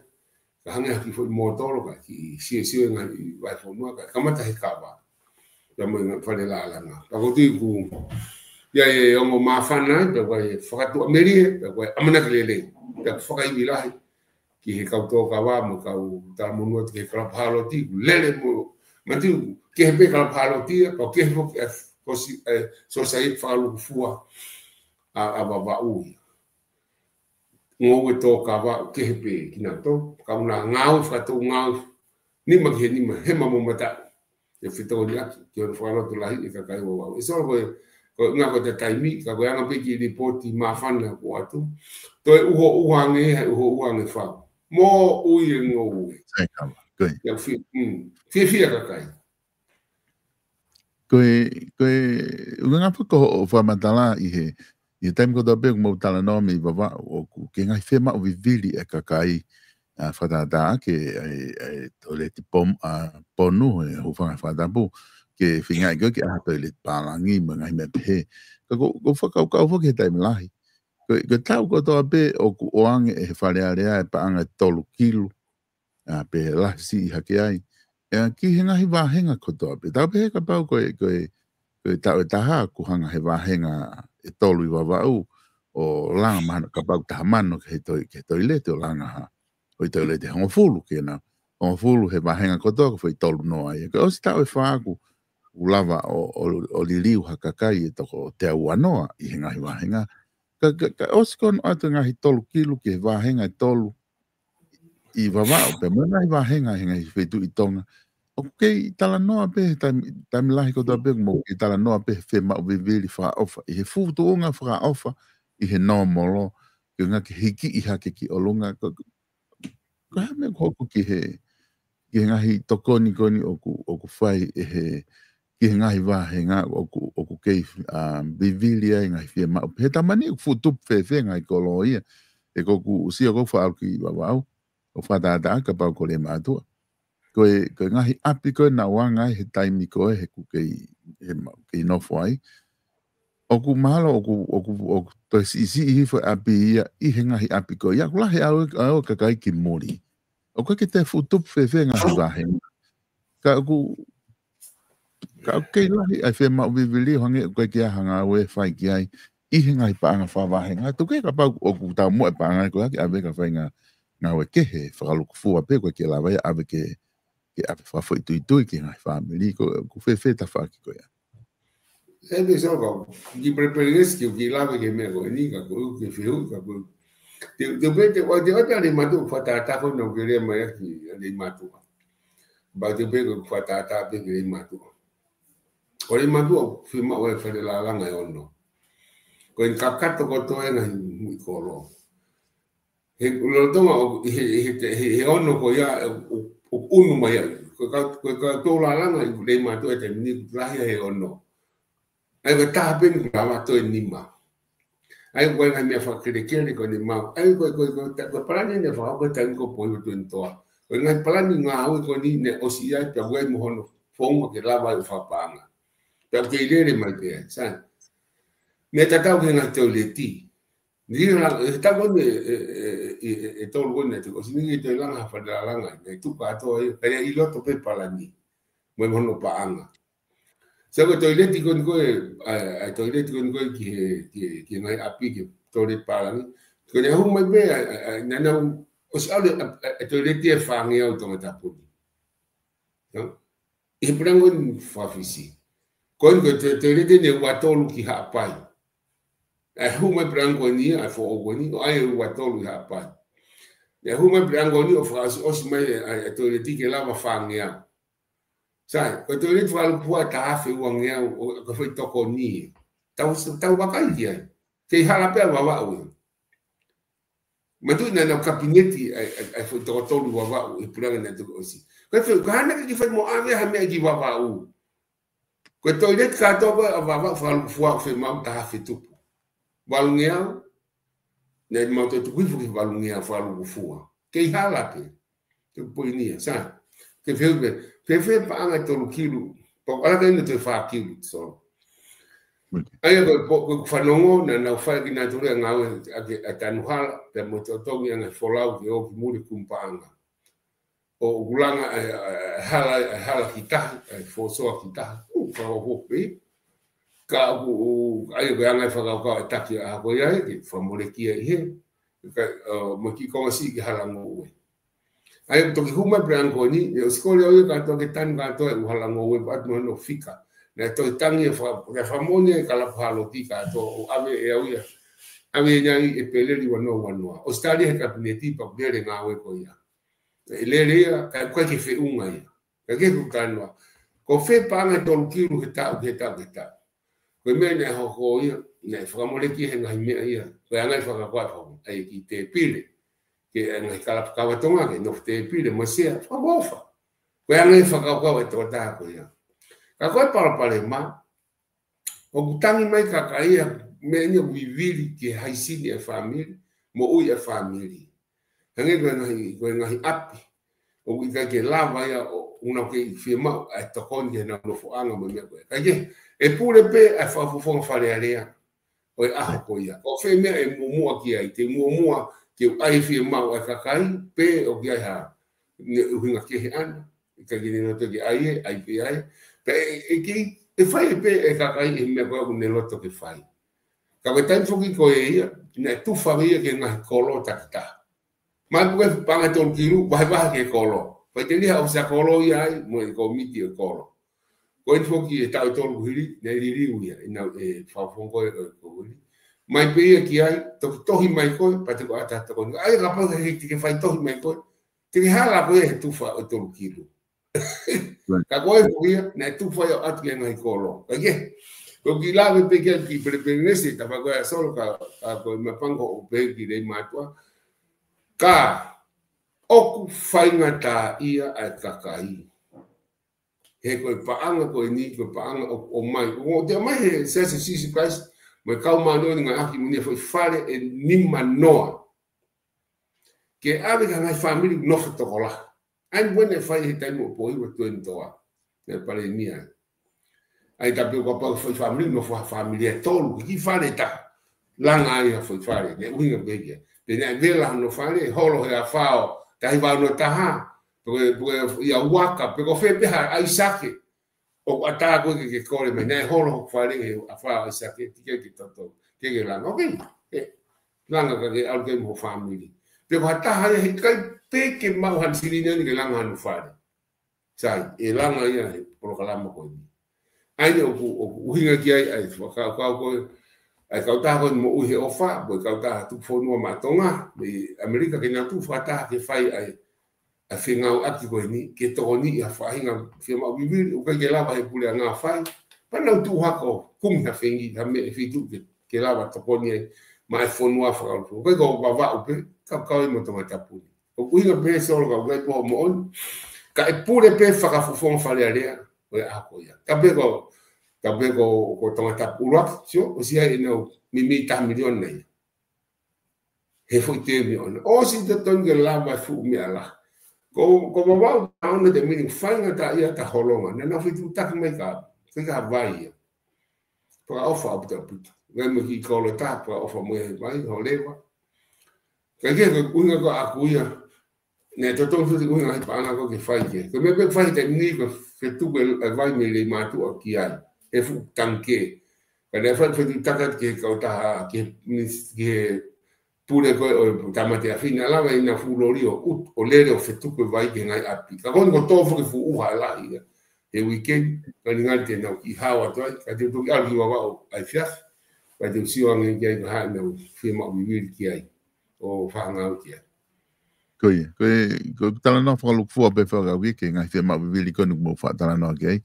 ka hangē ha kiʻi foʻi mōtolo ka kiʻi siosio e ngaahi vahefonua ka kamata he kava. Pea mo e ngaahi fale lālanga. Pea ko e tui ʻoku ʻi ai e ongo māfana, pea ko e fakatuʻamelie, pea ko e ʻamanaki lelei, pea fakaivi lahi ki he kau tō kava mo e kau talamonū atu ki he kalapu Hāloti, ʻoku lele mo, manatu, kehe pē kalapu Hāloti ia, pea kehe foki ʻa e kosi, ʻa e sōsaieti fakalūkufua ʻa, ʻa Vavaʻu ia. Ngoue tō kava kehe pē kinautolu, kau na ngāue fakatō ngāue, nima ki he nima, hema mo mataʻu. ʻE fetokoniʻaki, ki hono fakalotolahi e kakai ʻo Vavaʻu. ʻE Solo ko e, ko e ngaahi ko e taimi, ka ko e anga pē kiʻi lipooti māfana ʻoatu. Toe uho uha ange, hai uho uha ange fau. Moʻui e ngoue. Sai kava, ko e. Ia fie, mm, fiefia kakai. Ko e, ko e, ʻuhinga foki ko hoʻo fakamatala ʻi he, ʻi he taimi kotoa pē ʻoku mou talanoa mei Vavaʻu ʻoku ke ngaahi fiemaʻu vivili e kakai, ʻa, fakatātā ke, ʻa e, ʻa e toileti pom-, ʻa, ponu, he hūfanga he fakatapu, ke feingaʻi ko ē ke ʻai ha toileti pālangi, mo e ngaahi meʻa pehē. Ka ko, ko e fakakaukau foki he taimi lahi. Ko, ko e taʻu kotoa pē ʻoku ʻoange ʻe he Fale Alea e paʻanga ʻe tolu kilu, ʻa, pe lahi siʻi hake ai. ʻE, ki he ngaahi vāhenga kotoa pē. Tau pehē kapau ko e, ko e, ko e taʻu ʻe taha, ʻoku hanga he vāhenga ʻe tolu ʻi Vavaʻu, ʻo langa mahalo kapau taha mano ki he toi-, ki he toileti ʻo langa ha. Ko e toileti ʻe hongofulu ke na. Hongofulu he vāhenga kotoa ko e foʻi tolu noa ia. Ka ʻosi taʻu ʻe fā ʻoku, ʻoku lava ʻo, ʻo, ʻo liliu ha kakai ʻe toko teau ua noa ʻi he ngaahi vāhenga. Ka, ka, ka ʻosi ko hono ʻoatu e ngaahi tolu kilu ki he vāhenga ʻe tolu ʻi Vavaʻu, pea mo e ngaahi vāhenga he ngaahi feituʻu ʻi Tonga. ʻOku kei talanoa pē he taimi, taimi lahi kotoa pē, ʻoku mou kei talanoa pē he fiemaʻu vivili fakaʻofa, ʻi he fuʻu tuʻunga fakaʻofa, ʻi he nōmolo, ke ngaahi hikiʻi hake ki ʻolunga, ko, ko e hā e meʻa ʻoku hoko ki he, ki he ngaahi tokoni ko eni ʻoku, ʻoku fai ʻe he, ki he ngaahi vāhenga ʻoku, ʻoku kei, ʻa, vivili ai ngaahi fiemaʻu. He taimi ni ʻoku fuʻu tupu fēfē ngaahi kolo ia. ʻE ko ʻeku sio ko ē faʻa ʻalu ki Vavaʻu, ʻo fakatātā kapau ko Leimātuʻa. Ko e, ko e ngaahi ʻapi ko ē naʻa ku anga ai he taimi ko ē he ʻoku kei, he ma-, kei nofo ai. ʻOku mahalo, ʻoku, ʻoku, ʻoku toe siʻisiʻi hifo e ʻapi ia, ʻi he ngaahi ʻapi ko ia. ʻOku lahi ʻalu, ʻalu e kakai ki muli. ʻOku ʻikai ke toe fuʻu tupu fēfē ngaahi vāhenga. Ka ʻoku, ka ʻoku kei lahi ʻa e fiemaʻu vivili ʻo hangē ʻoku ʻikai ke ʻi ai ha ngāue ʻe fai ki ai ʻi he ngaahi paʻanga fakavāhenga. Tuku kehe kapau ʻoku taumuʻa e paʻanga ko ia ke ʻave ke fai ha ngāue kehe fakalūkufua pe ko e ke lava ia ʻave ke, ke ʻave fakafoʻituitui ki he ngaahi fāmili ko, ʻoku fēfē tafaʻaki ko ia. ʻE, pea Solo, kiʻi pelepelengesi ke u kiʻi lave ki he meʻa ko eni ka ko e ke fehuʻi ka ko e. Te, te pehē, te, te, te ʻa Leimātuʻa fakatātā ko ena ʻoku ke lea mai ʻaki ʻa Leimātuʻa. Pea te pehē ko e fakatātā pē ki Leimātuʻa. Ko Leimātuʻa ʻoku fiemaʻu e fale lālanga ʻe ono. Ko e kakato kotoa e ngaahi muʻi kolo. He lolotonga ʻo, he, he, he, he ono ko ia, ʻo, ʻo unu mai ai. Ko e ka, ko e ka tō lalanga, ʻi Leimātuʻa e taimi ni lahi he ono. ʻA ia ko e taha pē eni kuo lava toe nima. ʻA ia ko e ngaahi meʻa fakakelekele ko eni mau. ʻA ia ko e, ko e, ko e, ko e palani eni fakahoko he taimi ko Pohiva Tuʻi Toa. Ko e ngaahi palani ngāue ko eni ne ʻosi ai, pea ʻoku ʻi ai mo hono founga ke lava ai ʻo fakapaʻanga. Pea ʻoku kei lele mai pē ai, sai. Meʻa tatau ki he ngaahi toileti. Ni la, e tau ko eni e, e, e, e, e tolu ko eni atu. ʻOsi ni ke toe langa ha fale lalanga, ne tuku atu ai, pea ʻi loto pē palani. Mo e hono paʻanga. Sai, ko e toileti ko eni ko e, ʻa e, ʻa e toileti ko eni ko e ki he, ki he, ki he ngaahi ʻapi ke toileti palani. Ko eni ʻa e hū mai pē, ʻa e, ʻa e, ʻa e, naʻa nau ʻosi ʻalu e, ʻa e, ʻa e toileti ʻe fāngeau Tongatapu ni. No? ʻI he puleʻanga ko eni faka-Fisi. Ko eni ko e to-, toileti eni ʻe ua tolu ki Haʻapai. ʻE hū mai puleʻanga ko eni, ʻa e foʻou ko eni, ʻo ʻai e ua tolu ʻi Haʻapai. ʻE hū mai puleʻanga ko eni ʻo fakaʻosiʻosi mai e, ʻa e, ʻa e toileti ke lava fāngeau. Sai, ko e toileti fakalukufua ʻe taha afe uangeau ʻo, ko e foʻi tokoni ē. Tau, tau vakai ki ai. Kei hala pē ʻa Vavaʻu ia. Mātuʻaki naʻa nau kapineti ʻa e, ʻa e, ʻa e foʻi toko tolu Vavaʻu he puleʻanga naʻe toki ʻosi. Ko e fē, ko e hā naʻe ʻikai ke fai mo ʻave ha meʻa ki Vavaʻu. Ko e toileti kātoa ko ē ʻa Vavaʻu fakalukufua ʻoku fiemaʻu taha afe tupu. Valungeau, naʻe mau toe tuku hifo ki valungeau fakalukufua. Kei hala pē. Te u poini ia, sai. Ke fē, fē, fēfē paʻanga e tolu kilu. Pau ala ka ina toe fā kilu, so. ʻA ia ko e, ko e, ko e fanongo, naʻa nau fai kinautolu e ngāue ʻa e, ʻa e tanu hala, pea mo e totongi ʻa e ngaahi folau ke ō ki muli kumu paʻanga. ʻO ʻoku langa e, e, e hala, e hala ki tahi, e fosoa ki tahi. ʻOku fakaʻofoʻofa pē. Ka ʻoku, ʻa ia ko e anga e fakakaukau e taki ʻa ko ia ē, ke fakamolekia ʻi hē. Ka, ʻo, mo e kiʻi konga siʻi ki Halangoue. ʻA ia ʻoku toki hū mai puleʻanga ko eni, ʻe ʻosi kole au ia kātoa ke tanu kātoa e ʻū Halangoue pea ʻoatu mo hono fika. Naʻe toe tangi e fa-, e fakamoʻoni e kalapu haloti kātoa ʻo ʻave ʻe au ia. ʻAve ia ʻi ʻEpeleli ua noa ua noa. ʻOsi tali he kapineti pea ʻoku lele e ngāue ko ia. ʻE lele ia, ka ʻoku ʻikai ke feʻunga ia. Ka ke ku tanoa. Ko fē paʻanga e tolu kilu he taʻu, he taʻu, he taʻu. Ko e meʻa naʻe hoko ia, naʻe fakamolekia he ngaahi meʻa ia. Ko e anga e fakakaukau, ʻa e kiʻi tēpile. Ke ʻa e ngaahi kalapu kava Tonga ke nofo tēpile, mo e sea, fakaʻofoʻofa. Ko e anga e fakakaukau e tokotaha ko ia. Ka ko e palopalema, ʻoku tangi mai e kakai ia, meʻa ni ʻoku vivili ki he haisini e fāmili, moʻui e fāmili. Hangē ko e ngaahi, ko e ngaahi ʻapi. ʻOku ʻikai ke lava ia ʻo, ʻoku nau kei fiemaʻu ʻa e tokoni ki heʻenau nofoʻanga mo e meʻa ko ē. Kae kehe, ʻe pule pē ʻa e fakafofonga Fale Alea ʻo e ʻaho ko ia. ʻO fē meʻa ʻe muʻomuʻa ki ai, te muʻomuʻa ke u ʻai fiemaʻu ʻa e kakai, pe ʻoku ʻi ai ha, ne ʻuhinga kehe ʻana. ʻIkai ke ne loto ke ʻai ē, ʻai pē ʻai. Pea ʻe, ʻe kei, ʻe fai pē ʻe he kakai e meʻa ko ē ʻoku ne loto ke fai. Ka ko e taimi foki ko ē ia, naʻe tufa ia ki he ngaahi kolo takitaha. Mai puke paʻanga tolu kilu, vahevahe ki he kolo. Faʻiteliha ʻo sa kolo ia ai, mo e kōmiti e kolo. Ko eni foki e taʻu tolu kuo hili, naʻe liliu ia, ʻi heʻenau, e, fakafofonga ko ē, e, kuo hili. Mai pē ia ki ai, toki tohi mai koe, pea te ke ʻoatu ha tokoni. ʻA ia kapau he te ke fai tohi mai koe, te ke hala koe he tufa ʻo e tolu kilu. Right. Ka ko e foʻi ia, naʻe tufa ia ʻo ʻatu ki he ngaahi kolo. Kae kehe, ko e kiʻi lave pē ki he kiʻi pelepelengesi, tafa ko ē ʻa Solo ka, ka ko e meʻa pango ʻo pehē ki Leimātuʻa. Ka, ʻoku faingataʻaʻia ʻa e kakai. He ko e paʻanga ko eni, ko e paʻanga ʻo, ʻomai. ʻO te ʻomai he Siasi ʻo Sīsū Kalaisi, mo e kau māʻoniʻoni ngāueʻaki mo e foʻi fale ʻe nima noa. Ke ʻave ki he ngaahi fāmili nofo tokolahi. ʻA ia ko eni naʻe fai he taimi ʻo Pohiva Tuʻi Toa. Naʻe palēmia. ʻA ia tapu kapau foʻi fāmili nofo ha fāmili ʻe tolu, kiʻi fale ʻe taha. Langa ai ha foʻi fale, naʻe ʻuhinga pē ia. Pea naʻe vela hono fale, holo he afā ʻo taha hiva ono taha. Pe ko e, pe ko e ia Uaka, pe ko fē pē ha ʻAisake. ʻOku ʻatā koe ke ke kole mai, naʻe holo hoku fale he afā ʻo ʻAisake, teʻeki ke toto, ke ke langa. ʻOkei, ē, langa ka ke ʻalu ki ai mo ho fāmili. Pe ko ha taha ia he ʻikai pē ke maʻu ha silini ʻo ne ke langa hono fale. Sai, ʻe langa ia he polokalama ko eni. ʻA ia ʻoku, ʻoku ʻuhinga ki ai, ʻa e fakakaukau ko ē, ʻa e kautaha ko eni Moʻui he ʻOfa, mo e kautaha Tuku Fonua maʻa Tonga, mei ʻAmelika ke nau tuʻu fakataha ke fai ʻa e ʻa e fengāueʻaki ko eni, ke tokoniʻi ha faʻahinga fiemaʻu vivili, ʻoku ʻikai ke lava he puleʻanga fai, pea nau tuʻu hake ʻo kumi ha fengi, ha meʻa ʻe fitu ke, ke lava tokoni ai maʻa e fonua fakalūkufua. Ko e ko Vavaʻu pē, kaukau ai mo Tongatapu ni. ʻOku ʻuhinga pē Solo ka ʻoku ʻikai ko hoʻo moʻoni. Ka e pule pē fakafofonga Fale Alea ʻo e ʻaho ko ia. Tapu pē ko, tapu pē ko, ko Tongatapu ʻuluaki, sio, ʻosi ʻi ai ʻenau mimi taha miliona ia. He foʻi temi ʻona. ʻOsi totonu ke lava e fuʻu meʻa lahi. Ko, ko Vavaʻu ʻa ʻona te mini faingataʻaʻia ʻa Holonga. Naʻa nau fetuʻutaki mai ka, fika vai ia. Fakaʻofa ʻaupito ʻaupito. Ngai mo e kiʻi kolo ʻe taha, fakaʻofa mo e vai, ho leva. Ka ke, ko e ʻuhinga ko ʻaku ia. Naʻe totonu foki ʻuhinga ʻi he paʻanga ko ē ke fai ke. Ko e meʻa pē fai he taimi ni ko e fetuku e vai mei Leimātuʻa ki ai. He fuʻu tangikē. Ka naʻe fai fetuʻutaki ki he kautaha, ki he minis-, ki he pule ko ē ʻo e Tāmate ʻAfio, naʻe lava ʻenau fuʻu loli ʻo ʻutu, ʻo lele ʻo fetuku e vai ki he ngaahi ʻapi. Ka ko eni ko e tō foki e fuʻu ʻuha lahi ia. He weekend, ngalingali te nau kiʻi hao atu ai, ka te u toki ʻalu ki Vavaʻu ʻa e efiafi, ka te u sio ange ki ai ko e hā ʻenau fiemaʻu vivili ki ai, ʻo fakangāueʻaki ai. Ko ia, ko e, ko e talanoa fakalūkufua pē fakauike, ngaahi fiemaʻu vivili ko eni ʻoku mou faʻa talanoa ki ai,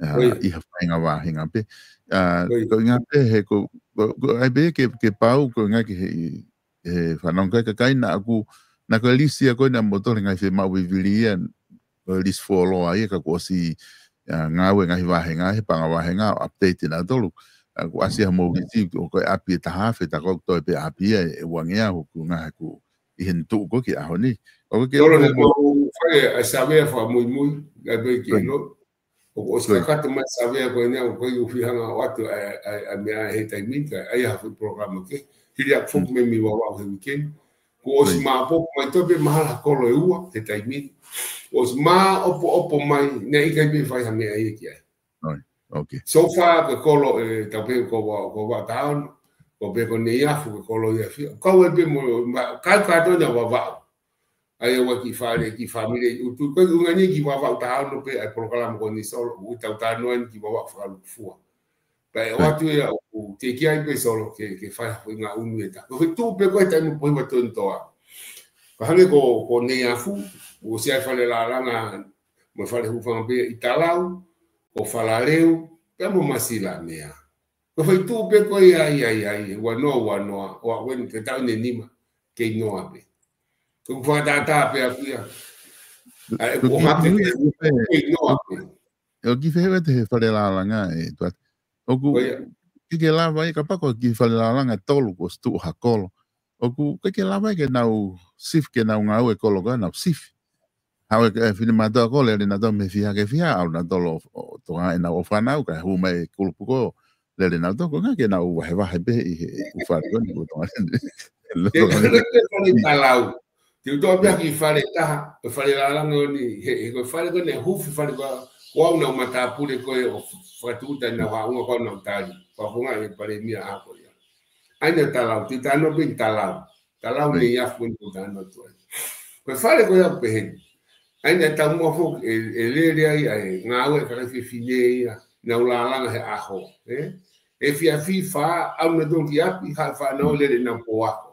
ʻa, Ko ia. ʻi ha faʻahinga vāhenga pē. ʻA, Ko ia. Ko e ʻuhinga pē he ko, ko, ko ai pē ke, ke pau, ko e ʻuhinga ke he, he fānau kakai, kakai naʻa ku, naʻa ko e lisi ia ko ē naʻa mou tole ngaahi fiemaʻu vivili ia, ko e lisi fuoloa ia ka kuo ʻosi, ʻa, ngāue ngaahi vāhenga, he paʻanga vāhenga, update nautolu. ʻA, kuo ʻasi ha mou lisi, ko, ko e ʻapi ʻe taha afe, tā ko ē toe pē ʻapi ia, ʻe uangeau, ko e ʻuhinga he ʻoku ʻi heni tuʻu ko ē ki he ʻaho ni. ʻOku ke Tolo ʻoku ne mou fai ʻa e savea fakamuimui, ʻa e pē ke Ko ia. lo. ʻOku ʻosi Ko ia. kakato mai savea ko eni, ʻoku ʻikai ke u fie hanga ʻo ʻoatu ʻa e, ʻa e, ʻa e meʻa he taimi ni, ka ʻi ai ha fuʻu polokalama kehe. Hili ʻaku foki Mm. mai mei Vavaʻu he weekend. Kuo ʻosi Ko ia. māʻopoʻopo mai toe pē mahalo ha kolo ʻe ua he taimi ni. Kuo ʻosi māʻopoʻopo mai, naʻe ʻikai pē fai ha meʻa ia ki ai. ʻOi, ok. So far, ko e kolo ʻe taha pē ko Va-, ko Vavaʻu Tahaono, ko pē ko Neiafu, ko e kolo ia fia. Kau ai pē mo, ma, kau kātoa ʻa Vavaʻu. ʻA ia ʻoku ʻi ai e kiʻi fale, kiʻi fāmili ʻi ʻUtu. Ko e ʻuhinga ni ki Vavaʻu Tahaono pē ʻa e polokalama ko eni Solo, ʻoku tau talanoa eni ki Vavaʻu fakalūkufua. Pea ʻe ʻOi. ʻoatu ia ʻoku teʻeki ai pē Solo ke, ke fai ha foʻi ngaʻunu ʻe taha. Ko e feituʻu pē ko ē taimi pohi wa toenitoa. Ka hangē ko, ko Neiafu, ʻoku ʻosi ʻi ai e fale lālanga mo e fale hūfanga pē ʻi Talau, ko Falaleu, pea mo Masilamea. Ko e feituʻu pē ko ē ia, ia, ia, ia, ua noa, ua noa, ʻo aʻu eni ki he taʻu ʻe nima, kei noa pē. Ko e fakatātā pē ʻaku ia. ʻA e, Ko e ʻohake kiʻi pē, pē, kei noa pē. ʻOku ʻi fē ʻete he fale lālanga ē, Tuʻa? ʻOku, Ko ia. ʻikai ke lava ia, kapau ko e kiʻi fale lālanga ʻe tolu kuo ʻosi tuʻu ha kolo. ʻOku ʻikai ke lava ia ke nau shift ke nau ngāue kolo ka nau shift. Haʻu e, e finemātuʻa ko ē lele nautolu mei he fiha ki he fiha, ʻalu nautolu ʻo, ʻo tokangaʻi ʻenau ʻofefine kae hū mai e kulupu ko ē lele nautolu, ko e ʻuhinga ke nau vahevahe pē ʻi he ʻū fale ko eni ʻo Tonga ni. Te u toki pē fale Talau. Te u toki pē ha kiʻi fale ʻe taha, e fale lālanga ko eni, he, he ko e fale ko eni ʻe huufi fale ko ē, ko au naʻa ku matāpule ko ē ʻo fakatūʻuta ʻenau haʻunga ko ē naʻa ku tali. Fakafofongaʻi ʻe he Palēmia ʻa ko ia. ʻA ia naʻe Talau, te u talanoa pē ʻi Talau. Talau Right. Neiafu eni ʻoku ou talanoa atu ai. Ko e fale ko ia ʻoku pehē ni. ʻA ia naʻe taumuʻa foki ʻe, ʻe lele ai ʻa e ngāue ʻa e kakai fefine ia, nau lālanga he ʻaho, ē? Efiafi fā, ʻalu nautolu ki ʻapi, haʻu e fānau lele ʻenau pō ako.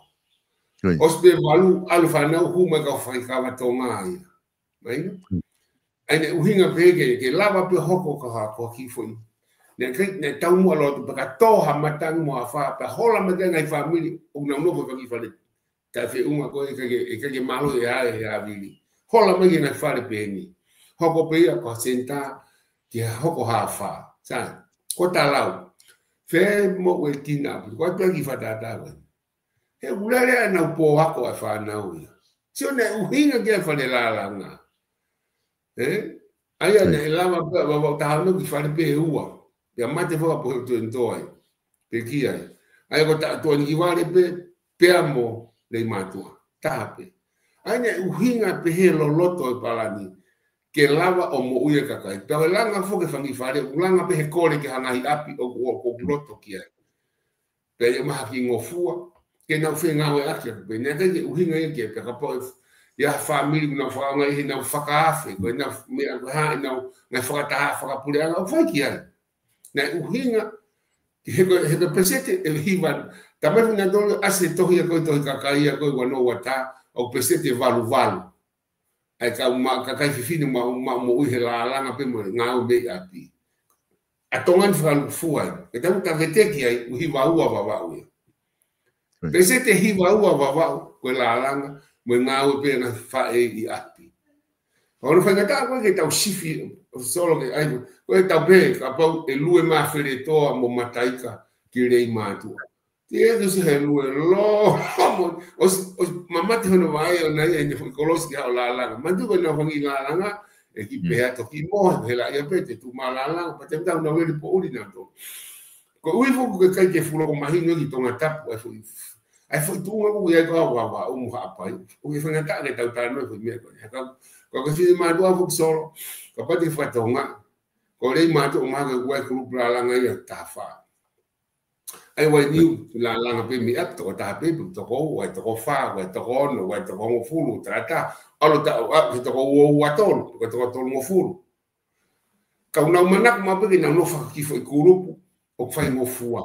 Right. ʻOsi pē valu, ʻalu e fānau hū mai e kau faikava Tonga ia. Mai? Mm. ʻA ia naʻe ʻuhinga pē ke, ke lava pē hoko ko ha, ko ha kiʻi foʻi. Naʻe ʻikai, naʻe taumuʻa loto pē ka tō ha matangi mo ha afā, pea hola mai ki ai e ngaahi fāmili, ʻoku nau nofo he kiʻi fale taʻefeʻunga ko ē, ʻikai ke, ʻikai ke mālohi ʻe he, ʻe he havili. Hola mai ki he ngaahi fale pehē ni. Hoko pē ia ko ha senitā, ke hoko ha afā. Sai, ko Talau. Fē mo e tina, ko e pē kiʻi fakatātā ko ē. He ʻoku lele ai ʻenau pō ako ʻa e fānau ia. Sio naʻe ʻuhinga ki ai e fale lālanga. Ē? ʻA ia Right. naʻe lava pē ʻa Vavaʻu Tahaono ki fale pē ʻe ua. Pea mate fakapohe ʻo toenitoa ai. Pē ki ai. ʻA ia ko Taʻatuanikivale pē, pea mo Leimātuʻa. Taha pē. ʻA ia naʻe ʻuhinga pē he loloto e palani. Ke lava ʻo moʻui e kakai. Pea ʻe langa foki e fanga kiʻi fale, ʻoku langa pē he kole ki he ngaahi ʻapi ʻoku, ʻoku, ʻoku loto ki ai. Pea ʻi ai mahaki ngofua, ke nau fengāueʻaki ʻaki pē, naʻe ʻikai ke ʻuhinga ia ke pea kapau ʻe, ʻi ai ha fāmili ʻoku nau fakaʻaongaʻi heʻenau fakaafe, ko ʻenau meʻa ko ē ʻenau ngaahi fakataha fakapuleʻanga ʻoku fai ki ai. Naʻe ʻuhinga, he ko e, he ko e peseti ʻe hiva, talamai ʻe nautolu ʻasi he tohi ia ko ē, tohi kakai ia ko ē ua noa ua taha, ʻoku peseti ʻe valu valu. ʻA e kau ma-, kakai fefine ma-, ma-, moʻui he lālanga pē mo e ngāue mei ʻapi. ʻa Tonga ni fakalūkufua ai. Ke tau tavete ki ai, ʻū hiva ua Vavaʻu ia. Pea ʻi he hiva ua Vavaʻu, ko e lālanga, mo e ngāue pē ʻa e ngaahi faʻē ʻi ʻapi. Ka ʻoku faingataʻa ko ē ke tau sifi, Solo, ke ʻai, ko e tau pē, kapau ʻe Lue Mafeletoa mo Mataika ki Leimātuʻa. Te ke ʻosi he lue lo, mo, ʻosi, ʻosi mamate hono vaʻe ʻo nai ʻene foʻi kolosi ki haʻo lālanga. Manatuʻi ko ʻenau fanga kiʻi lālanga, ʻe kiʻi pehē ʻa e toki mohe, he laʻi ia pē te tuʻu mai lālanga, pea te tau nau veli poʻuli nautolu. Ko e ʻuhi foki ʻoku ʻikai ke fuʻu loko mahino ki Tongatapu, ʻa e foʻi, ʻa e foʻi tuʻunga ʻoku ʻi ai ko ē ʻa Vavaʻu mo Haʻapai. ʻOku faingataʻa ke tau talanoa e foʻi meʻa ko ē. Ka, ka ko e fiemātuʻa foki Solo, kapau te ke fakatonga, ko Leimātuʻa ʻoku mahalo ko e kulupu lālanga ia ʻe taha fā. ʻA ia ʻoku ʻi ai e niu lālanga pē meʻa, toko taha pē, pe toko ua, ʻi ai e toko fā, ʻi ai e toko ono, ʻi ai e toko hongofulu, tangata, ʻalu atu, ʻa, ʻi he toko ua ua tolu, ʻi he toko tolungofulu. Ka ʻoku nau manako maʻu pē ke nau nofo hake ki he foʻi kulupu ʻoku faingofua.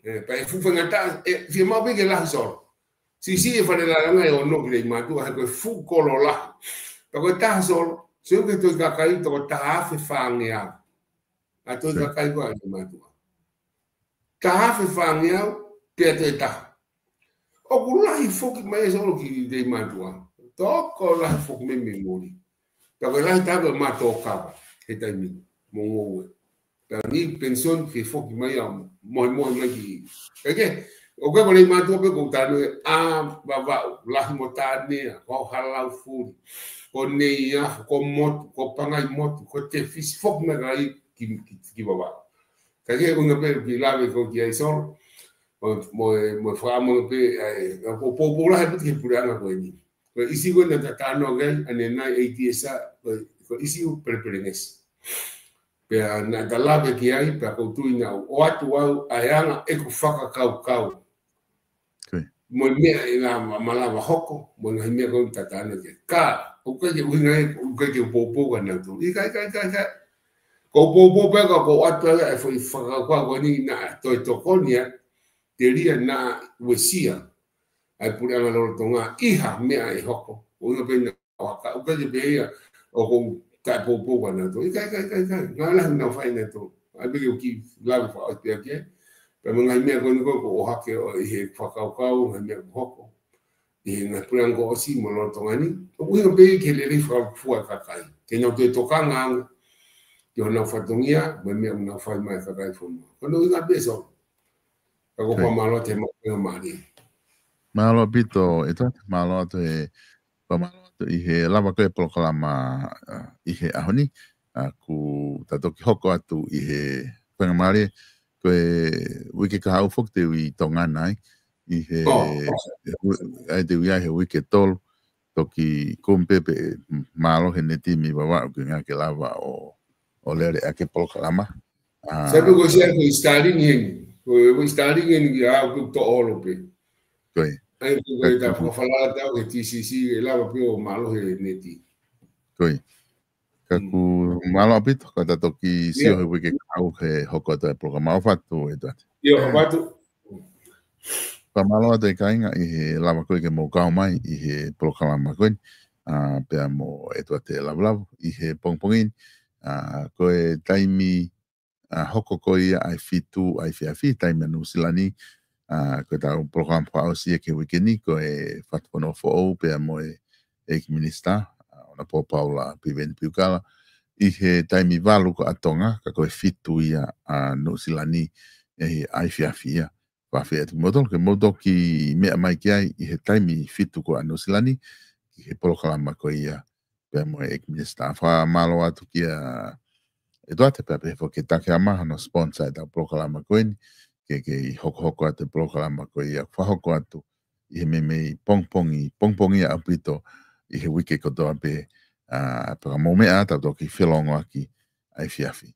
ʻE, pea ʻe fuʻu faingataʻa, ʻe, fiemaʻu pē ke lahi Solo. Siʻisiʻi e fale lālanga ʻe ono ki Leimātuʻa, he ko e fuʻu kolo lahi. Pea ko e taha Solo, sio ki he toʻu kakai, toko taha afe fāngeau. ʻA e toʻu kakai ko ē ʻa Leimātuʻa. Taha afe fāngeau, pea toe taha. ʻOku lahi foki mai ʻa Solo ki Leimātuʻa. Tokolahi foki mei mei muli. Pea ko e lahi taha ko e mātuʻa kava, he taimi ni, mo ngoue. Pea ni pension ke foki mai ʻo mohemohe mai ki. Eke, ʻoku ʻikai ko Leimātuʻa pē ʻoku ou talanoa ai, ʻa Vavaʻu, Lahi mo Tānea, ko Halaufuli, ko Neiafu, ko Motu, ko Pangaimotu, ko Tefisi, foki mai kakai ki, ki, ki Vavaʻu. Ka ke ʻuhinga pē ki lave ko ē ki ai Solo, mo, mo, mo fakaʻamu pē, ʻa e, ʻoku poupou lahi ʻaupito ki he puleʻanga ko eni. Ko e ʻīsiu ko ē naʻa ta talanoa ki ai, ʻanenai ʻeiki ʻe Sa, ko e, ko e ʻīsiu pelepelengesi. Pea naʻa ta lave ki ai, pea ʻoku ou tui naʻa ʻoatu au ʻa e anga ʻeku fakakaukau. Mo e meʻa ʻe lava, malava hoko, mo e ngaahi meʻa ko ē naʻa ta talanoa ki ai. Ka, ʻoku ʻikai ke ʻuhinga ia, ʻoku ʻikai ke u poupou kia nautolu. ʻIkai, ʻikai, ʻikai, ʻikai. Ko u poupou pē ka ʻoku ou ʻoatu ʻa e foʻi fakakaukau ko eni naʻa toe tokoni ia, telia naʻa uesia ʻa e puleʻanga lolotonga ʻi ha meʻa ʻe hoko. ʻUhinga pē naʻa ʻohake, ʻoku ʻikai ke pehē ia ʻoku ou taʻepoupou kia nautolu. ʻIkai, ʻikai, ʻikai, ʻikai. Ngaahi lahi naʻa nau fai nautolu. ʻAi pē ke u kiʻi lave fakaʻosi pē ki ai. Pea mo e ngaahi meʻa ko eni ko ē ʻoku ʻohake ʻi he fakakaukau, ngaahi meʻa kuo hoko ʻi he ngaahi puleʻanga kuo ʻosi mo lolotonga ni. ʻOku ʻuhinga pē ki he lelei fakalūkufua e kakai. Ke nau toe tokanga ange ki honau fatongia, mo e meʻa ʻoku nau fai mai e kakai fonua. Ko hono ʻuhinga pē Solo. Ka ʻoku ou fakamālō atu he maʻu faingamālie. Mālō ʻaupito, ʻEtuate, mālō atu he, fakamālō atu ʻi he lava ko ē e polokalama, ʻa, ʻi he ʻaho ni, ʻa, kuo ta toki hoko atu ʻi he faingamālie, ko e uike kahaʻu foki te u ʻi Tonga na ai, ʻi he, ʻa e te u ʻi ai he uike ʻe tolu, toki kumi pē pē, mālō he neti mei Vavaʻu ke ngāue ke lava ʻo, ʻo lele ʻaki e polokalama. Sai pē ko e sia ko e Starlink heni. Ko e, ko e Starlink heni ki ʻaʻau ke u toʻo holo pē. Ko ia. ʻAi, ko e ta fakafalala atu he T C C, ʻe lava pē ʻo mālō he neti. Ko ia. Ka ʻoku mālō ʻaupito, ka ta toki sio he uike kahaʻu he hoko atu e polokalama. ʻOfa atu, ʻEtuate. ʻIo, ʻofa atu. Fakamālō atu e kāinga ʻi he lava ko ē ke mou kau mai ʻi he polokalama ko eni, ʻa, pea mo ʻEtuate Lavulavu ʻi he pongipongi ni, ʻa, ko e taimi, ʻa, hoko ko ia ʻa e fitu ʻa e efiafi, taimi ʻa Nuʻusila ni, ʻa, ko ʻetau polokalama fakaʻosi ia ki he uike ni, ko e Fatufonua Foʻou, pea mo e ʻEiki Minisitā, ʻa, ʻOnapō Paula Piveni Piukala, ʻi he taimi valu ko ē ʻa Tonga, ka ko e fitu ia ʻa Nuʻusila ni, ʻi he efiafi ia. Fakafeʻiloaki atu kimoutolu, ke mou toki meʻa mai ki ai ʻi he taimi fitu ko ē ʻa Nuʻusila ni, ki he polokalama ko ia, pea mo e ʻEiki Minisitā. Fakamālō atu kia ʻEtuate pea pehē foki kia Takehama hono sponsor ʻetau polokalama ko eni, ke, ke hokohoko atu e polokalama ko ia, fakahoko atu ʻi he meimei pongipongi, pongipongi ʻaupito ʻi he uike kotoa pē, ʻa, pea ka mou meʻa ā tau toki felōngoaki ʻa e efiafi.